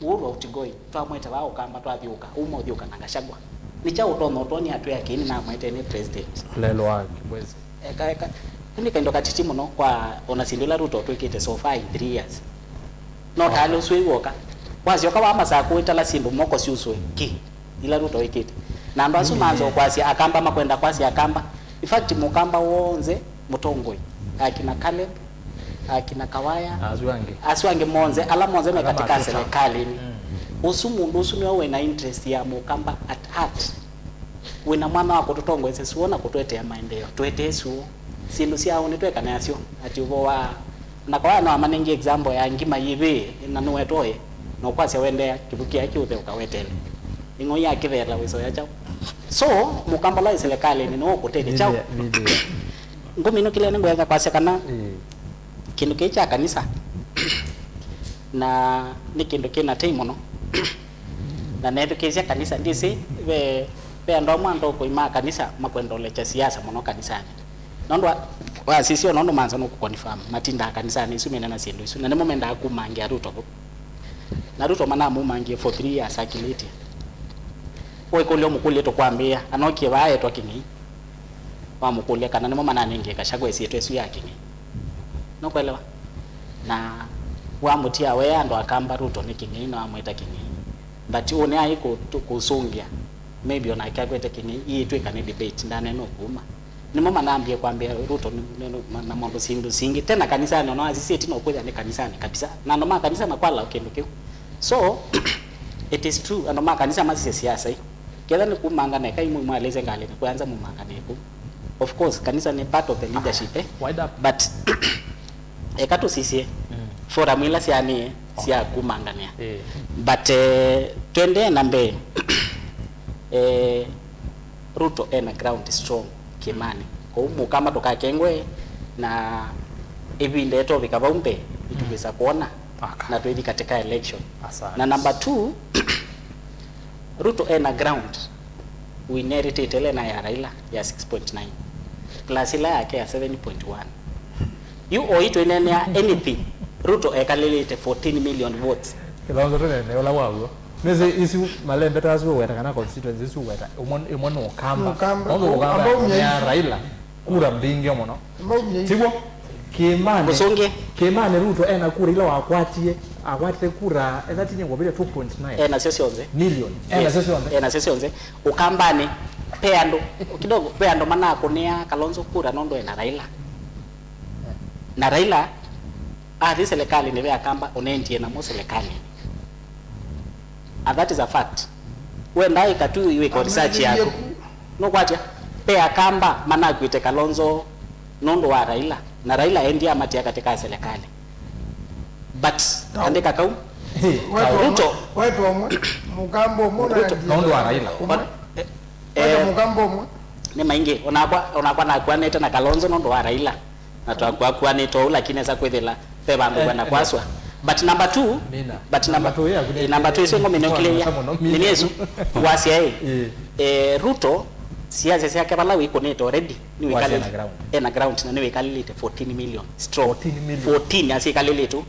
Uhuru outgoing, twamwete vaa ũkamba twathiũka, uma ũthiũka na Gachagua. Nĩ kyaũ ũtonya ũtwonia atwĩa kĩĩ nĩnamwete nĩ president? Lelo wa Kibwezi. Eka, eka. Kau nĩ kaindo katiti mũno kwa ona syĩndũ ila Ruto twĩkĩte so far in three years. No tale ũsu wĩw'oka. Wasyoka wa Masakũ wĩtala syĩndũ moko syusũe ki ila Ruto wĩkĩte. Na andũ asu manza kwasya Akamba makwenda kwasya Akamba. In fact, Mũkamba wonze mũtongoi. Akina Caleb, akina Kawaya, asu angĩ, asu angĩ monthe, ala monthe me katika serikalini. Mm. Ũsu mũndũ ũsu nĩwe wĩna interest ya Mũkamba at heart. Wĩna mwana wa kũtũtongoesya suo na kũtũetea maendeeo. Tũetee suo. Syĩndũ sya ũnĩ tweka nasyo. Ati ũvoo wa, na Kawaya no amanengie example ya ngima yĩvĩe na nũwetoe, na ũkwasya wendeea kĩvukia kĩũthe ũkawetele. Ĩng'oi ya kĩveela wĩsoya kyaũ? So, Mũkamba ũla wĩ serikalini nĩwe ũkũtethya kyaũ? Ngũminũkĩlya nĩngwenda kwasya kana kĩndũ kĩĩ kya kanisa na nĩ kĩndũ kĩ na tei mũno, na nethukĩĩsya kanisa. Ndĩsĩ ve, ve andũ amwe andokoi ma kanisa makwenda ũlekya siasa mũno kanisanĩ. Nũndũ wa, wasisya nũndũ manza nũkũconfirm matindaa kanisanĩ isu mena na syĩndũ isu, na nĩmo mendaa kumangĩa Ruto vu. Na Ruto manamumangie for three years akilĩtye. Ũikũlya ũmũkũlye tũkwambĩĩa, anokie vaa etwa kĩng'ei. Wamũkũlya kana nĩmo mananengie Gachagua ĩsyĩtwa ĩsu ya kĩng'ei. Nũkwelewa? Na wamũtia we andũ akamba Ruto nĩ kĩng'ei na wamwĩta kĩng'ei. But ũnĩ aĩ kũ-, kũsũngĩa. Maybe onake akwete kĩng'ei, ĩĩtw'ĩka nĩ debate, ndanene ũkuma. Nĩmo manambie kwambĩa Ruto nĩ, nĩ, nĩ, na maũndũ syĩndũ singĩ. Tena kanisanĩ, ona wasisya ĩtina ũkwĩthĩa nĩ kanisanĩ kabisa. Na andũ ma kanisa makwalawa kĩndũ kĩu. So, it is true, andũ ma kanisa masisye siasa ĩ. Ketha nĩ kumangana, ekai mwi mwalĩsye ngalĩnĩ, kwanza mumangane kũ. Of course, kanisa nĩ part of the leadership, eh? But, eka tũsisye forum ila syanĩe sya kumanganĩa. But, eh, twendee na mbee, eh, Ruto ena ground strong kĩmanĩ. Kwoou Mũkamba tũkakengwe na ĩvinda ĩtovika vau mbee, nĩtũkwĩsa kwona na twĩthi katika election. Na number two, Ruto ena ground, we inheritĩte ĩla ĩna ya Raila ya six point nine plus ĩla yake ya seven point one. Yu oĩ twĩneenea anything, Ruto ekalĩlĩte fourteen million votes. Kĩlonzo tũnene ũla waw'o. Nĩsĩ isu malembeta asu ũweta kana constituency isu ũweta, ĩmwe, ĩmwe nĩ Ũkamba. Nũndũ Ũkamba nĩ ya Raila. Kura mbingĩ mũno. Tiw'o? Kĩmanĩ. Mũsũngĩ. Kĩmanĩ Ruto ena kura ila wakwatie, akwatire kura, etha tinyie ngwavĩte two point nine. Enasyo syonthe. Million. Enasyo syonthe. Enasyo syonthe. Ũkambanĩ, pe andũ, kidogo, pe andũ manakũnĩa Kalonzo kura nũndũ ena Raila. Na Raila athi serikalini ve Akamba, ũnendie namo serikalini. And that is a fact. Wenda ĩka tu wĩka research yaku. Nũkwatya, pe Akamba manakwĩte Kalonzo nũndũ wa Raila, na Raila endie amatia katika serikali. But andĩka kau. Ruto. Wetwa ũmwe, Mũkamba ũmwe na Ruto. Nũndũ wa Raila. Ũmwe. Wetwa Mũkamba ũmwe. Nĩ maingĩ, onakwa, onakwa nakuanĩte na Kalonzo nũndũ wa Raila. Na twakuakuanĩte ũu, lakini esa kwĩthĩla ve vandũ kwenda kwaswa. But number two, Mina. But number, number two, yeah, eh, number two, ĩsu ngomene ũkilĩia. Nĩ Yesu, wasya ĩ, eh, Ruto, siasa syake vala wĩkũnĩte already, nĩ wĩkalĩte, ena ground, na nĩ wĩkalĩte fourteen million strong. Fourteen million. Fourteen, asĩ ĩkalĩlĩtwe.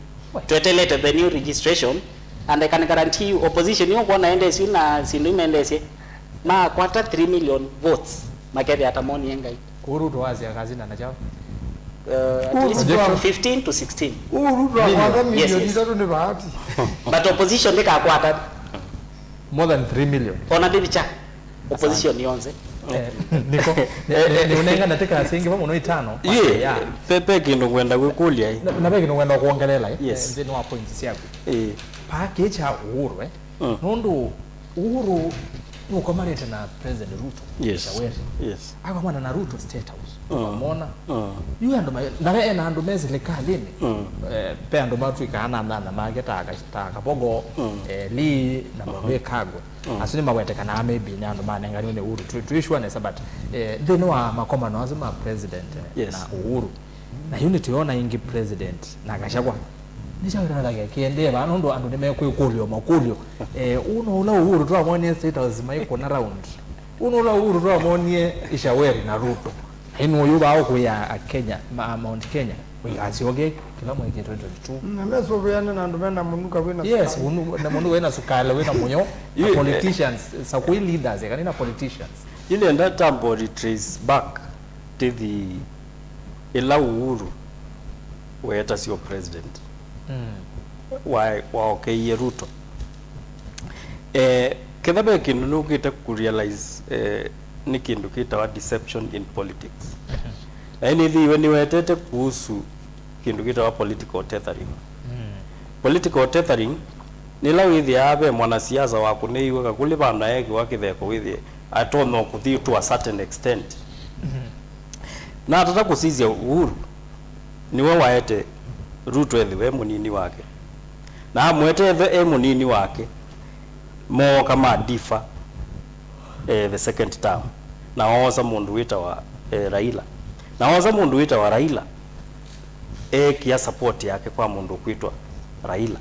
Twetelete the new registration, and I can guarantee you, opposition, nĩ ũkwona endesyu na sindu imendesye, makwata three million votes, makethĩa ta monie Ngai. Kũu Ruto wasya kazi na na chao. Uh, at least Ruto fifteen to sixteen. Kũu Ruto akwata milioni itatu nĩ bahati. But opposition ndĩkakwata. More than three million. Ona ndĩvicha. Opposition yonthe. Eh, niko. Nĩ, nĩ, nĩ ũnenga na teka singi vamwe no itano. Ye, yeah. Pe, pe kĩndũ ngwenda kwĩkũlya, eh. Na, na pe kĩndũ ngwenda kuongelela, eh. Yes. Eh, nthĩnĩ wa points syaku. Eh. Package ya Uhuru, eh. Mm. Nũndũ Uhuru nũkomanĩte na President Ruto, yes, Yoweri. Yes. Akomana na Ruto State House. Mm. Ũkamwona. Mm. Yu andũ ma-, na ve ena andũ me silikalĩnĩ. Mm. Eh, pe andũ matwĩkaa na anana make ta Ka-, ta Kabogo, mm, eh, Lee, na, mhm, Muthui Kagwe. Mm. Asu nĩmawetekanaa maybe nĩ andũ manenganiwe nĩ Uhuru. Twi-, twĩ sure nesa, but, eh, nthĩnĩ wa makomano asu ma President, eh, yes, na Uhuru. Na yu nĩtwĩona ĩngĩ President na Gachagua. Nĩ kyaũ kĩtata kĩendee vaa, nũndũ andũ nĩmekwĩkũlyo makũlyo. Eh, ũũ no ũla Uhuru twamwonie State House maikũna round. Ũũ no ũla Uhuru twamwonie Yoweri na Ruto. Na ĩno ũyũ vaa ũkũĩa a Kenya, ma, Mount Kenya, wĩkasyoke kĩla mweke twenty twenty-two. Na mesũvĩane na andũ mena mũnuka wĩna, yes, sukali. Unu-, na mũnuka wĩna sukali, wĩna mũyo, na politicians, sakũi leaders, eka nĩ na politicians. Yu nenda tambo retrace back tĩthi ĩla Uhuru weetasya president, mm, wa-, waokeie Ruto. Eh, ketha ve kĩndũ nũkĩte kũrealize, eh, nĩ kĩndũ kĩtawa deception in politics. Mhm. Na nĩthĩiwe nĩwetete kuhusu kĩndũ kĩtawa political tethering. Mm. Political tethering nĩ ĩla wĩthĩaa ve mwanasiasa wakũnĩiwe kakũlĩ vandũ aekĩwa kĩtheko wĩthĩe atonya kũthi to a certain extent. Mhm. Na atata kũsisya Uhuru, nĩwe waete Ruto ethĩwe e mũnini wake. Na amũete ethwe e mũnini wake, mooka ma differ, eh, the second term. Na oosa mũndũ wĩtawa, eh, Raila. Na oosa mũndũ wĩtawa Raila, eekĩa support yake kwa mũndũ ũkwĩtwa Raila.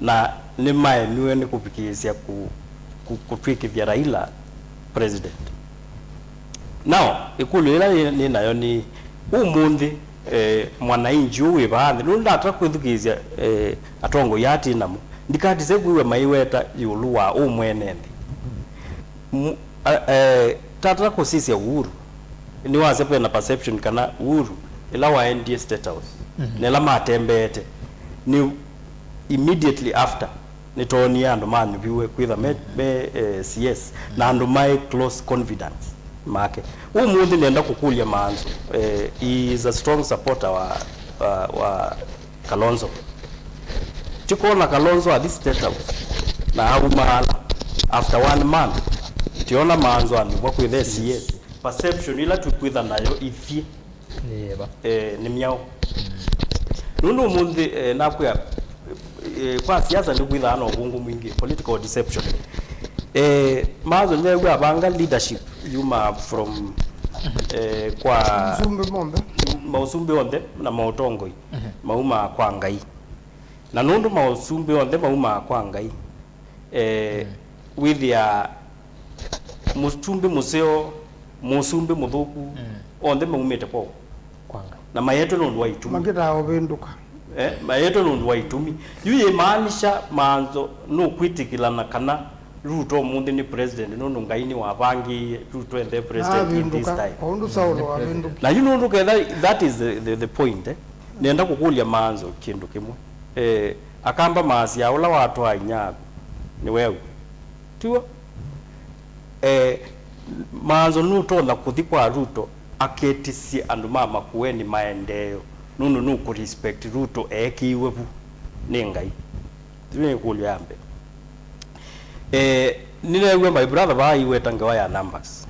Na nĩmaemiwe nĩ kũvikĩĩsya kũ-, kũ-, kũtw'ĩkĩthya Raila president. Now, ĩkũlyo ĩla nĩ, nĩ nayo nĩ, ũmũnthĩ, eh, mwananchi ũũ wĩ vaa nthĩ, nũndũ ndata kwĩthukĩĩsya, eh, atongoi aa twĩ namo, ndikatise kwĩw'a maiweta ĩũlũ wa ũ mwene nthĩ. Mu-, a, eh, tata kũsisya Uhuru, nĩwasya vena perception kana Uhuru, ĩla waendie State House, mhm, na ĩla matembeete, nĩ immediately after, nĩtoonie andũ manyuviwe kwĩtha me, me, eh, C S, na andũ maĩ close confidence make. Ũmũnthĩ nenda kũkũlya Maanzo, eh, he is a strong supporter wa, wa, wa Kalonzo. Tikoona Kalonzo athi State House na aumaala. After one month, tiona Maanzo anyuvwa kwĩtha C S. Perception ila tũkwĩtha nayo ithyĩ, nĩ yĩva? Eh, nĩ myaũ? Nũndũ ũmũnthĩ, eh, nakwĩa, eh, kwa siasa nĩkwĩthaa na ũvũngũ mwingĩ, political deception. Eh, Maanzo nĩwew'a avanga leadership yuma from, eh, kwa maũsumbĩ monthe, maũsumbĩ onthe na maũtongoi, mhm, maumaa kwa Ngai. Na nũndũ maũsumbĩ onthe maumaa kwa Ngai, eh, mm, wĩthĩaa mũsumbĩ mũseo, mũsumbĩ mũthũku, mm, onthe maumĩte kwoo. Kwa Ngai. Na mayetwe nũndũ wa itumi. Makĩtaa ũvĩndũka. Eh, mayetwe nũndũ wa itumi. Yu yĩmaanisha Maanzo nũkwĩtĩkĩlana kana Ruto ũmũnthĩ nĩ president nũndũ Ngai nĩwavangĩie Ruto ende president in this time. Avĩndũka, o ũndũ Saulo wavĩndũkie. Na yu nũndũ ketha, that is the, the, the point, eh? Nenda kũkũlya Maanzo kĩndũ kĩmwe. Eh, Akamba maasya, ũla watwaa inyaaku nĩ weũ. Tiw'o? Eh, Maanzo nũtonya kũthi kwa Ruto aketĩsye andũ ma Makueni maendeeo, nũndũ nũkũrespect Ruto eekĩiwe vu nĩ Ngai? Ĩsu nĩ ĩkũlyo ya mbee. Eh, nĩneew'a my brother vaa aiweta ngewa ya numbers.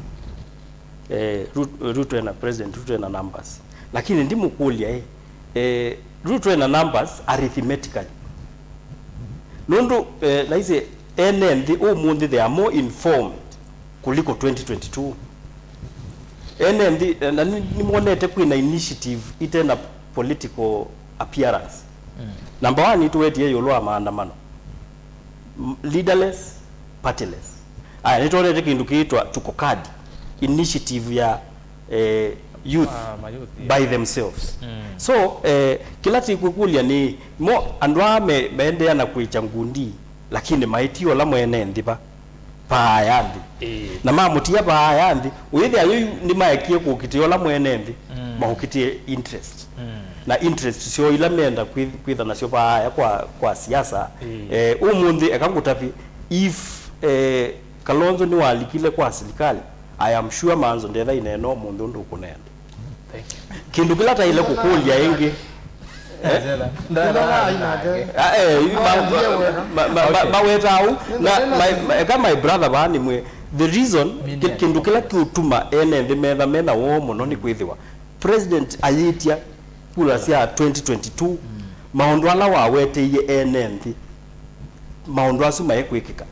Eh, Rut-, Ruto ena president, Ruto ena numbers. Lakini ndimũkũlya, eh, eh, Ruto ena numbers arithmetically. Nũndũ, eh, naisye ene nthĩ ũmũnthĩ they are more informed kuliko twenty twenty-two. Ene nthĩ, eh, na nĩ-, nĩmonete kwĩna initiative itena political appearance. Mm. Number one, nĩtũwetie ĩũlũ wa maandamano. M-, leaderless, partyless. Aya, nĩtwonete kĩndũ kĩĩtwa Tuko Kadi, initiative ya, eh, youth Ah, ma youth, yeah. by themselves. Mm. So, eh, kĩla tĩkũkũlya nĩ mo andũ aa me-, meendeea na kwĩkya ngundi, lakini maĩti ũla mwene nthĩ va, vaaya nthĩ. Ĩĩ. Na mamũtia vaaya nthĩ, ũyĩthĩa yu nĩmaekie kũkitĩa ũla mwene nthĩ, Mm. maũkitĩe interest. Mm. Na interest syoo ila menda kwĩ-, kwĩtha nasyo vaaya kwa, kwa siasa. Ĩĩ. Eh, ũmũnthĩ eka ngũtavye, if, eh, Kalonzo nĩwalikile kwa silikalĩ, I am sure Manzo ndetha ĩneena ũmũnthĩ ũndũ ũkũneena. Thank you. Kĩndũ kĩla taĩle kũkũlya ĩngĩ. Eh? Ndona nake. Ah, eh, ma-, ma-, ma-, ma-, ma-, maweta au, na my, my, eka my brother vaa nĩmwĩe, the reason, kĩ-, kĩndũ kĩla kĩũtuma ene nthĩ metha mena woo mũno nĩ kwĩthĩwa President ayĩtya kura sya twenty twenty-two, maũndũ ala waweteie ene nthĩ, maũndũ asu maĩ kwĩkĩka.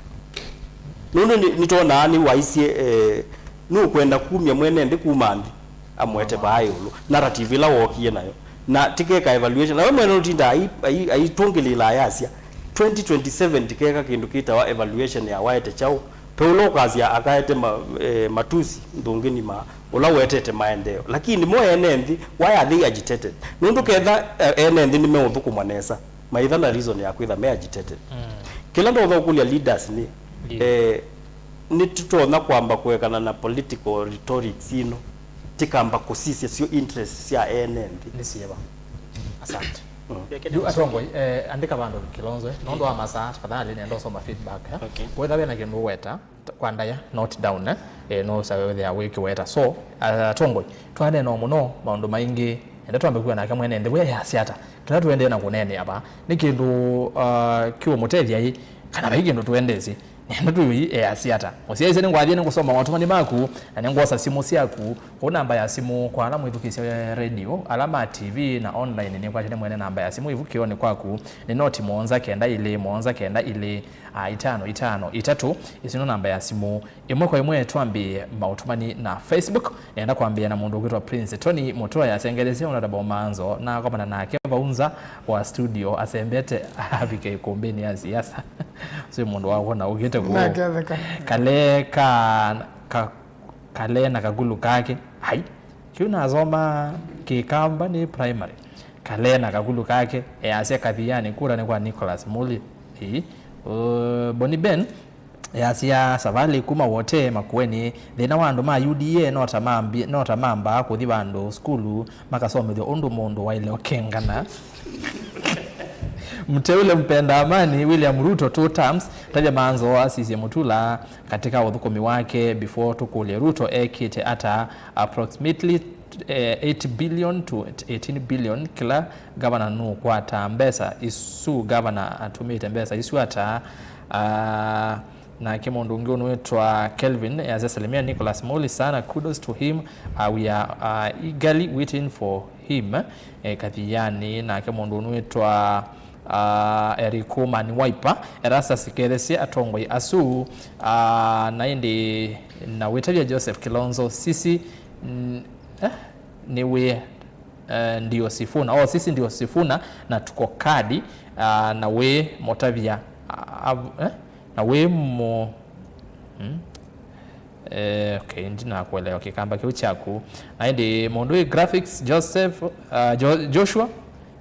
Nũndũ nĩ-, nĩtwonaa nĩwaisye, eh, nũkwenda kumya mwene nthĩ kuma nthĩ, amwete vaa ĩũlũ. Narrative ĩla wookie nayo. Na tikeka evaluation. Na we mwene ũtinda ai-, ai-, aitũngĩlĩĩla ayasya, twenty twenty-seven tikeka kĩndũ kĩtawa evaluation ya waete kyaũ. Ve ũla ũkasya akaete ma-, eh, matusi nthũngĩni ma ũla wetete maendeeo. Lakini mo ene nthĩ, why are they agitated? Nũndũ ketha, eh, ene nthĩ nĩmeũthũkũmwa nesa, maitha na reason ya kwĩtha me agitated. Mm. Kĩla ndonya ũkũlya leaders nĩ, Ndio. eh, nĩtũtonya kwamba kũekana na political rhetorics ino, tikamba kũsisya syo interest sya ene nthĩ. Nĩ syĩva? Asante. Mm. Yu atongoi, eh, andĩka vandũ Kilonzo, eh, nũndũ wa masaa, tafadhali, nenda ũsoma feedback, eh? Okay. Wetha wĩna kĩndũ ũweta, kwa ndaya, note down, eh? Eh, no ũsawe wĩthĩa wĩkĩweta. So, atongoi, twanena mũno maũndũ maingĩ, enda twambe kuwa nake mwene nthĩ, we yasya ata? Tũla tũendee na kũneenea va. Nĩ kĩndũ, uh, kĩũmũtethya ĩ, kana vai kĩndũ tũendesye? Nenda tũyũi easya ata? Mũsyaĩĩsya nĩngwathie nĩngũsoma maũtũmani maku, na nĩngwosa simũ syaku. Kũu namba ya simũ kwa ala mwĩthukĩĩsya radio, ala ma T V na online, nĩkwatya nĩ mwene namba ya simũ ĩvu kĩonĩ kwaku. Nĩ noti mũonza kenda ilĩ, mũonza kenda ilĩ, a, itano itano itatũ. Isu no namba ya simũ. Ĩmwe kwa ĩmwe twambĩĩe maũtũmani na Facebook. Nĩenda kwambĩĩa na mũndũ ũkwĩtwa Prince Tony Mũtũa yasengelesye Honorable Manzo na akomana nake vau nza wa studio asembete avike ĩkũmbĩnĩ ya siasa. Ũsu mũndũ wakwa na ũkĩte kũũ. Naketheka. Kale ka, ka, kale na kakulu kake. Hai. Kĩu nasoma Kĩkamba nĩ primary. Kale na kakulu kake, easya Kathiani kura nĩ kwa Nicholas Muli. Ĩĩ. Uh, Boni Ben, easya Savali kuma Wote Makueni, thĩna wa andũ ma U D A no ta mambi-, no ta mambaa kũthi vandũ sukulu makasomethw'a ũndũ mũndũ waĩle ũkengana. Mteule mpenda amani, William Ruto, two terms, tavya Manzo asisye Mutula katika ũthũkũmi wake before tũkũlye Ruto ekĩte ata approximately, eh, eight billion to eighteen billion kĩla gavana nũkwataa mbesa isu, gavana atũmĩte mbesa isu ata? Ah, nake mũndũ ũngĩ ũnũĩtwa Kelvin, eh, asya salimia Nicholas Muli sana, kudos to him. Ah, we are, ah, eagerly waiting for him, eh, Kathiani. Nake mũndũ ũnũĩtwa, ah, Eric Kuman Wiper, Erastus Kethesye, atongoi asu, ah, na ĩndĩ na wĩtavya Joseph Kilonzo, sisi, n-, eh, nĩ wĩ, eh, ndio Sifuna. Oh, sisi ndio Sifuna na tuko kadi, ah, na wĩ mũtavya, ah, eh, na wĩ mũ-, hmm? Eh, okay, ndinakuelewa Kĩkamba kĩu kyaku. Na ĩndĩ mũndũ wĩ graphics, Joseph, uh, Jo-, Joshua,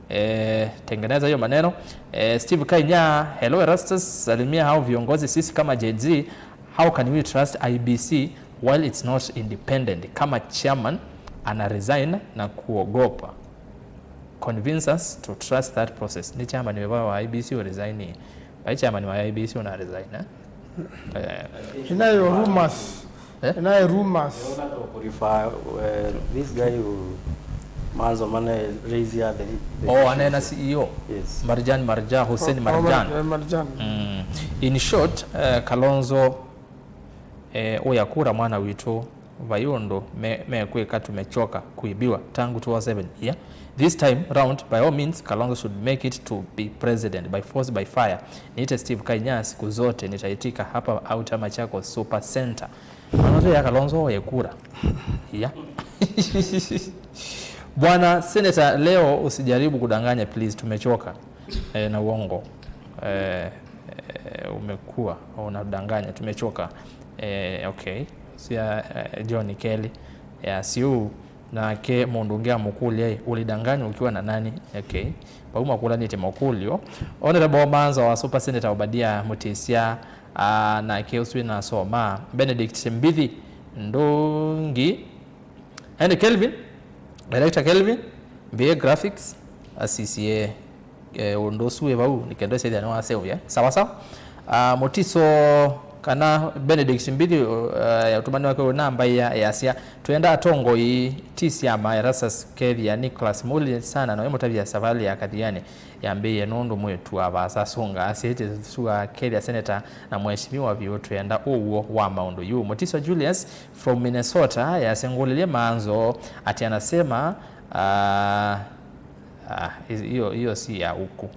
eh, tengeneza hiyo maneno. Eh, Steve Kainya, hello Erastus, salimia hao viongozi, sisi kama Gen Z, how can we trust I E B C while it's not independent? Kama chairman ana resign na kuogopa. Convince us to trust that process. Nĩ chairman wĩva wa I E B C ũ resign? Vai chairman wa I E B C ũna resign, eh? Eh. Inayo rumors. Eh? Inayo rumors. Ona to kurify, eh, this guy who Manzo Mane raise here the, the Oh, issues. Anena C E O? Yes. Marjan Marja, Hussein Oh, oh, Marjan. Mar-, eh, Marjan. Mm. In short, eh, Kalonzo, eh, ũya kura mwana witũ, vai ũndũ me-, mekwĩka, tumechoka kuibiwa tangu two oh seven. Yeah. This time round, by all means, Kalonzo should make it to be president by force, by fire. Niite Steve Kainya siku zote, nitaitika hapa au chama chako Super Center. Manote ya Kalonzo ye kura. Yeah. Bwana Senator, leo usijaribu kudanganya, please, tumechoka. eh, na uongo. Eh, eh, umekuwa unadanganya, tumechoka. Eh, okay. Sia, eh, John Kelly. Ya, siu nake mũndũ ũngĩ amũkũlya, "Ĩ, ulidanganywa ukiwa na nani?" Okay. Vau makũlanĩtye makũlyo. Honorable Manzo wa Super Senator Obadia Mutisya, ah, nake ũsu nasoma. Benedict Mbithi Ndungi. Ende Kelvin, director Kelvin, B A graphics, asisye, eh, ũndũ ũsu wĩ vau, nĩ kenda ũsethĩa nĩwaseũvya. Sawa sawa. Ah, Mutiso kana Benedict Mbithi, eh, ũtũmani wake ũyũ namba ya, yasya, "Twenda atongoi ti syama." Erastus Kethia, Nicholas Muli sana, na wĩ mũtavya savalĩ ya Kathiani yambĩĩe nũndũ mwĩĩtu wa vaasa asunga asyaĩte sua Kethia senator na mheshimiwa vyũ, twenda ũw'o wa maũndũ yu. Mutiso Julius from Minnesota yasengũlĩlye Manzo ati anasema, ah, ah, hiyo, hiyo si ya huku.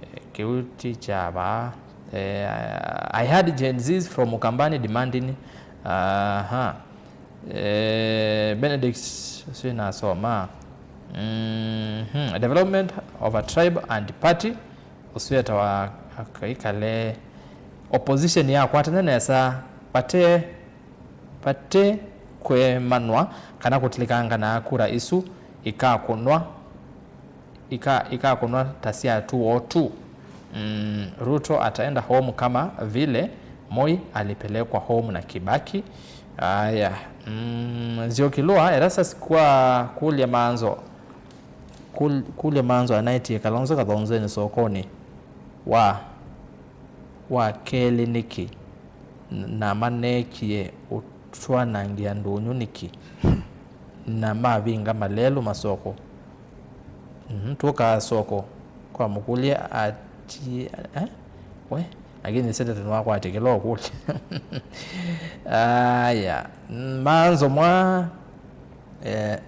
Eh, kĩu ti kya vaa. Eh, I had Gen Zs from Ukambani demanding, aha. Eh, Benedict, ũsu nasoma. Mhm. Development of a tribe and party, ũsu etawa akaikale opposition yakwatane nesa, vate, vate kwemanwa kana kũtilikangana kura isu ikakũnwa, ika, ikakũnwa ta sya two oh two. Mm, Ruto ataenda home kama vile Moi alipelekwa home na Kibaki. Aya, mm, Nzioki Lua, Erastus kwa kũlya Manzo. Kũl-, kũlya Manzo anaetie Kalonzo kathonzweni sokonĩ wa, wa kelĩ nĩkĩ? Na maneekie ũtwanangĩa ndũnyũ nĩkĩ? Na mavinga malelũ masoko. Mhm, tũkaa soko kwa mũkũlye ati, eh? We, lakini senator nĩwakwatĩkĩla ũkũlya. Aya, Manzo mwa, eh,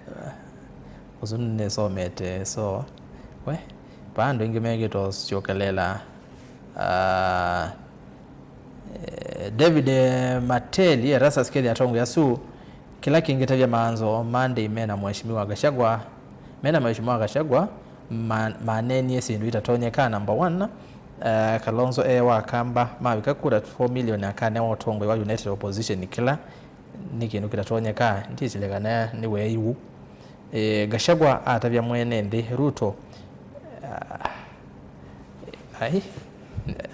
ũsu nĩsomete, so, we, vaa andũ aingĩ mekĩtwa syokelela. Ah, eh, David, eh, Mateli, Erastus Kethia atongoi asu, kĩla kĩngĩtavya Manzo Monday mena Mheshimiwa Gachagua, mena Mheshimiwa Gachagua, ma-, maneenie syĩndũ itatonyeka. Number one, eh, Kalonzo e wa Kamba, mavika kura four million akanewa ũtongoi wa United Opposition, kĩla nĩ kĩndũ kĩtatonyeka, ndisilĩ kana nĩ weew'ũ. E, Gachagua atavya mwene nthĩ Ruto, ah, ai,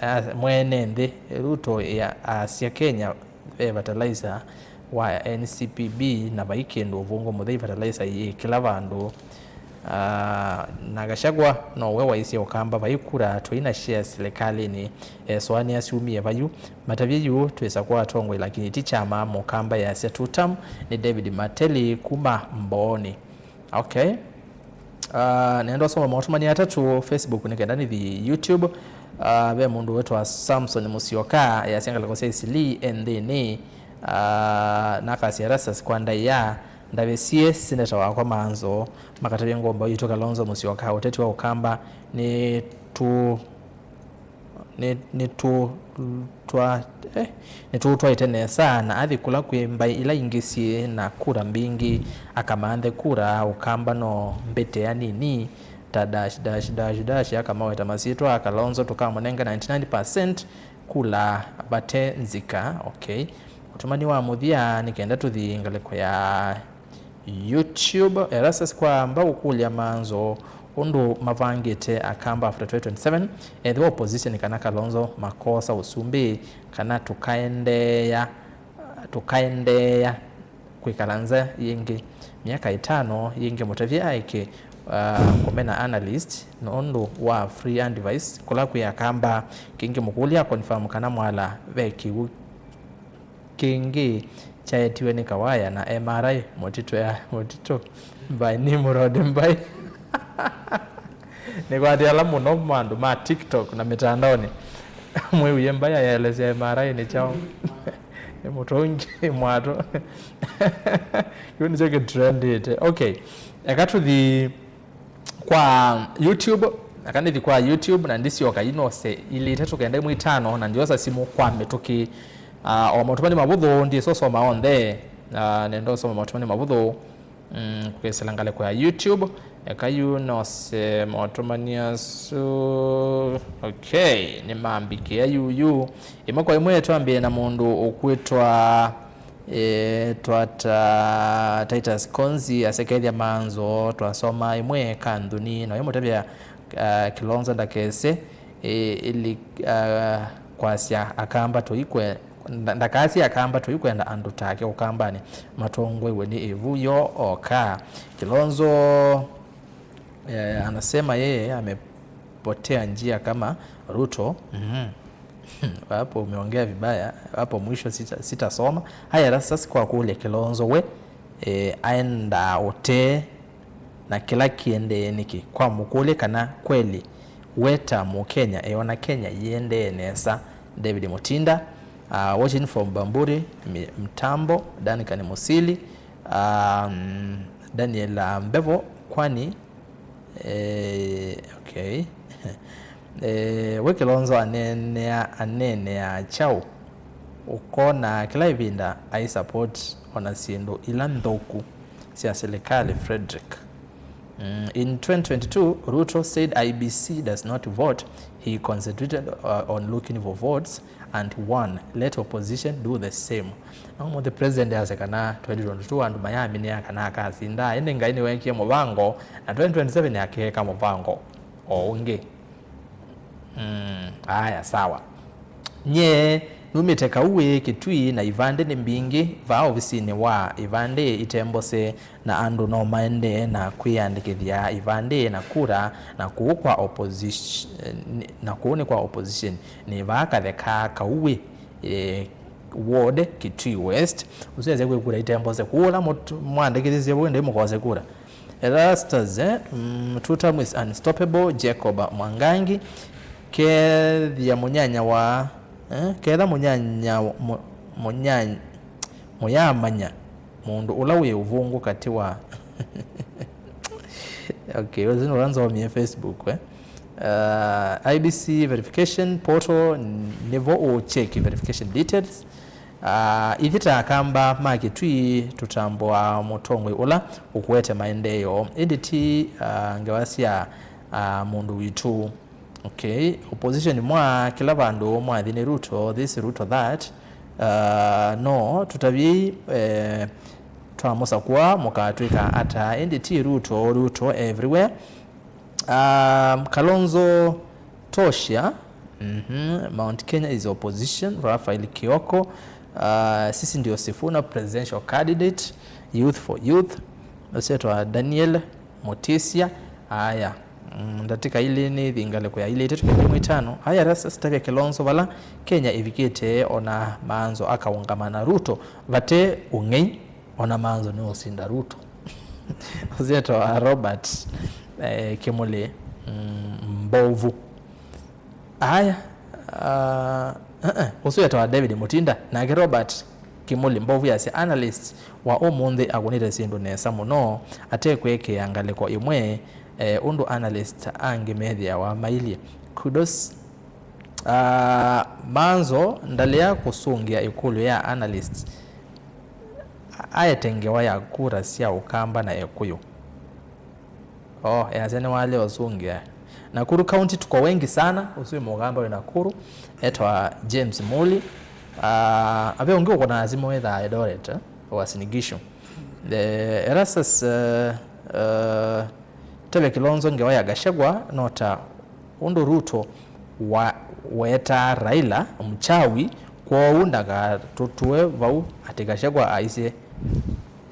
ah, mwene nthĩ Ruto ya asya Kenya ve fertilizer wa N C P B na vai kĩndũ ũvũngũ mũthei, fertilizer yĩ kĩla vandũ. Ah, na Gachagua nowe waisye Ũkamba vai kura tũi na shares silikalĩnĩ. Esũanĩa syumie vayu. Matavye yu twĩsa kwa atongoi, lakini ti kyama. Mũkamba yasya two term. Nĩ David Mateli kuma Mbooni. Okay. Ah, nenda ũsoma maũtũmani atatũ Facebook nĩ kenda nĩthi YouTube. Ah, ve mũndũ wĩtwa Samson Musyoka yasya ngalĩko sya Eastleigh e nthĩnĩ. Ah, nakasya Erastus kwa ndaĩa. Ndavĩsie seneta wakwa Manzo, makatavye ngombo yitũ Kalonzo Musyoka, ũteti wa Ũkamba nĩtũ-, nĩ-, nĩtũtwa-, eh, nĩtũũtwaĩte nesa, na athi kũla kwĩ mbaĩ ila ingĩ syĩ na kura mbingĩ, akamanthe kura. Ũkamba no mbĩte anini ta dash, dash, dash, dash, akamaweta masyĩtwa. Kalonzo tũkamũnenga ninety nine percent kula vate nzika. Okay. Ũtũmani wa mũthya nĩ kenda tũthi ngalĩko ya YouTube. Erastus kwamba ũkũlya Manzo ũndũ mavangĩte Akamba after twenty twenty-seven, ethĩwa opposition kana Kalonzo makosa ũsumbĩ, kana tũkaendeea, tũkaendeea kwĩkala nza yĩngĩ myaka ĩtano yĩngĩ. Mũtavye aeke, uh, kũmena analyst nũndũ wa free advice kũla kwĩ Akamba. Kĩngĩ mũkũlya confirm kana Mwala ve kĩw'ũ kĩngĩ kyaetiwe nĩ Kawaya na M R I mũtitũ ya mũtitũ by Nimrod Mbai. Nĩkwatĩ ala mũno andũ ma TikTok na mĩtandaonĩ. Mwĩwie Mbai aelesya M R I nĩ kyaũ? Nĩ mũtũngi mwatũ. Kĩu nĩkyo kĩtrendĩte. Okay. Eka tũthi kwa YouTube. Eka nĩthi kwa YouTube na ndisyoka inose ilĩ itatũ kenda imwe itano na ndiosa simũ kwa mĩtũkĩ. Ah, o maũtũmani mavũthũ ndisosoma onthe. Ah, nenda ũsoma maũtũmani mavũthũ. Mm, kwĩsĩla ngalĩko ya YouTube. Eka yu nose motũmania su. Okay, nĩmambĩkĩa yu yu. Ĩmwe kwa ĩmwe twambĩe na mũndũ ũkwĩtwa, eh, twata Titus Konzi asekethya manzo twasoma ĩmwe ka nthuni na ĩmũtavya, uh, Kilonzo ndakese, eh, ili, uh, kwasya akamba tũikwe nda-, ndakasye akamba tũikwenda andũ take ũkambanĩ matongoiwe nĩ ĩvu yo oka. Kilonzo, eh, anasema yeye amepotea njia kama Ruto. Mhm. Hapo umeongea vibaya, hapo mwisho sita-, sitasoma. Haya, sasa kwa kule Kilonzo we, eh, aenda ũtee na kĩla kĩendee nĩkĩ? Kwa mũkũlye kana kweli we ta Mũkenya eona Kenya yĩendee nesa. David Mutinda, uh, watching from Bamburi, Mi-, Mtambo, Duncan Musili, um, Daniel, uh, Mbevo, kwani, eh, okay. Eh, we Kilonzo aneenea, aneenea kyaũ? Ũkona kĩla ĩvinda ai support ona syĩndũ ila nthũku sya silikalĩ, Frederick. Mm, in twenty twenty-two, Ruto said I E B C does not vote, he concentrated, uh, on looking for votes and won. Let opposition do the same. Na ũmũnthĩ president asya kana twenty twenty-two andũ mayaaminĩa kana akasinda, ĩndĩ Ngai nĩweekie mũvango, na twenty twenty-seven akeeka mũvango o ũngĩ. Mm, aya, sawa. Nye numĩte Kauĩ, Kitui, na ivandĩ nĩ mbingĩ vaa ovisinĩ wa ivandĩ ite mbose, na andũ no maendee na kwĩyandĩkĩthya ivandĩ na kura, na kũu kwa opposition, na kũu nĩ kwa opposition. Nĩ vaa Katheka, Kauĩ, eh, ward, Kitui West. Ũsu ese kwĩ kura ite mbose. Kũu ũla mũt-, mwandĩkĩthisye vau ĩndĩ mũkose kura. Erastus, eh? Mm, two term is unstoppable. Jacob Mwangangi, kethya mũnyanya wa, eh? Ketha mũnyanya, mu-, mũnyanya, mũyamanya mũndũ ũla wĩ ũvũngũ katĩ wa. Okay, ũsu nĩ ũla nzomie Facebook, eh? Uh, I E B C verification portal, nĩvo ũũcheki verification details. Ah, ithyĩ ta Akamba ma Kitui tũtambũaa mũtongoi ũla ũkũete maendeeo, ĩndĩ ti, ah, ngewa sya, ah, mũndũ witũ. Okay, opposition mwa kĩla vandũ mwathi nĩ Ruto this, Ruto that. Ah, no, tũtavyei, eh, twamũsakũa mũkatw'ĩka ata, ĩndĩ ti Ruto, Ruto everywhere. Um, Kalonzo Toshia, mhm, Mount Kenya is opposition, Raphael Kioko, uh, sisi ndio Sifuna presidential candidate, Youth for Youth, ũsetwa Daniel Mutisia. Aya, mm, ndatĩka ilĩ nĩ thingalĩko ya ilĩ itatũ kenda ĩmwe itano. Aya, rasa sitavya Kalonzo vala Kenya ĩvikĩte, ona maanzo akaũngama na Ruto vate ũng'ei. Ona manzo nĩ ũsinda Ruto. Ũsyĩtwa Robert, eh, Kimuli, mm, Mbovu. Aya, uh, uh, uh, ũsu wĩtawa David Mutinda, nake Robert Kimuli Mbovu yasya, analyst wa ũmũnthĩ akũnĩte syĩndũ nesa mũno, atekwĩkĩa ngalĩko ĩmwe, eh, ũndũ analyst angĩ methĩawa mailyĩ. Kudos. Ah, Manzo ndalea kũsũngĩa ĩkũlyo ya analyst aete ngewa ya kura sya Ũkamba na Ekũyũ. Oh, easya nĩwalea ũsũngĩa. Nakuru County tuko wengi sana, ũsu wĩ Mũkamba wĩ Nakuru, etwa James Muli. Ah, ave ũngĩ ũkũnaa simũ wĩthaa Eldoret, eh, Uasin Gishu. Eh, Erastus, eh, eh, teve Kilonzo ngewa ya Gachagua, no ta ũndũ Ruto wa, wetaa Raila mchawi, kwoou ndakatũtũe vau atĩ Gachagua aisye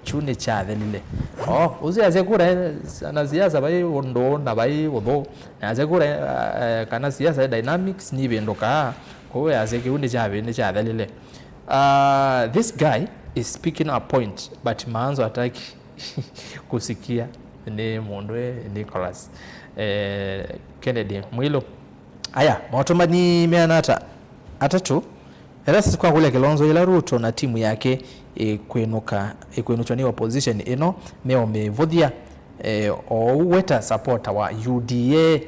kyu nĩkyathelile. Oh, ũsu yasya kura, eh, anasiasa vai ũndũ na vai ũthũ. Yasya kura, eh, kana siasa dynamics nivĩndũkaa, kwoou yasya kĩu nĩkyavi-, nĩkyathelile. Uh, this guy is speaking a point, but Manzo ataki kusikia nĩ mũndũ ĩ Nicholas, eh, Kennedy Mwilu. Aya, maũtũmani meana ata atatũ. Erastus kwakũlya Kilonzo yĩla Ruto na timu yake ĩkwĩnũka, ĩkwĩnũkya nĩ opposition ĩno, meũmĩvũthya, eh, oou weta supporter wa U D A,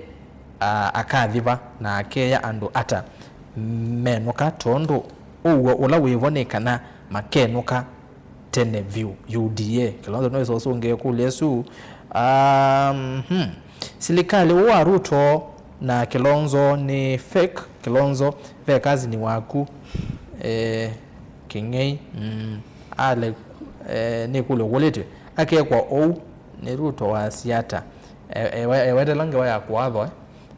ah, akathiva na akeya andũ ata menũka, tondũ ũw'o ũla wĩvo nĩ kana makenũka. tene vyũ, U D A. Kilonzo nĩwĩsa ũsũngĩe ĩkũlyo ĩsu. Um, hmm. Silikalĩ ũũ wa Ruto na Kilonzo nĩ fake. Kilonzo, ve cousin waku, eh, Kĩng'ei, mm, ale, eh, nĩ ĩkũlyo ũkũlĩtw'e. Akekwa ũu nĩ Ruto wasya ata? E-, ewe-, ewetela ngewa ya kũathwa, eh?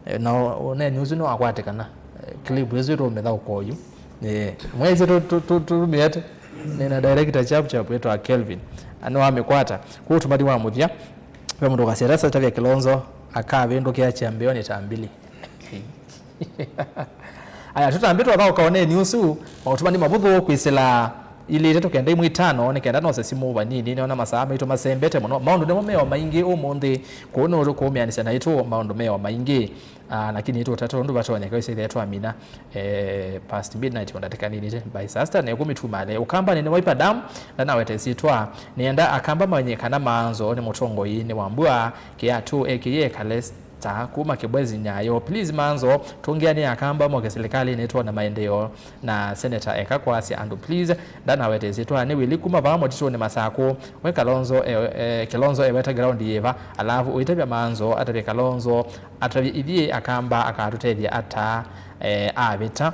Eh, na ũ-, ũneeni ũsu nĩwakwatĩkana. Eh, clip ĩsu tũmĩthaũka oyu. Eh, mwaĩsĩ tũ-, tũ-, tũ-, tũtũmĩete. Nĩna director chap chap wĩtwa Kelvin. Nĩwamĩkwata. Kwa ũtũmani wa mũthya, ve mũndũ ũkasya, "Sasa tavya Kilonzo akavĩndũkĩa kyambĩonĩ ta mbili." Aya, tũtambĩ twathaũka ũneeni ũsu, maũtũmani mavũthũ kwĩsĩla ilĩ itatũ kenda imwe itano, nĩ kenda nose simũ vanini, nĩona masaa maitũ masembete mũno. Maũndũ nĩmo meo maingĩ ũmũnthĩ, kũũ nĩ kũũmĩanĩsya naitũ maũndũ meo maingĩ. Ah, lakini itũ tatu ũndũ vatonyeka ĩsĩthĩa twamina, eh, past midnight, o ndatĩka nini, by sasta, na ĩkũmi tumale. Ũkambanĩ nĩ Wiper Dam, ndanaweta ĩsyĩtwa, nĩenda Akamba manye kana Maanzo nĩ mũtongoi nĩ Wambua Kĩatũ, A K A Kalesta, kuma Kibwezi Nyayo. Please, Maanzo, tũngĩanĩe Akamba moke silikalĩnĩ twone maendeeo, na Senator eka kwasya andũ, please. Ndanaweta ĩsyĩtwa, nĩ Willy kuma vaa mũtitũnĩ Masakũ. We Kalonzo, e, e, Kilonzo eweta ground yĩva, alafu ũitavya Maanzo, atavye Kalonzo, atavye ithyĩ Akamba akatũtethya ata, eh, avĩta.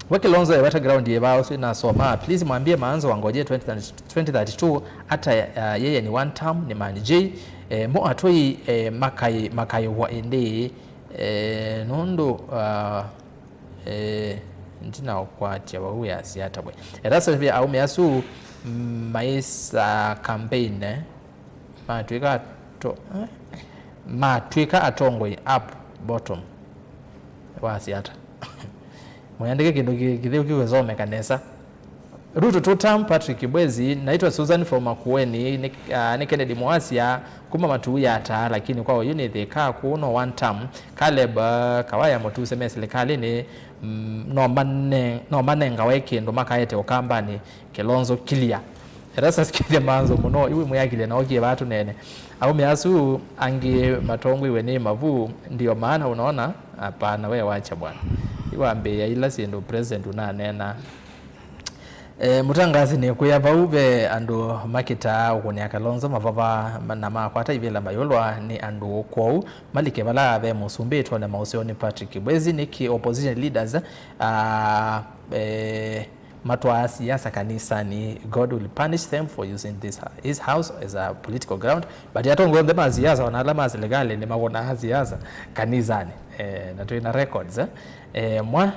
We Kilonzo eweta ground yĩva ũsu nasoma? Please mwambie Maanzo wangojee twenty thirty, twenty thirty-two, ata, uh, yeye ni one term, ni Man J. Eh, mo atoi, eh, makai-, makaiwa ĩndĩ, eh, nũndũ, uh, eh, ndinaũkwatya vau yasya ata we. Erasavia aume asu, mm, maisa campaign, eh? Matw'ĩka ato-, eh? Matw'ĩka atongoi up bottom. Wasya ata? Mwĩandĩke kĩndũ kĩ-, kĩtheu kĩkũsomeka nesa. Ruto two term, Patrick Kibwezi. Naitwa Susan from Makueni. Nĩ, ah, nĩ Kennedy Mwasya kuma Matuu ya Taa, lakini kwa oyu nĩ thĩka kũũ no one term. Caleb, ah, Kawaya Mutuse me silikalĩnĩ, mm, no mane-, no manengawe kĩndũ makaete Ũkambanĩ. Kilonzo clear. Erastus Kĩthya Maanzo mũno, iwe mwĩakilye na okie vaa tũnene. Aume asu angĩ matongoiwe nĩ mavu, ndio maana unaona, hapana, we wacha bwana. Iwambĩĩa ila syĩndũ president unaneena. E, mũtangaasi nĩkwĩa vau ve andũ makĩtaa ũkũnĩa Kalonzo mavava ma-, na makwata ivĩla mayũlwa nĩ andũ, kwoou malike vala ve mũsumbĩ twone maũseo nĩ Patrick Kibwezi. Nĩkĩ opposition leaders, ah, eh, matwaa siasa kanisani, God will punish them for using this, his house as a political ground. But atongoi onthe ma siasa, ona ala ma silikalĩ, nĩmakũnaa siasa kanisani. Eh, na twĩ na records, eh. Eh, mwa,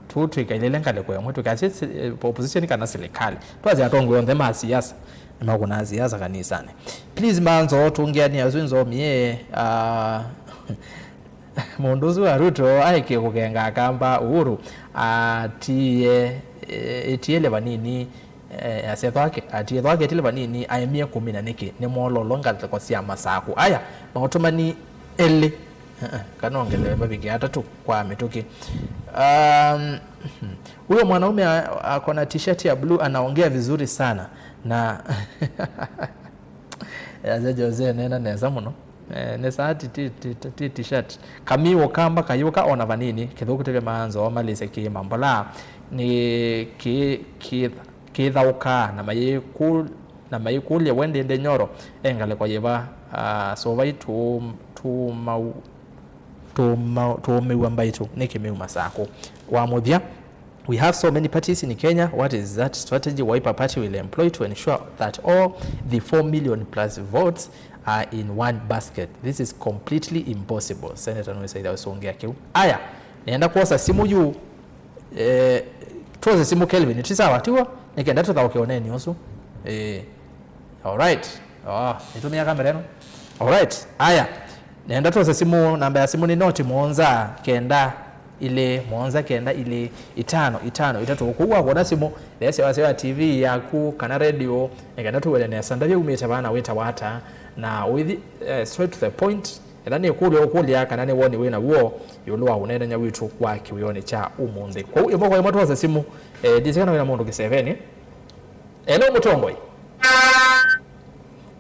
tu-, tũikailĩle ngalĩko ĩmwe, tũikasye si-, eh, opposition kana silikalĩ. Twasye atongoi onthe ma siasa nĩmakũnaa siasa kanisani. Please, Maanzo, tũngĩanĩa ũsu nzomie, ah, mũndũ ũsu wa Ruto aekie kũkenga Akamba. Uhuru atie, eh, ĩtie le vanini, eh, asya thwake, atie thwake ĩtile vanini, aemie kũmina nĩkĩ? Nĩ mololo ngalĩko sya Masakũ. Aya, maũtũmani elĩ, eh, eh, kana ongelewe mavinge atatũ kwa mĩtũkĩ. Um, huyo mwanaume a-, ako na t-shirt ya blue anaongea vizuri sana. Na Yaja Jose nena nesa mũno. Eh, nĩ saa ti, ti, ti, ti, ti t-shirt. Kamiũ kamba kayũka ona vanini, kĩthũku tĩve Maanzo malĩse kĩ mambola. Nĩ kĩ, kĩ, kĩthaũkaa na mayĩkũ-, na mayĩkũlya we ndĩndĩ Nyoro e ngalĩko yĩva, ah, sovai tũ-, tũmau-, tũma-, tũũmĩw'a mbaitũ nĩ kĩmĩu Masakũ. Wa mũthya, we have so many parties in Kenya. What is that strategy Wiper Party will employ to ensure that all the four million plus votes are in one basket? This is completely impossible. Senator nũĩsaitha ũsũngĩa kĩu. Aya, nĩenda kwosa simũ yu. Eh, twose simũ Kelvin, ti sawa, tiw'o? Nĩ kenda tũthaũke ũneeni ũsu. Eh, alright. Oh, nĩtũmĩa kamera ĩno. Alright. Aya. Nenda twose simũ, namba ya simũ nĩ noti mũonza kenda ilĩ mũonza kenda ilĩ itano itano itatũ. Kũu wakwona simũ, theesya wasya wa T V yaku kana radio, nĩ kenda tũwele nesa ndavya umĩte vaa na wĩtawa ata, na ũithi, eh, straight to the point. Ethĩwa nĩ ĩkũlyo ũkũlya kana nĩ woni wĩ naw'o ĩũlũ wa ũneenany'a witũ wa kĩwĩonĩ kya ũmũnthĩ. Kwoou ĩmwe kwa ĩmwe twose simũ, eh, ndĩsĩ kana wĩna mũndũ kĩsevenĩ. Hello, mũtongoi.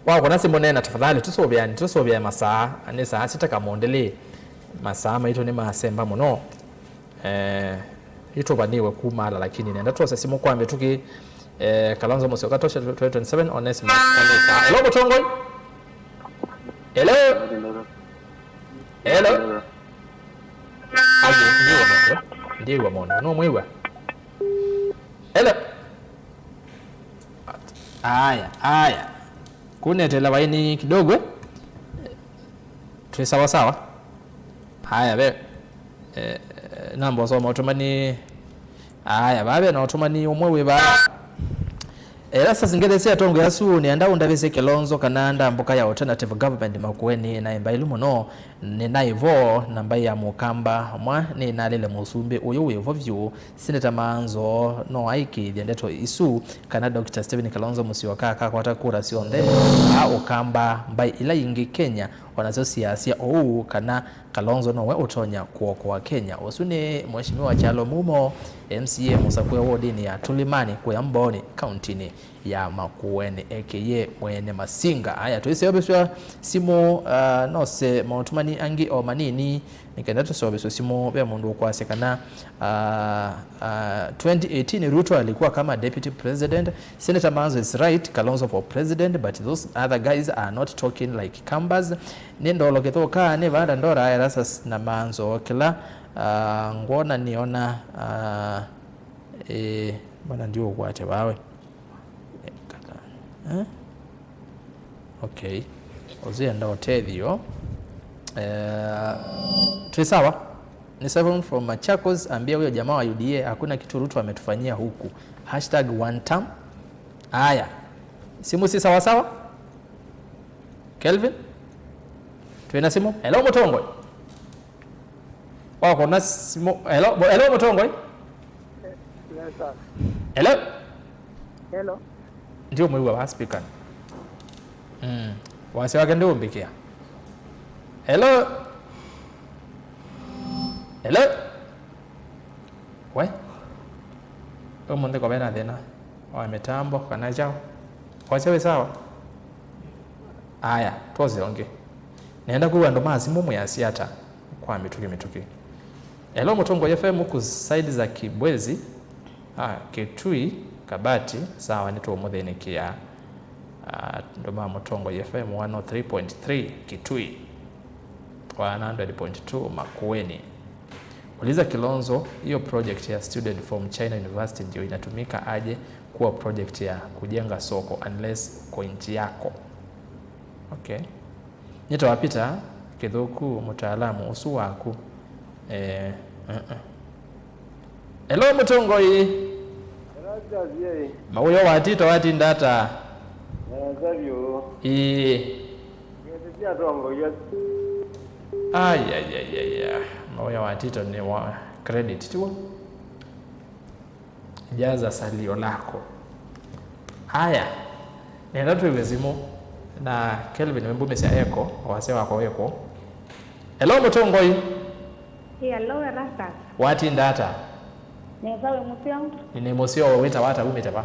Wakona simũ, neena tafadhali, tũsũvĩani, tũsũvĩe masaa, nĩ saa sita kamũndĩlĩ. Masaa maitũ nĩmasemba mũno. Eh, nĩtũvanĩwe kuma ala, lakini nenda twose simũ kwa mĩtũkĩ. Eh, Kalonzo Musyoka tosha twenty twenty-seven, Onesmus Kalisa. Hello, Mutongoi. Hello. Hello. Aje, ndiwa mondo. Ndiwa mondo. No mwiwa. Hello. Aya, aya. Kunetela vaini kidogo, eh? Twi sawa sawa. Aya, ve, eh, namba usoma utumani. Aya, vave na utumani umwe wi vaa. Erastus, ngetheesye atongoĩ asu, nĩenda ũndavĩsye Kilonzo kana ndambũka ya alternative government Makueni na ĩmbaĩlu mũno. Nĩnaĩ vo na mbaĩ ya Mũkamba mwa nĩnalĩle mũsumbĩ ũyũ wĩ vo vyũ. Seneta Maanzo no aĩkĩĩthye ndeto isu kana Doctor Stephen Kalonzo Musyoka akakwata kura syonthe, a Ũkamba mbaĩ ila ingĩ Kenya o nasyo siasya ũu, kana Kalonzo nowe ũtonya kũokoa Kenya. Ũsu nĩ Mheshimiwa Kyalo Mumo, M C A mũsakũe wodinĩ ya Tulimani kũya Mbooni, kauntinĩ ya Makueni, aka Mwene Masinga. Aya, tũiseũvĩsw'a simũ, uh, nose maũtumani angĩ o manini, nĩ kenda tũseũvĩsw'e simũ. Ve mũndũ ũkwasya kana, uh, uh, twenty eighteen Ruto alikuwa kama deputy president. Senator Manzo is right, Kalonzo for president, but those other guys are not talking like Kambas. Nĩ ndolo kĩthũka, nĩ vanda ndora, Erastus na Manzo, kĩla, uh, ngwona nĩona, uh, eh, mbona ndiũkwatya vawe. Eh? Okay. Ũzienda ũtethyo. Eh, twĩ sawa? Ni Simon from Machakos, ambia huyo jamaa wa U D A, hakuna kitu Ruto ametufanyia huku. Hashtag one term. Aya. Simu si sawa sawa? Kelvin? Twĩna simu? Hello, Mũtongoi. Wako na simu. Hello, bo-, hello, Mũtongoi. Yes, sir. Hello? Hello. Ndio mwĩw'a wa speaker. Mm. Wasya wake ndio mbĩkĩa. Hello? Hello? We? Ũmũnthĩ kwa vena thĩna wa mĩtambo kana kyaũ? Wasya wĩ sawa? Aya, twose ũngĩ. Nenda kwĩw'a andũ ma simũ mwĩasya ata kwa mĩtũkĩ mĩtũkĩ. Hello, Mũtongoi F M, huku side za Kibwezi, ah, Kitui, Kabati, sawa, nĩtũũmũthĩnĩkĩa. Ah, andũ ma Mũtongoi F M one oh three point three Kitui, one hundred point two Makueni. Uliza Kilonzo, hiyo project ya student from China University ndio inatumika aje kuwa project ya kujenga soko unless uko nchi yako? Okay. Nĩtawapita kĩthũku mũtaalamu ũsu waku. Eh, uh-uh. Hello, Mũtongoi. Erastus, yei. Mawĩo wa Tito watinda ata? Nesa vyũ. Ĩĩ. Ngethĩ sya atongoi asu. Ai, ai, ai, ai, ai. Mawĩo wa Tito nĩ wa credit, tiw'o? Jaza salio lako. Haya. Nenda twĩw'e simũ. Na Kelvin, wĩmbumĩsya eko, wasya wakwa wĩko. Hello, Mũtongoi. Ĩ, hello, Erastus. Watinda ata? Nesa, wĩ mũseo? Nĩ mũseo, wĩtawa ata, umĩte va?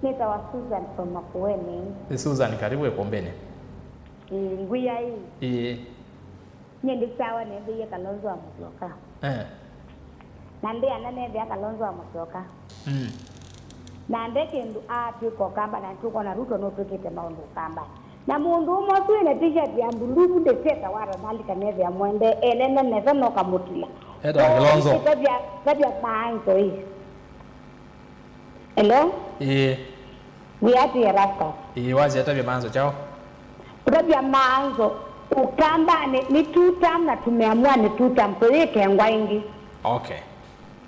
Nĩtawa Susan from Makueni. Nĩ Susan, karibu ĩkũmbĩnĩ. Ĩ, ngwĩa ĩ. Ĩĩ. Nyie ndĩkyawa neethĩie Kalonzo wa Mũsyoka. Eh. Na ndĩ ana neethĩa Kalonzo wa Mũsyoka. Mm. Na nde kĩndũ atw'ĩka Ũkamba, na nĩtũkwona Ruto nũtw'ĩkĩte maũndũ Ũkamba. Na mũndũ ũmwe ũsu wĩna t-shirt ya mbuluu vu ndĩsĩ etawa ata, nalika neethĩa mwende, elene nesa nokamũtila. Etawa Kilonzo. Ĩtavya, tavya Maanzo ĩ. Hello? Ĩĩ. Wĩ ati Erastus? Ĩĩ, wasya tavya Maanzo kyaũ? Ũtavya Maanzo, Ũkambanĩ nĩ two term na tũmeamua nĩ two term, tũyĩkengwa ĩngĩ. Okay.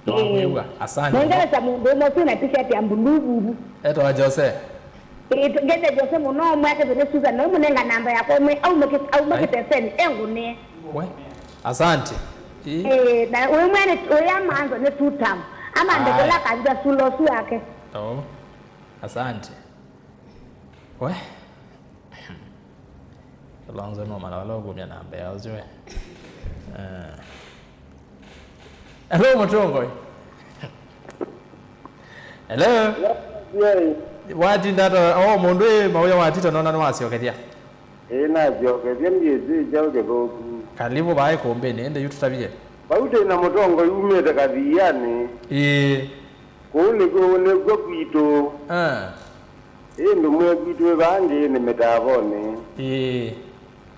Ĩĩ. Nĩwamwĩw'a. Asante. Nongelesya mũndũ ũmwe ũsu na t-shirt ya mbuluu vuvu. Etawa Jose. Ĩĩ, ngende Jose mũno, mwake vene Susan, no mũnenga namba yakwa, ũmwe aume kĩ-, aume kĩteseni, engũnĩe. We, asante. Ĩĩ. Ĩĩ, na ũyũ mwene, ũyũ Maanzo nĩ two term. Amande kũla kavitha sula ũsu wake. Oh, asante. We. Kalonzo no mala wala ũkumya namba ya ũsu we. Eh. Hello, Mũtongoi. Hello. Yai. Watinda ata, oh, mũndũ ĩ mawĩa wa Tito nona nĩwasyokethya. Ĩĩ, nasyokethya, ndyĩsĩ kyaũ kĩthũku. Karibu vaĩ kũmbĩnĩ, ĩndĩ yu tũtavye. Vau twĩ na Mũtongoi umĩte Kathianĩ. Ĩĩ. Kũu nĩkw'o, nĩkw'o kwitũ. Ah. Ĩndĩ mwĩĩ kwitũ wĩ vaa ngĩĩnĩ mĩtaavonĩ. Ĩĩ.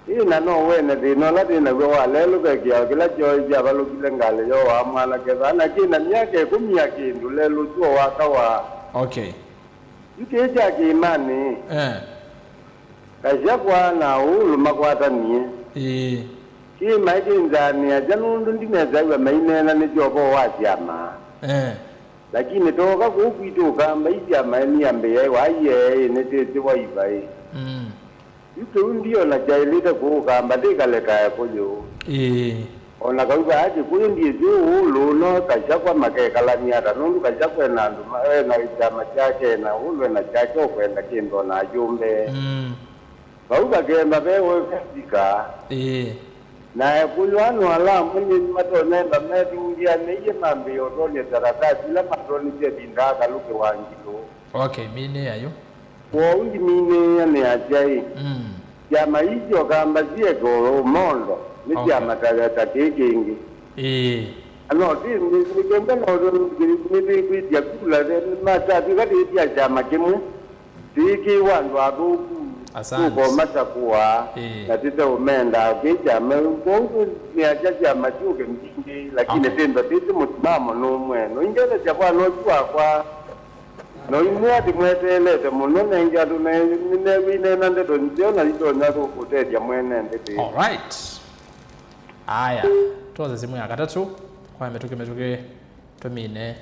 Ĩĩ, na no wene thĩna ũla twĩ naw'o wa lelũ ve kĩao kĩla kyoĩ kyavalũkile ngalĩ yoo wa mwanake vaa na kĩ na myaka ĩkũmi ya kĩndũ, lelũ ũsu o waka wa. Okay. Yu kĩĩ kya kĩĩmanĩ. Eh. Kasyakwa na Uhuru makwatanie. Ĩĩ. Kĩĩma kĩnzaanĩasya nũndũ ndinesa ĩw'a maineena nĩ kyovoo wa syama. Eh. Lakini tooka kũu kwitũ Ũkamba, i syama nĩ ambĩĩa ĩ wa iee, ĩ nĩ tĩsĩ wa iva ĩ. Mm. Yu kĩu ndiona kyaĩlĩte kũũ Ũkamba, ndĩkalekae kũyũ. Ĩĩ. O na kau vaa Kĩkũyũ ndyĩsĩ Uhuru no Kasyakwa makekalany'a ata, nũndũ Kasyakwa ena andũ ma-, ena kyama kyake, na Uhuru ena kyake ũkwenda kĩndũ o na ayũmbe. Mm. Vau vakemba ve wefesika. Ĩĩ. Na ekũyũ ano ala amwe nĩ matonya enda methungĩanĩie mambĩĩa ũtony'a sarakasi ila matonisye ĩvinda akalũkĩwa ngilũ. Okay, minĩĩa yu. Kwoou ndiminĩĩa nĩ asyaĩ. Mm. Syama ii syoka mbasi eke ũmondo, nĩ okay. Syama ta, ta kĩĩ kĩngĩ. Ĩĩ. Ano, ti, nĩ, nĩ kenda no, nĩtwĩkwĩtya kula, matatwĩka tĩĩtya syama kĩmwe, tĩĩkĩĩwa andũ athũku, asante. Tũkomasakũa, ĩĩ. Na tĩteũmenda, kĩ syama, kwoou nĩ asya syama syũke mbingĩ, lakini okay. Tĩndwa tĩtĩ mũsimamo nũmwe. Nũingethesya vwana ũsu wakwa. Na imwe ati mweteelete mũno, nenge andũ ne-, nĩnew'ĩneena ndeto nzeo na itonya kũtethya mwene nthĩ. All right. Aya, twose simu ya katatũ kwa mĩtũkĩ mĩtũkĩ tũmine.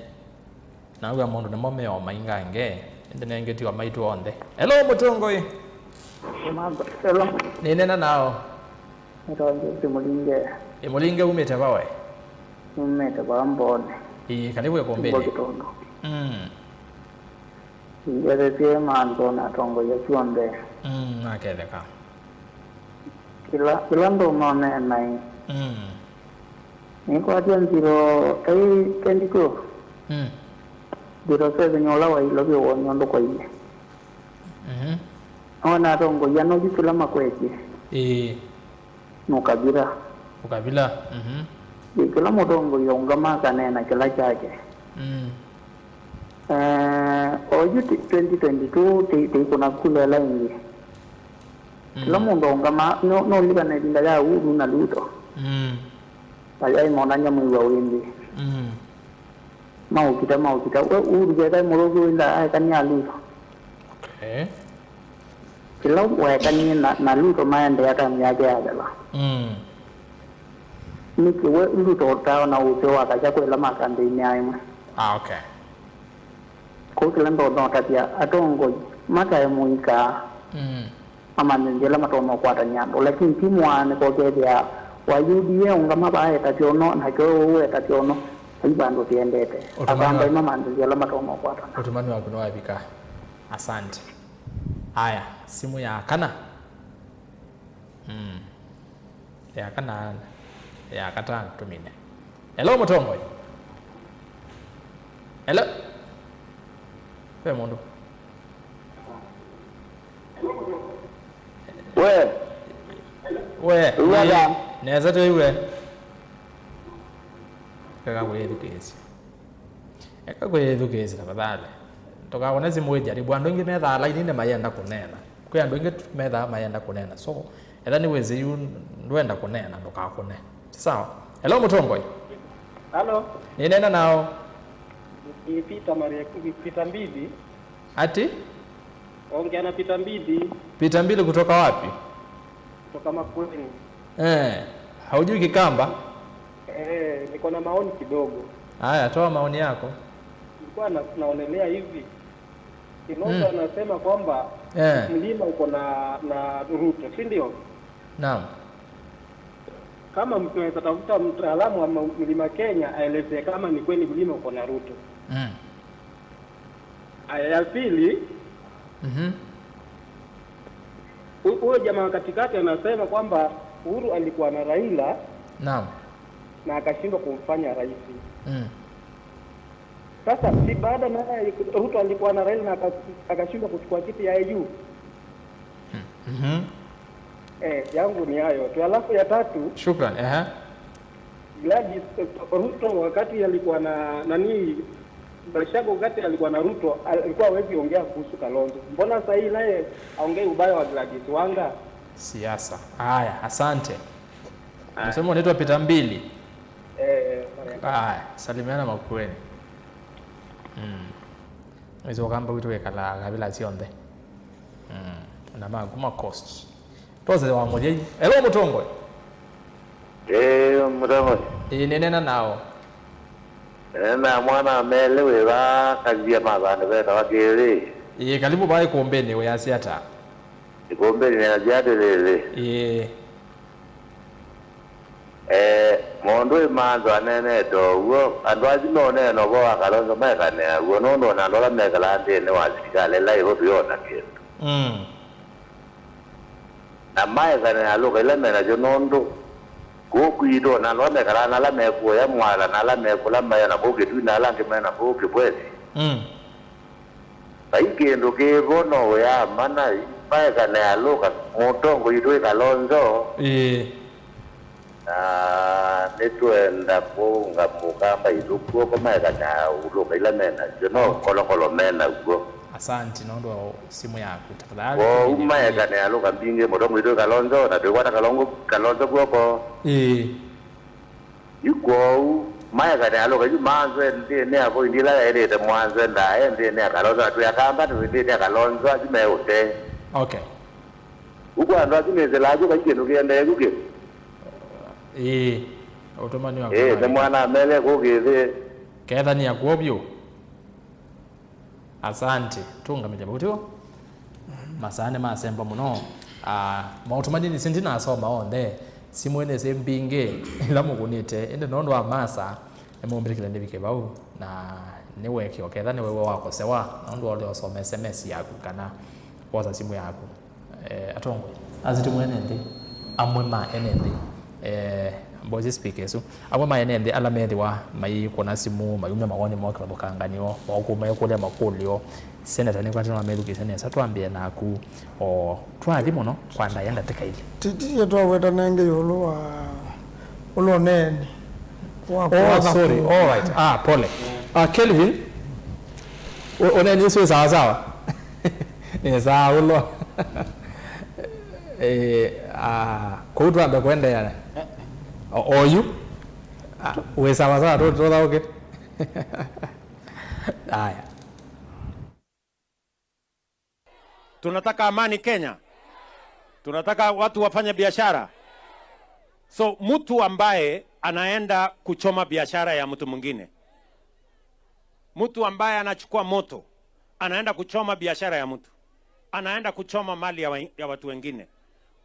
Naw'a mũndũ nĩmo meo maingange, ĩndĩ nenge tiwa maitũ onthe. Hello, mũtongoi. Hello. Nĩnena nao. Nĩtawa Jose Mũlinge. Ĩ Mũlinge umĩte va we? Umĩte vaa Mbone. Ĩĩ, karibu ĩkũmbĩnĩ. Tumbo Kĩtondo. Mm. Ngethetie maandũ na atongoi asu onthe. Mm, naketheka. Kĩla, kĩla ndũnoneenaĩ. Mm. Nĩkwatya nziro tai twenty twelve. Mm. Nziro seven ũla wailwe vyũ woni ũndũ kwaile. Mhm. Nona atongoi ano yu kĩla makwetye. Ĩĩ. Nũkavila. Ũkavila. Mhm. Ĩ, kĩla mũtongoi aũngama akaneena kĩla kyake. Mm. Eh, oyu ti-, twenty twenty-two ti-, tĩikũna kula ĩla ĩngĩ. Mm. Kĩla mũndũ aũngama, no, nũlikana ĩvinda ya Uhuru na Ruto. Mm. Ayaĩ monany'a mwĩw'a wĩ nthĩ. Mm. Maũkita, maũkita. We Uhuru keka mũthũku wĩnda aekania Ruto. Okay. Kĩla waekanie na, na Ruto maendeea tamu yake yathela. Mm. Nĩkĩ we Ruto ũtaona ũseo wa Kasyakwa ĩla makambĩinĩ aĩmwe? Ah, okay. Kũu kĩla ndonya ũtavya atongoi matae mũika. Mm. Amanthe nzĩa ĩla matonya ũkwatany'a andũ, lakini ti mũaanĩko ũkethĩa wa U D A ũngama vaa eta kyono, nake ũũ eta kyono, vai vandũ siendete. Ũtũmani wa- Akambai mamanthe nzĩa ĩla matonya ũkwatana. Ũtũmani waku nĩwavika. Asante. Aya, simu ya kana. Mm. Ya kana, ya katano tũmine. Hello, mũtongoi. Hello. Ve mũndũ. We. We. Nesa twĩw'e. Eka kwĩthukĩĩsya. Eka kwĩthukĩĩsya tafadhali. Ndũkakũne simũ ĩjaribu. Andũ aingĩ methaa lainĩ nĩ mayenda kũneena. Kwĩ andũ aingĩ tu methaa mayenda kũneena. So, etha nĩwĩsĩ yu ndwenda kũneena, ndũkakũne. Sawa. Hello, mũtongoi. Halo. Nĩneena nao. Ni Peter Maria, Peter Mbidi. Ati? Ongea na Peter Mbidi. Peter Mbidi kutoka wapi? Kutoka Makueni. Eh, haujui Kikamba? Eh, niko na maoni kidogo. Haya, toa maoni yako. Nilikuwa na-, naonelea hivi. Kilonzo Mm. anasema kwamba Eh. mlima uko na, na Ruto, si ndio? Naam. Kama mtu anaweza tafuta mtaalamu wa ma-, Mlima Kenya aelezee kama ni kweli mlima uko na Ruto. Mm. Aya ya pili, Mhm. hu-, huyo jamaa wa katikati anasema kwamba Uhuru alikuwa na Raila Naam. na akashindwa kumfanya rais. Mm. Sasa, si baada naye Ruto alikuwa na Raila na aka-, akashindwa kuchukua kiti ya A U? Mhm. Eh, yangu ni hayo tu. Alafu ya tatu, Shukran. Ehe. Gladys, eh, Ruto wakati alikuwa na nani, Gachagua wakati alikuwa na Ruto, alikuwa hawezi ongea kuhusu Kalonzo. Mbona saa hii naye aongei ubaya wa Gladys Wanga? Siasa. Haya, asante. Haya. Umesema unaitwa Peter Mbili? Eh, eh, haya. Haya, salimiana Makueni. Mm. Wĩsĩ ũkamba witũ wĩkalaa kavila syonthe. Mm. Na ma kuma coast. Tose wa mũthya. Hello, mũtongoi. Ĩĩ, mũtongoi. Ĩĩ, nĩnena nao. Nĩnena mwana mele wĩva kavia ma vandũ vetawa kĩrĩ. Ĩĩ, kalibu vai kũmbĩnĩ wĩasya ata? Ikumbĩnĩ nĩasya atĩrĩrĩ. Ĩĩ. Eh, mũndũ ĩ manzo aneenete ũw'o, andũ asu meũneena ũvoo wa Kalonzo maekanĩa w'o, nũndũ ona andũ ala mekalaa nthĩnĩ wa silikalĩ ĩla ĩvo tũyona kĩndũ. Mm. Na maekanĩa lũka ila menasyo, nũndũ kũu kwitũ ona andũ ala mekalaa na ala mekũya Mwala na ala mekũla maĩ na kũu Kĩtui na ala angĩ maĩ na kũu Kĩbwesi. Mm. Vai kĩndũ kĩvo no wĩa mana, maekanĩa lũka, mũtongoi witũ wĩ Kalonzo. Ĩĩ. Na nĩtwenda kũũnga mũkamba itũ kw'oko, maekanĩa ũlũka ila menasyo, no kolokolo menaw'o. Asanti nũndũ wa simũ yaku, tafadhali. Kwoou maekanĩa lũka mbingĩ, mũtongoi witũ wĩ Kalonzo, na twĩkwata Kalongo-, Kalonzo kw'oko. Ĩĩ. Yu kwoou, maekanĩa lũka, yu manzwe nthĩnĩ ya voindi ĩla yaĩlĩte mwanzwe ndae nthĩnĩ ya Kalonzo, na twĩ Akamba, twĩ nthĩnĩ ya Kalonzo, asu me ũtee. Okay. Ũkw'a andũ asu nĩsĩlaa kyu, vai kĩndũ kĩendee kyu kĩ. Ĩĩ, ũtũmani wa Ĩĩ, nĩ mwana amele kũkĩthĩ. Kethania kuo vyũ. Asante. Tũngamĩte vau tyo. Masaa nĩmasemba mũno. Ah, maũtũmani nĩsĩ ndinasoma onthe. Simũ nĩsĩ mbingĩ ila mũkũnĩte. Ĩndĩ nũndũ wa masaa, nĩmũmbĩtĩkĩle ndĩvike vau. Na nĩwekĩo ketha nĩwew'a wakosewa, nũndũ ũlea ũsoma S M S yaku kana kwosa simũ yaku. Eh, atongoi, asu ti mo ene nthĩ, amwe ma ene nthĩ, eh, mbosi speaker ĩsu, amwe ma ene nthĩ ala methĩwa maikũna simũ, mayumya mawoni moo kĩvathũkanganyo, mokũma kũlya makũlyo, seneta nĩkwatĩ no methukĩĩsya nesa. Twambĩe naku, o twathi mũno kwa ndaĩa ndatĩka ilĩ. Ti, ti, twaweta nenge ĩũlũ wa ũla ũneeni wa Oh, sorry. All right. Ah, pole. Ah, Kelvin, u-, ũneeni ũsu wĩ sawa sawa? Nĩ sawa ũlo. Eh, ah, kũu twambe kũendeea. O-, oyu. Ah, wĩ sawa sawa, tũ-, tũthaũke. Aya. Tunataka amani Kenya. Tunataka watu wafanye biashara. So, mtu ambaye anaenda kuchoma biashara ya mtu mwingine, mtu ambaye anachukua moto, anaenda kuchoma biashara ya mtu, anaenda kuchoma mali ya wa-, ya watu wengine.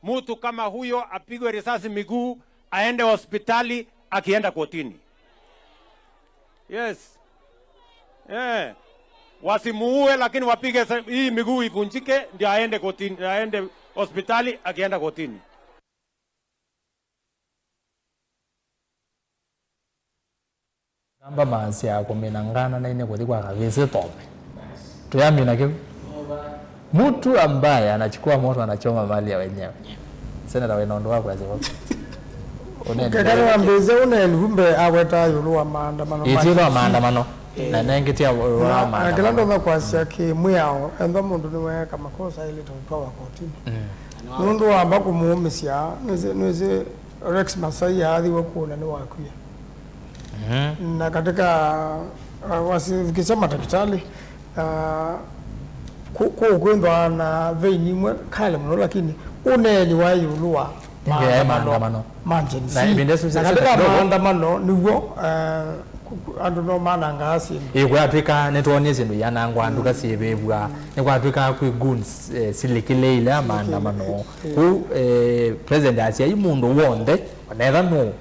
Mtu kama huyo apigwe risasi miguu, aende hospitali akienda kotini. Yes. Eh. Wasimuue, lakini wapige sa-, hii miguu ivunjike, ndio aende kotini, aende hospitali akienda kotini. Kamba maasya kũmina ngana naine kũthi kwa kavĩsĩ thome. Tuyamina kĩu. Mtu ambaye anachukua moto anachoma mali ya wenyewe. Seneta wĩna ũndũ wa kwasya vau? Ũnene. Kekana wambĩĩsya ũneeni, kumbe aweta ĩũlũ wa maandamano. Ĩĩ, ti ũndũ wa maandamano. Na nengĩ ti ũndũ wa maandamano. Na kĩla ndonya kwasya kĩ mwĩao, ethwa mũndũ nĩweeka makosa ailĩte ũtwawa kotini. Mm. Nũndũ wamba kũmũũmĩsya, nĩsĩ, nĩsĩ Rex Masai aathiwe kũna nĩwakwie. Mhm. Na katika, uh, wasikisha matakitali, uh, ku-, ku-, kwĩthwa na veini imwe kale mũno, lakini ũneeni wa ĩũlũ wa maandamano ma Gen Z. Na ĩvinda ĩsu na katika maandamano nĩw'o, uh, ku-, ku-, andũ no manangaa syĩndũ. Ĩĩ, kwatw'ĩka nĩtwonie syĩndũ ianangwa, nduka syĩvĩvw'a, nĩkwatw'ĩka kwĩ goons, eh, silikĩlĩile maandamano. Ĩĩ. Kũu, eh, president asya, "Yu mũndũ w'onthe, onetha nũ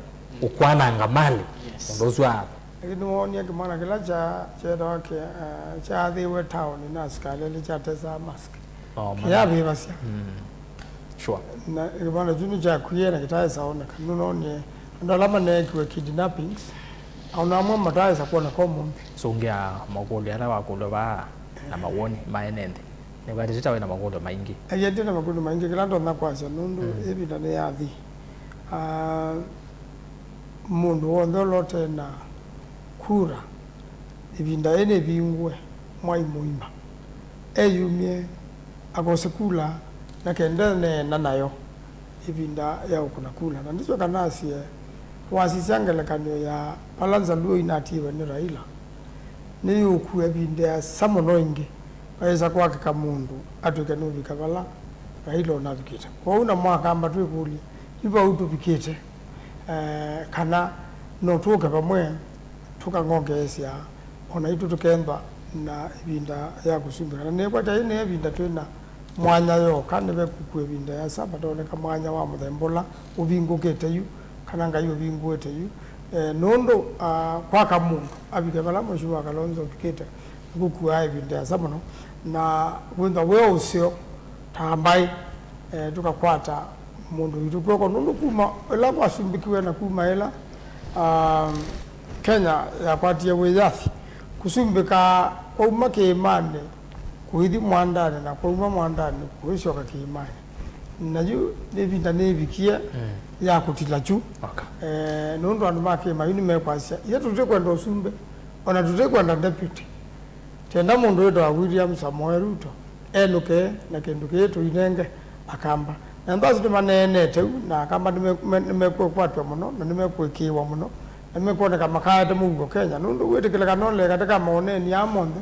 ũkwananga mali, yes, mũndũ ũsu a." Lakini nĩwoonie kĩmwana kĩla kya-, kyetawa kĩ-, eh, kyaathĩiwe taoni na asikalĩ elĩ kyatesaa mask. Oh, kĩyavĩvasya. Mm. Sure. Na kĩmwana kyu nĩkyakwie na kĩtaĩsa oneka. Nũnoonie andũ ala maneekiwe kidnappings, o na amwe mataĩsa kwoneka ũmũnthĩ. Sũngĩa makũlyo ala wakũlw'a vaa na mawoni ma ene nthĩ. Nĩkwatĩte ta wĩna makũlyo maingĩ. Aiete na makũlyo maingĩ, kĩla ndonya kwasya, nũndũ, mm, ĩvinda nĩyathi. Ah, mũndũ w'onthe ũla ũte na kura Ĩvinda yĩĩ nĩvingũe mwai mũima. Eyumye akose kula na kenda neena nayo ĩvinda ya ũkũna kula. Na ndĩsyoka nasye, wasisya ngelekany'o ya vala Nzaluo inatiiwe nĩ Raila, nĩyũkua ĩvinda ĩasa mũno ĩngĩ, vaĩsa kwakĩka mũndũ atw'ĩke nũvika vala Raila ũnavikĩte. Kwoou namo Akamba twĩkũlye, yu vau tũvikĩte, eh, kana no tũke vamwe tũkang'ongeesya o naitũ tũkethwa na ĩvinda ya kũsumbĩka. Na nĩkwatya ĩĩ nĩ ĩvinda twĩ na mwanya yoka, nĩvekũkua ĩvinda ĩasa, vatoneka mwanya wa mũthemba ũla ũvingũkĩte yu, kana Ngai ũvingũĩte yu. Eh, nũndũ, ah, kwaka mũndũ avike vala Mheshimiwa Kalonzo ũvikĩte, nĩkũkuaa ĩvinda ĩasa mũno, na wĩthwa wĩ ũseo ta mbaĩ, eh, tũkakwata mũndũ witũ kw'oko, nũndũ kuma ĩla kwasumbĩkiwe na kuma ĩla, ah, Kenya yakwatie wĩyathi, kũsumbĩka kwauma kĩĩmanĩ kũithi mwandanĩ, na kwauma mwandanĩ kũisyoka kĩĩmanĩ. Na yu nĩ ĩvinda nĩĩvikie ya kũtila kyu. Okay. Eh, nũndũ andũ ma kĩĩma yu nĩmekwasya, ithe tũtikwenda ũsumbĩ, ona tũtikwenda deputy. Twenda mũndũ wĩtawa William Samoei Ruto enũke na kĩndũ kĩĩ tũinenge Akamba. Na ethĩwa asu nĩmaneenete ũu, na Akamba nĩme-, me-, nĩmekwĩkwatw'a mũno, na nĩmekwĩkĩĩwa mũno, na nĩmekwoneka makaete mũuo Kenya, nũndũ wĩtĩkĩle kana ũlee katĩ ka maoneni aa monthe,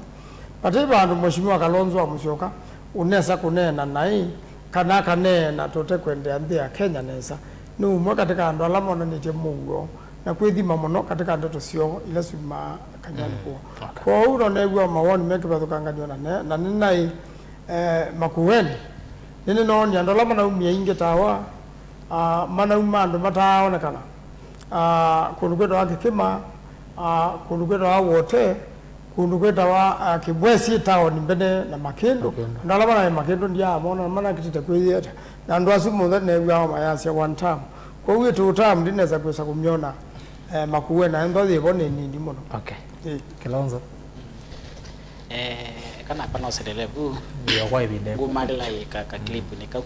vate vandũ Mheshimiwa Kalonzo wa Musyoka ũnesa kũneena naĩ, kana akaneena tũtekwendea nthĩ ya Kenya nesa. Nĩ ũmwe katĩ ka andũ ala monanĩtye mũuo na kwĩthima mũno katĩ ka ndeto syoo ila syumaa kanyw'anĩ kwoo. Okay. Kwoou no neew'a mawoni me kĩvathũkangany'o na ne-, na nĩnaĩ, eh, Makueni. Nĩnĩnoonie andũ ala manaumie aingĩ tawa, ah, manauma andũ mataaonekana. Ah, kũndũ kwĩtawa Kĩkĩma, ah, kũndũ kwĩtawa Wote, kũndũ kwĩtawa, ah, Kĩbwesi taoni mbene na Makĩndũ. Makĩndũ. Andũ ala manaĩ Makĩndũ ndiamona, manakĩtĩte kwĩyĩeta. Na andũ asu monthe neew'aa mayasya one term. Kwoou ĩ two term ndinesa kwĩsa kũmyona, eh, Makueni, na ethĩwa yĩvo nĩ nini mũno. Okay. Ĩĩ. Kilonzo. Eh, kana hapa no selele vu. Ndio kwa ĩvinda. Ngumalĩla ĩka ka clip nĩ kau.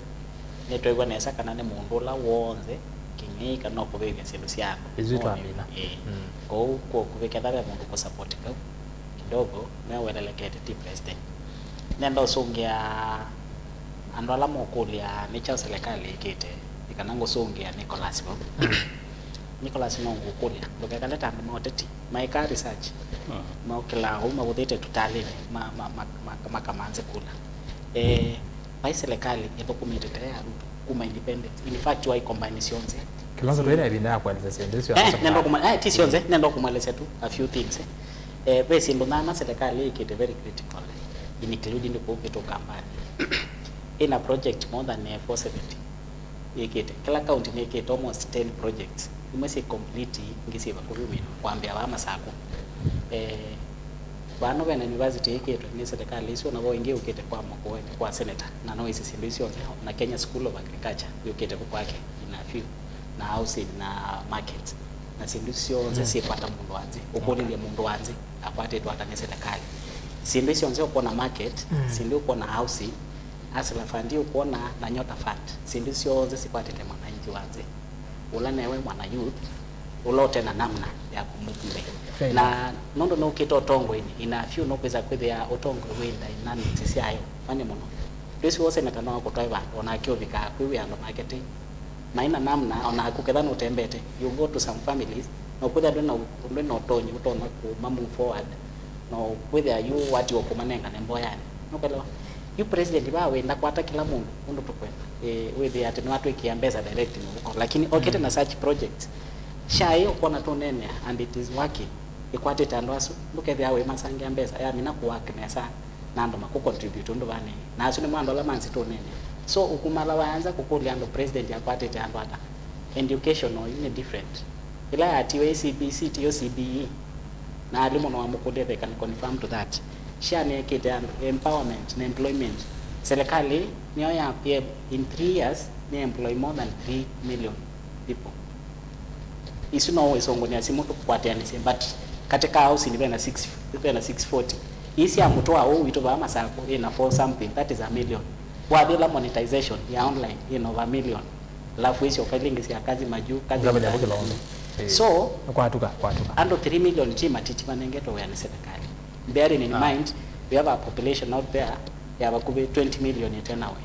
Nĩtwaĩw'a nesa kana nĩ mũndũ ũla w'onthe kĩng'ei kana no kũvĩvya syĩndũ sya andũ. Ithuĩ twamina. Ĩĩ. Mm. Kwoou kũ-, kũviketha ve mũndũ kũ support kau kidogo, me welelekete ti president. Nenda ũsũngĩa andũ ala mokũlya nĩ kyaũ serikali ĩkĩte, nĩ kana ngũsũngĩa Nicholas vau. Nicholas, no ngũkũlya, ndũkekale ta andũ ma ũteti maĩkaa research, mokĩlaa ũu mavũthĩte tũtalĩnĩ, ma, ma, ma, ma, makamanze kula. Eh, vai serikali ĩthũkũmĩte tene ya Ruto kuma independence. In fact, wai combine syonthe. Kilonzo, twĩ na ĩvinda ya kũelesya syĩndũ isu. Eh, nenda kũma-, eh, ti syonthe, nenda kũmaelesya tu a few things, eh. Eh, ve syĩndũ nyanya serikali ĩkĩte very critical, including kũu kĩtũ Kambani. Ĩna project more than, eh, four seventy ĩkĩte. Kila county nĩkĩte almost ten projects. Imwe syĩ complete, ingĩ syĩ vakuvĩ kwambĩa vaa Masakũ. Eh, vano vena university ĩkĩtwe nĩ serikali ĩsu, na vo ĩngĩ yũkĩte kwa Makueni, kwa senator, na no ĩsĩ syĩndũ isu syonthe, na Kenya School of Agriculture yũkĩte vu kwake, ina few, na housing, na markets, na syĩndũ isu syonthe syĩkwata mũndũ wa nthĩ, ũkũlĩlya mũndũ wa nthĩ akwatĩtwe ata nĩ serikali. Syĩndũ isu syonthe ũkwona market, syĩndũ ũkwona housing, Hustler Fund ũkwona na Nyota Fund, syĩndũ syonthe sikwatĩte mwananchi wa nthĩ. Ũla newe mwana youth, ũla ũte na namna ya kũmove mbee. Fair enough. Na nũndũ nũkĩte ũtongoinĩ, ina few nũkwĩsa kwĩthĩa ũtongoi wĩ dynamics syayo. Fani mũno. Ndwĩsĩ wose na kana wakũtwae vandũ, onake ũvikaa kwĩ wĩ andũ make tĩ. Maina namna, onaku ketha nũtembete, you go to some families, na ũkwĩthĩa ndwĩ na, ndwĩ na ũtonyi, ũtonya kũma move forward, na ũkwĩthĩa yu watiwa kũmanengane mboyanĩ. Nũkwelewa? Yu president vaa wenda kwata kĩla mũndũ ũndũ tũkwenda. Eh, wĩthĩa atĩ nĩwatwĩkĩa mbesa direct mũvuko. Lakini okĩte na such projects, SHA ĩ ũkwona tũneenea, and it is working. Ĩkwatĩte andũ asu, ndũkethĩa wĩmasangĩa mbesa, yamina kũwork nesa na andũ makũ contribute ũndũ vanene. Na asu nĩmo andũ ala ma nzĩ tũneenea. So, ũkumala waya nza kũkũlya andũ president akwatĩte andũ ata? Education oyu nĩ different. Ĩla yatiwe ĩ C B C, tiyo C B E. Na alimũ no wamũkũlye, they can confirm to that. SHA nĩekĩte andũ empowerment na employment. Serikali nĩyo ya, ya, in three years, nĩ employ more than three million people. Isu no wĩsũngũnĩa simũ tũkwatĩanĩsye, but katĩ ka housing vena six, vena six forty. Ii sya mũtũa ũũ witũ vaa Masakũ ĩna four something, that is a million. Wathi ĩla monetization ya online ĩna over a million. Alafu isyo faili ingĩ sya kazi majuu, kazi. Ngamenya kĩlonzo. Eh. So, kwatuka, kwatuka. Andũ three million ti matiti manengetwe wĩa nĩ serikali. Bearing in mind, we have a population out there ya vakuvĩ twenty million ĩte nawe.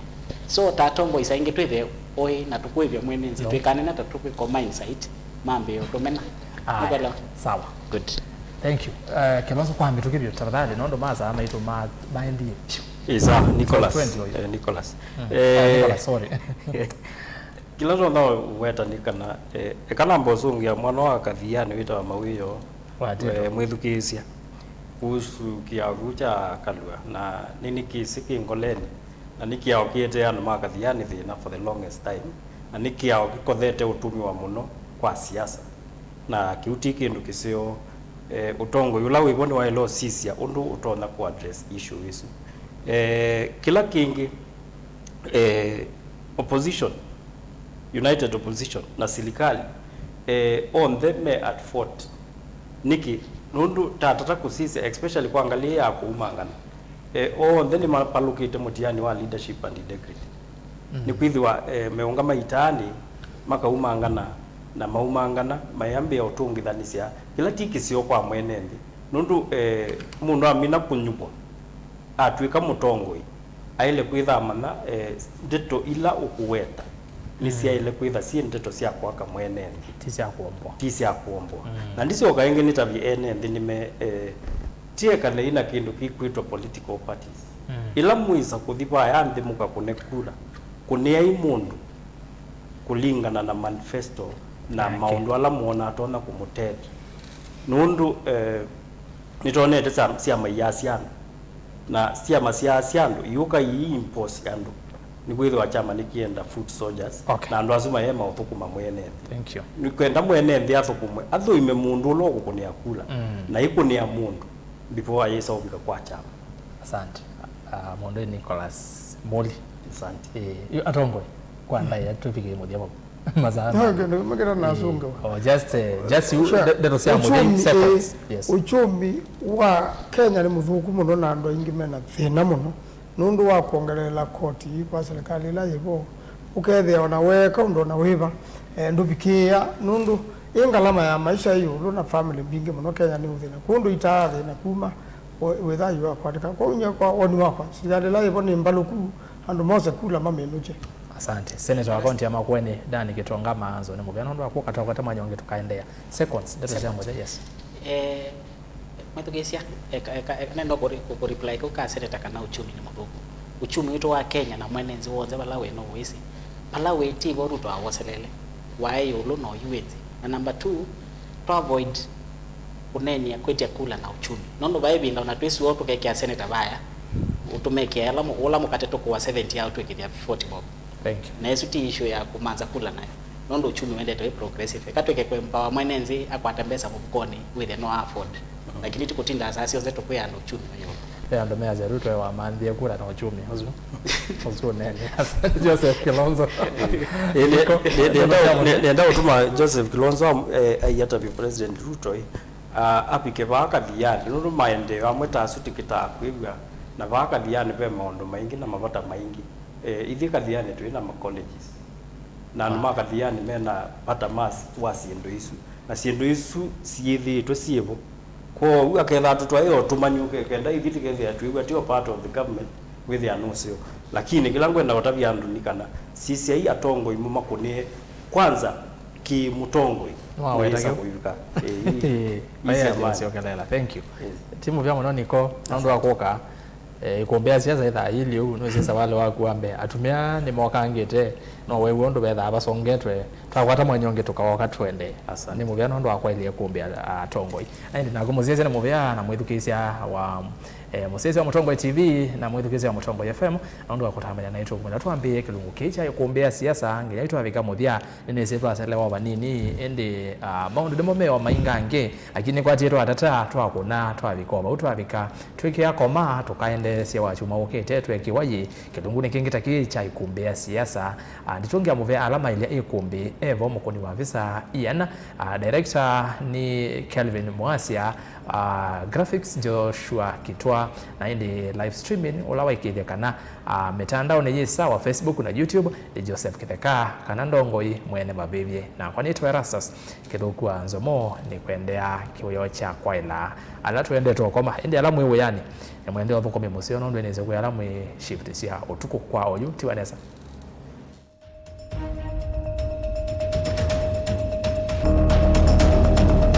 So ta atongoi saa ingĩ twĩthĩe ũĩ na tũkũĩvya mwene nzĩ, no, twĩkanene ta tũkwĩko mine site, mambĩĩe ũtũmena. Aya, nĩkwelewa? Sawa. Good. Thank you. Eh, Kilonzo, kwa mĩtũkĩ vyũ, tafadhali, nũndũ masaa maitũ ma-, maendie vyũ. Ĩ, sawa, Nicholas. Twenty oyo. Eh, Nicholas. Mm. Eh, ah, Nicholas, sorry. Kĩla tũtonya weta nĩ kana, eh, eka namba ũsũngĩa mwana wa Kathiani wĩtawa Mawĩo, wa Tito, eh, mwĩthukĩĩsya kuhusu kĩao kĩu kya Kalua, na nĩ, nĩ kĩsĩ kĩ ngolenĩ, na nĩ kĩao kĩetee andũ ma Kathiani thĩna for the longest time, na nĩ kĩao kĩkothete ũtũmĩwa mũno kwa siasa, na kĩu ti kĩndũ kĩseo. Eh, ũtongoi ũla wĩvo nĩwaĩle ũsisya ũndũ ũtonya kũ address issue ĩsu. Eh, kĩla kĩngĩ, eh, opposition, united opposition na silikalĩ, eh, onthe me at fault. Nĩkĩ? Nũndũ tatata kũsisya, especially kwa ngalĩ ya kũumangana, eh, onthe nĩmapalũkĩte mũtiani wa leadership and integrity. Mm. Nĩkwĩthĩwa, eh, meũngama itaanĩ, makaumangana, na maumangana mayambĩĩa ũtũngĩthanĩsya, kĩla ti kĩseo kwa mwene nthĩ. Nũndũ, eh, mũndũ amina kũnyuvwa, atw'ĩka mũtongoi, aĩle kwĩtha amanya, eh, ndeto ila ũkũweta nĩsyaĩle kwĩtha syĩ ndeto sya kwaka mwene nthĩ, ti sya kũombwa. Ti sya kũombwa. Mm. Na ndisyoka ĩngĩ nĩtavye ene nthĩ nĩme, eh, tiekale ina kĩndũ kĩkwĩtwa political parties. Mm. Ĩla mwĩsa kũthi vaya nthĩ mũkakũne kura, kũneai mũndũ kũlingana na manifesto na yake, maũndũ ala mwona atonya kũmũtethya. Nũndũ, eh, nĩtwonete syama, syama iyaasya andũ, na syama syaasya andũ, iũka ii impose andũ, nĩkwĩthĩwa kyama nĩkĩenda foot soldiers, okay, na andũ asu mayema ũthũkũma mwene nthĩ. Thank you. Nĩkwenda mwene nthĩ athũkũmwe, athũime mũndũ ũla ũkũkũnĩa kula, mm, na ĩkũnĩa mũndũ before ayĩsa ũvika kwa kyama. Asante. Ah, mũndũ Nicholas Muli. Asante. Eh, yu atongoi, kwa ndaĩa tũvikĩe mũthya vau. Masaa. No, ma- kĩndũ kĩmwe kĩla nasũngawa. Oh, just, eh, just you, sure, nde-, ndeto sya mũthya, uchumi, seconds. Eh, yes. Uchumi wa Kenya nĩ mũthũku mũno na andũ aingĩ mena thĩna mũno nũndũ wa kuongelela koti kwa serikali ĩla yĩvo. Ũkethĩa ona weeka ũndũ ona wĩva, eh, ndũvikĩĩa nũndũ ĩ ngalama ya maisha ĩ ĩũlũ na family mbingĩ mũno Kenya nĩ ũthĩna. Kũndũ itaa thĩna kuma wĩthayu wa kwandĩka. Kwoou nyie kwa woni wakwa, serikali ĩla yĩvo nĩ mbalũku, andũ mose kula mamĩnũkye. Asante. Senator wa kaunti ya Makueni, Dan Gitonga Maanzo, nĩ mũvea nũndũ wa kũka twakwata mwanya ũngĩ tũkaendeea. Seconds, ndeto sya mũthya, yes. Eh, mwĩthukĩĩsya, eka, eka, eka, nenda kũri-, kũ-, kũreply kau ka senator kana uchumi nĩ mũthũku. Uchumi witũ wa Kenya na mwene nzĩ w'onthe vala wĩ no wĩsĩ. Vala wĩ ti vo Ruto awoselele. Waĩ ĩũlũ na oyu wĩ nthĩ. Na number two, twa avoid kũneenea kwĩtya kula na uchumi. Nũndũ vai ĩvinda ona twĩsua tũkekĩa seneta vaya, ũtũmekĩa ala mũ-, ũla mũkate tũkũa seventy au twĩkĩthya forty bob. Thank you. Na ĩsu ti issue ya kũmanza kula nayo. Nũndũ uchumi wendete wĩ progressive. Eka twĩke kũempower mwene nthĩ akwata mbesa mũvukonĩ, wĩthĩa no afford. Lakini ti kũtinda saa syonthe tũkwĩa andũ uchumi wĩ ĩũlũ. Ve andũ measya Ruto e wamanthie kula na uchumi. Ũsu. Ũsu ũnene. Joseph Kilonzo. Ĩĩ, nĩ-, nĩ-, nĩenda, nĩ-, nĩenda ũtuma Joseph Kilonzo am-, eh, aiatavye President Ruto, eh, a-, avike vaa Kathiani, nũndũ maendeeo amwe ta asu tũkĩtaa kwĩw'a, na vaa Kathiani ve maũndũ maingĩ na mavata maingĩ. Eh, ithyĩ Kathiani twĩ na ma colleges, na andũ ma Kathiani mena vata ma s-, wa syĩndũ isu, na syĩndũ isu syĩthĩĩtwe syĩvo. Kwoou akethĩa tũtwaĩe ũtũmani ũke, kenda ithyĩ tũkethĩa twĩw'a tio part of the government, wĩthĩa nũseo. Lakini kĩla ngwenda ũtavya andũ nĩ kana sisyai atongoi mũmakũnĩe kwanza kĩ mũtongoi. Nĩwaweta nĩwĩsa kĩu. Kũivika. Ĩĩ, ĩĩ, ĩĩ, ĩĩ, ĩĩ, ĩĩ, syokelela. Thank you. Yes. Ti mũvea mũno Niko, nũndũ wa kũka. Eh, ikumbĩ ya siasa ithaa ili ũu, nũsĩ sawali waku wa mbee. Atumĩa nĩmokangĩte, no wew'a ũndũ vethaa vasongetwe. Twakwata mwanya ũngĩ tũkaoka twende. Asante. Nĩ mũvea nũndũ wa kwaĩlya ikumbĩ ya atongoi. Na ĩndĩ naku mũsyaĩĩsya nĩ mũvea na mwĩthukĩĩsya wa, eh, mũsyaĩĩsya wa Mũtongoi T V na mwĩthukĩĩsya wa Mũtongoi F M, nũndũ wa kũtambanya naitũ kuma twambĩĩe kĩlungu kĩĩ kya ikumbĩ ya siasa nginya itwavika mũthya. Nĩnĩsĩ twaselewa o vanini, ĩndĩ, ah, maũndũ nĩmo me o maingangĩ, lakini nĩkwatie twatata, twakũna, twavika o vau twavika. Twĩkĩa koma, tũkaendeesya wa kyumwa ũkĩte, twekiwa yĩ kĩlungunĩ kĩngĩ ta kĩĩ kya ikumbĩ ya siasa. Ah, nditũngĩa mũvea ala maĩlya ikumbĩ, evo mũkũni wa visa Ian, ah, director nĩ Kelvin Mwasya, ah, graphics Joshua Kitwa, Na ĩndĩ live streaming ũla waĩkĩĩthya kana, ah, mĩtandaonĩ yĩ sawa, Facebook na YouTube, nĩ Joseph Kĩtheka, kana ndongoi mwene mavĩvye. Nakwa nĩtwa Erastus Kĩthũku wa Nzomo, nĩkwendea kĩwĩoo kya kwaĩla ala twendete ũkoma. Ĩndĩ ala mwĩ wĩanĩ, nĩmwendee ũthũkũmi mũseo, nũndũ nĩsĩ kwĩ ala mwĩ shift sya ũtukũ kwa oyu, tiwa nesa.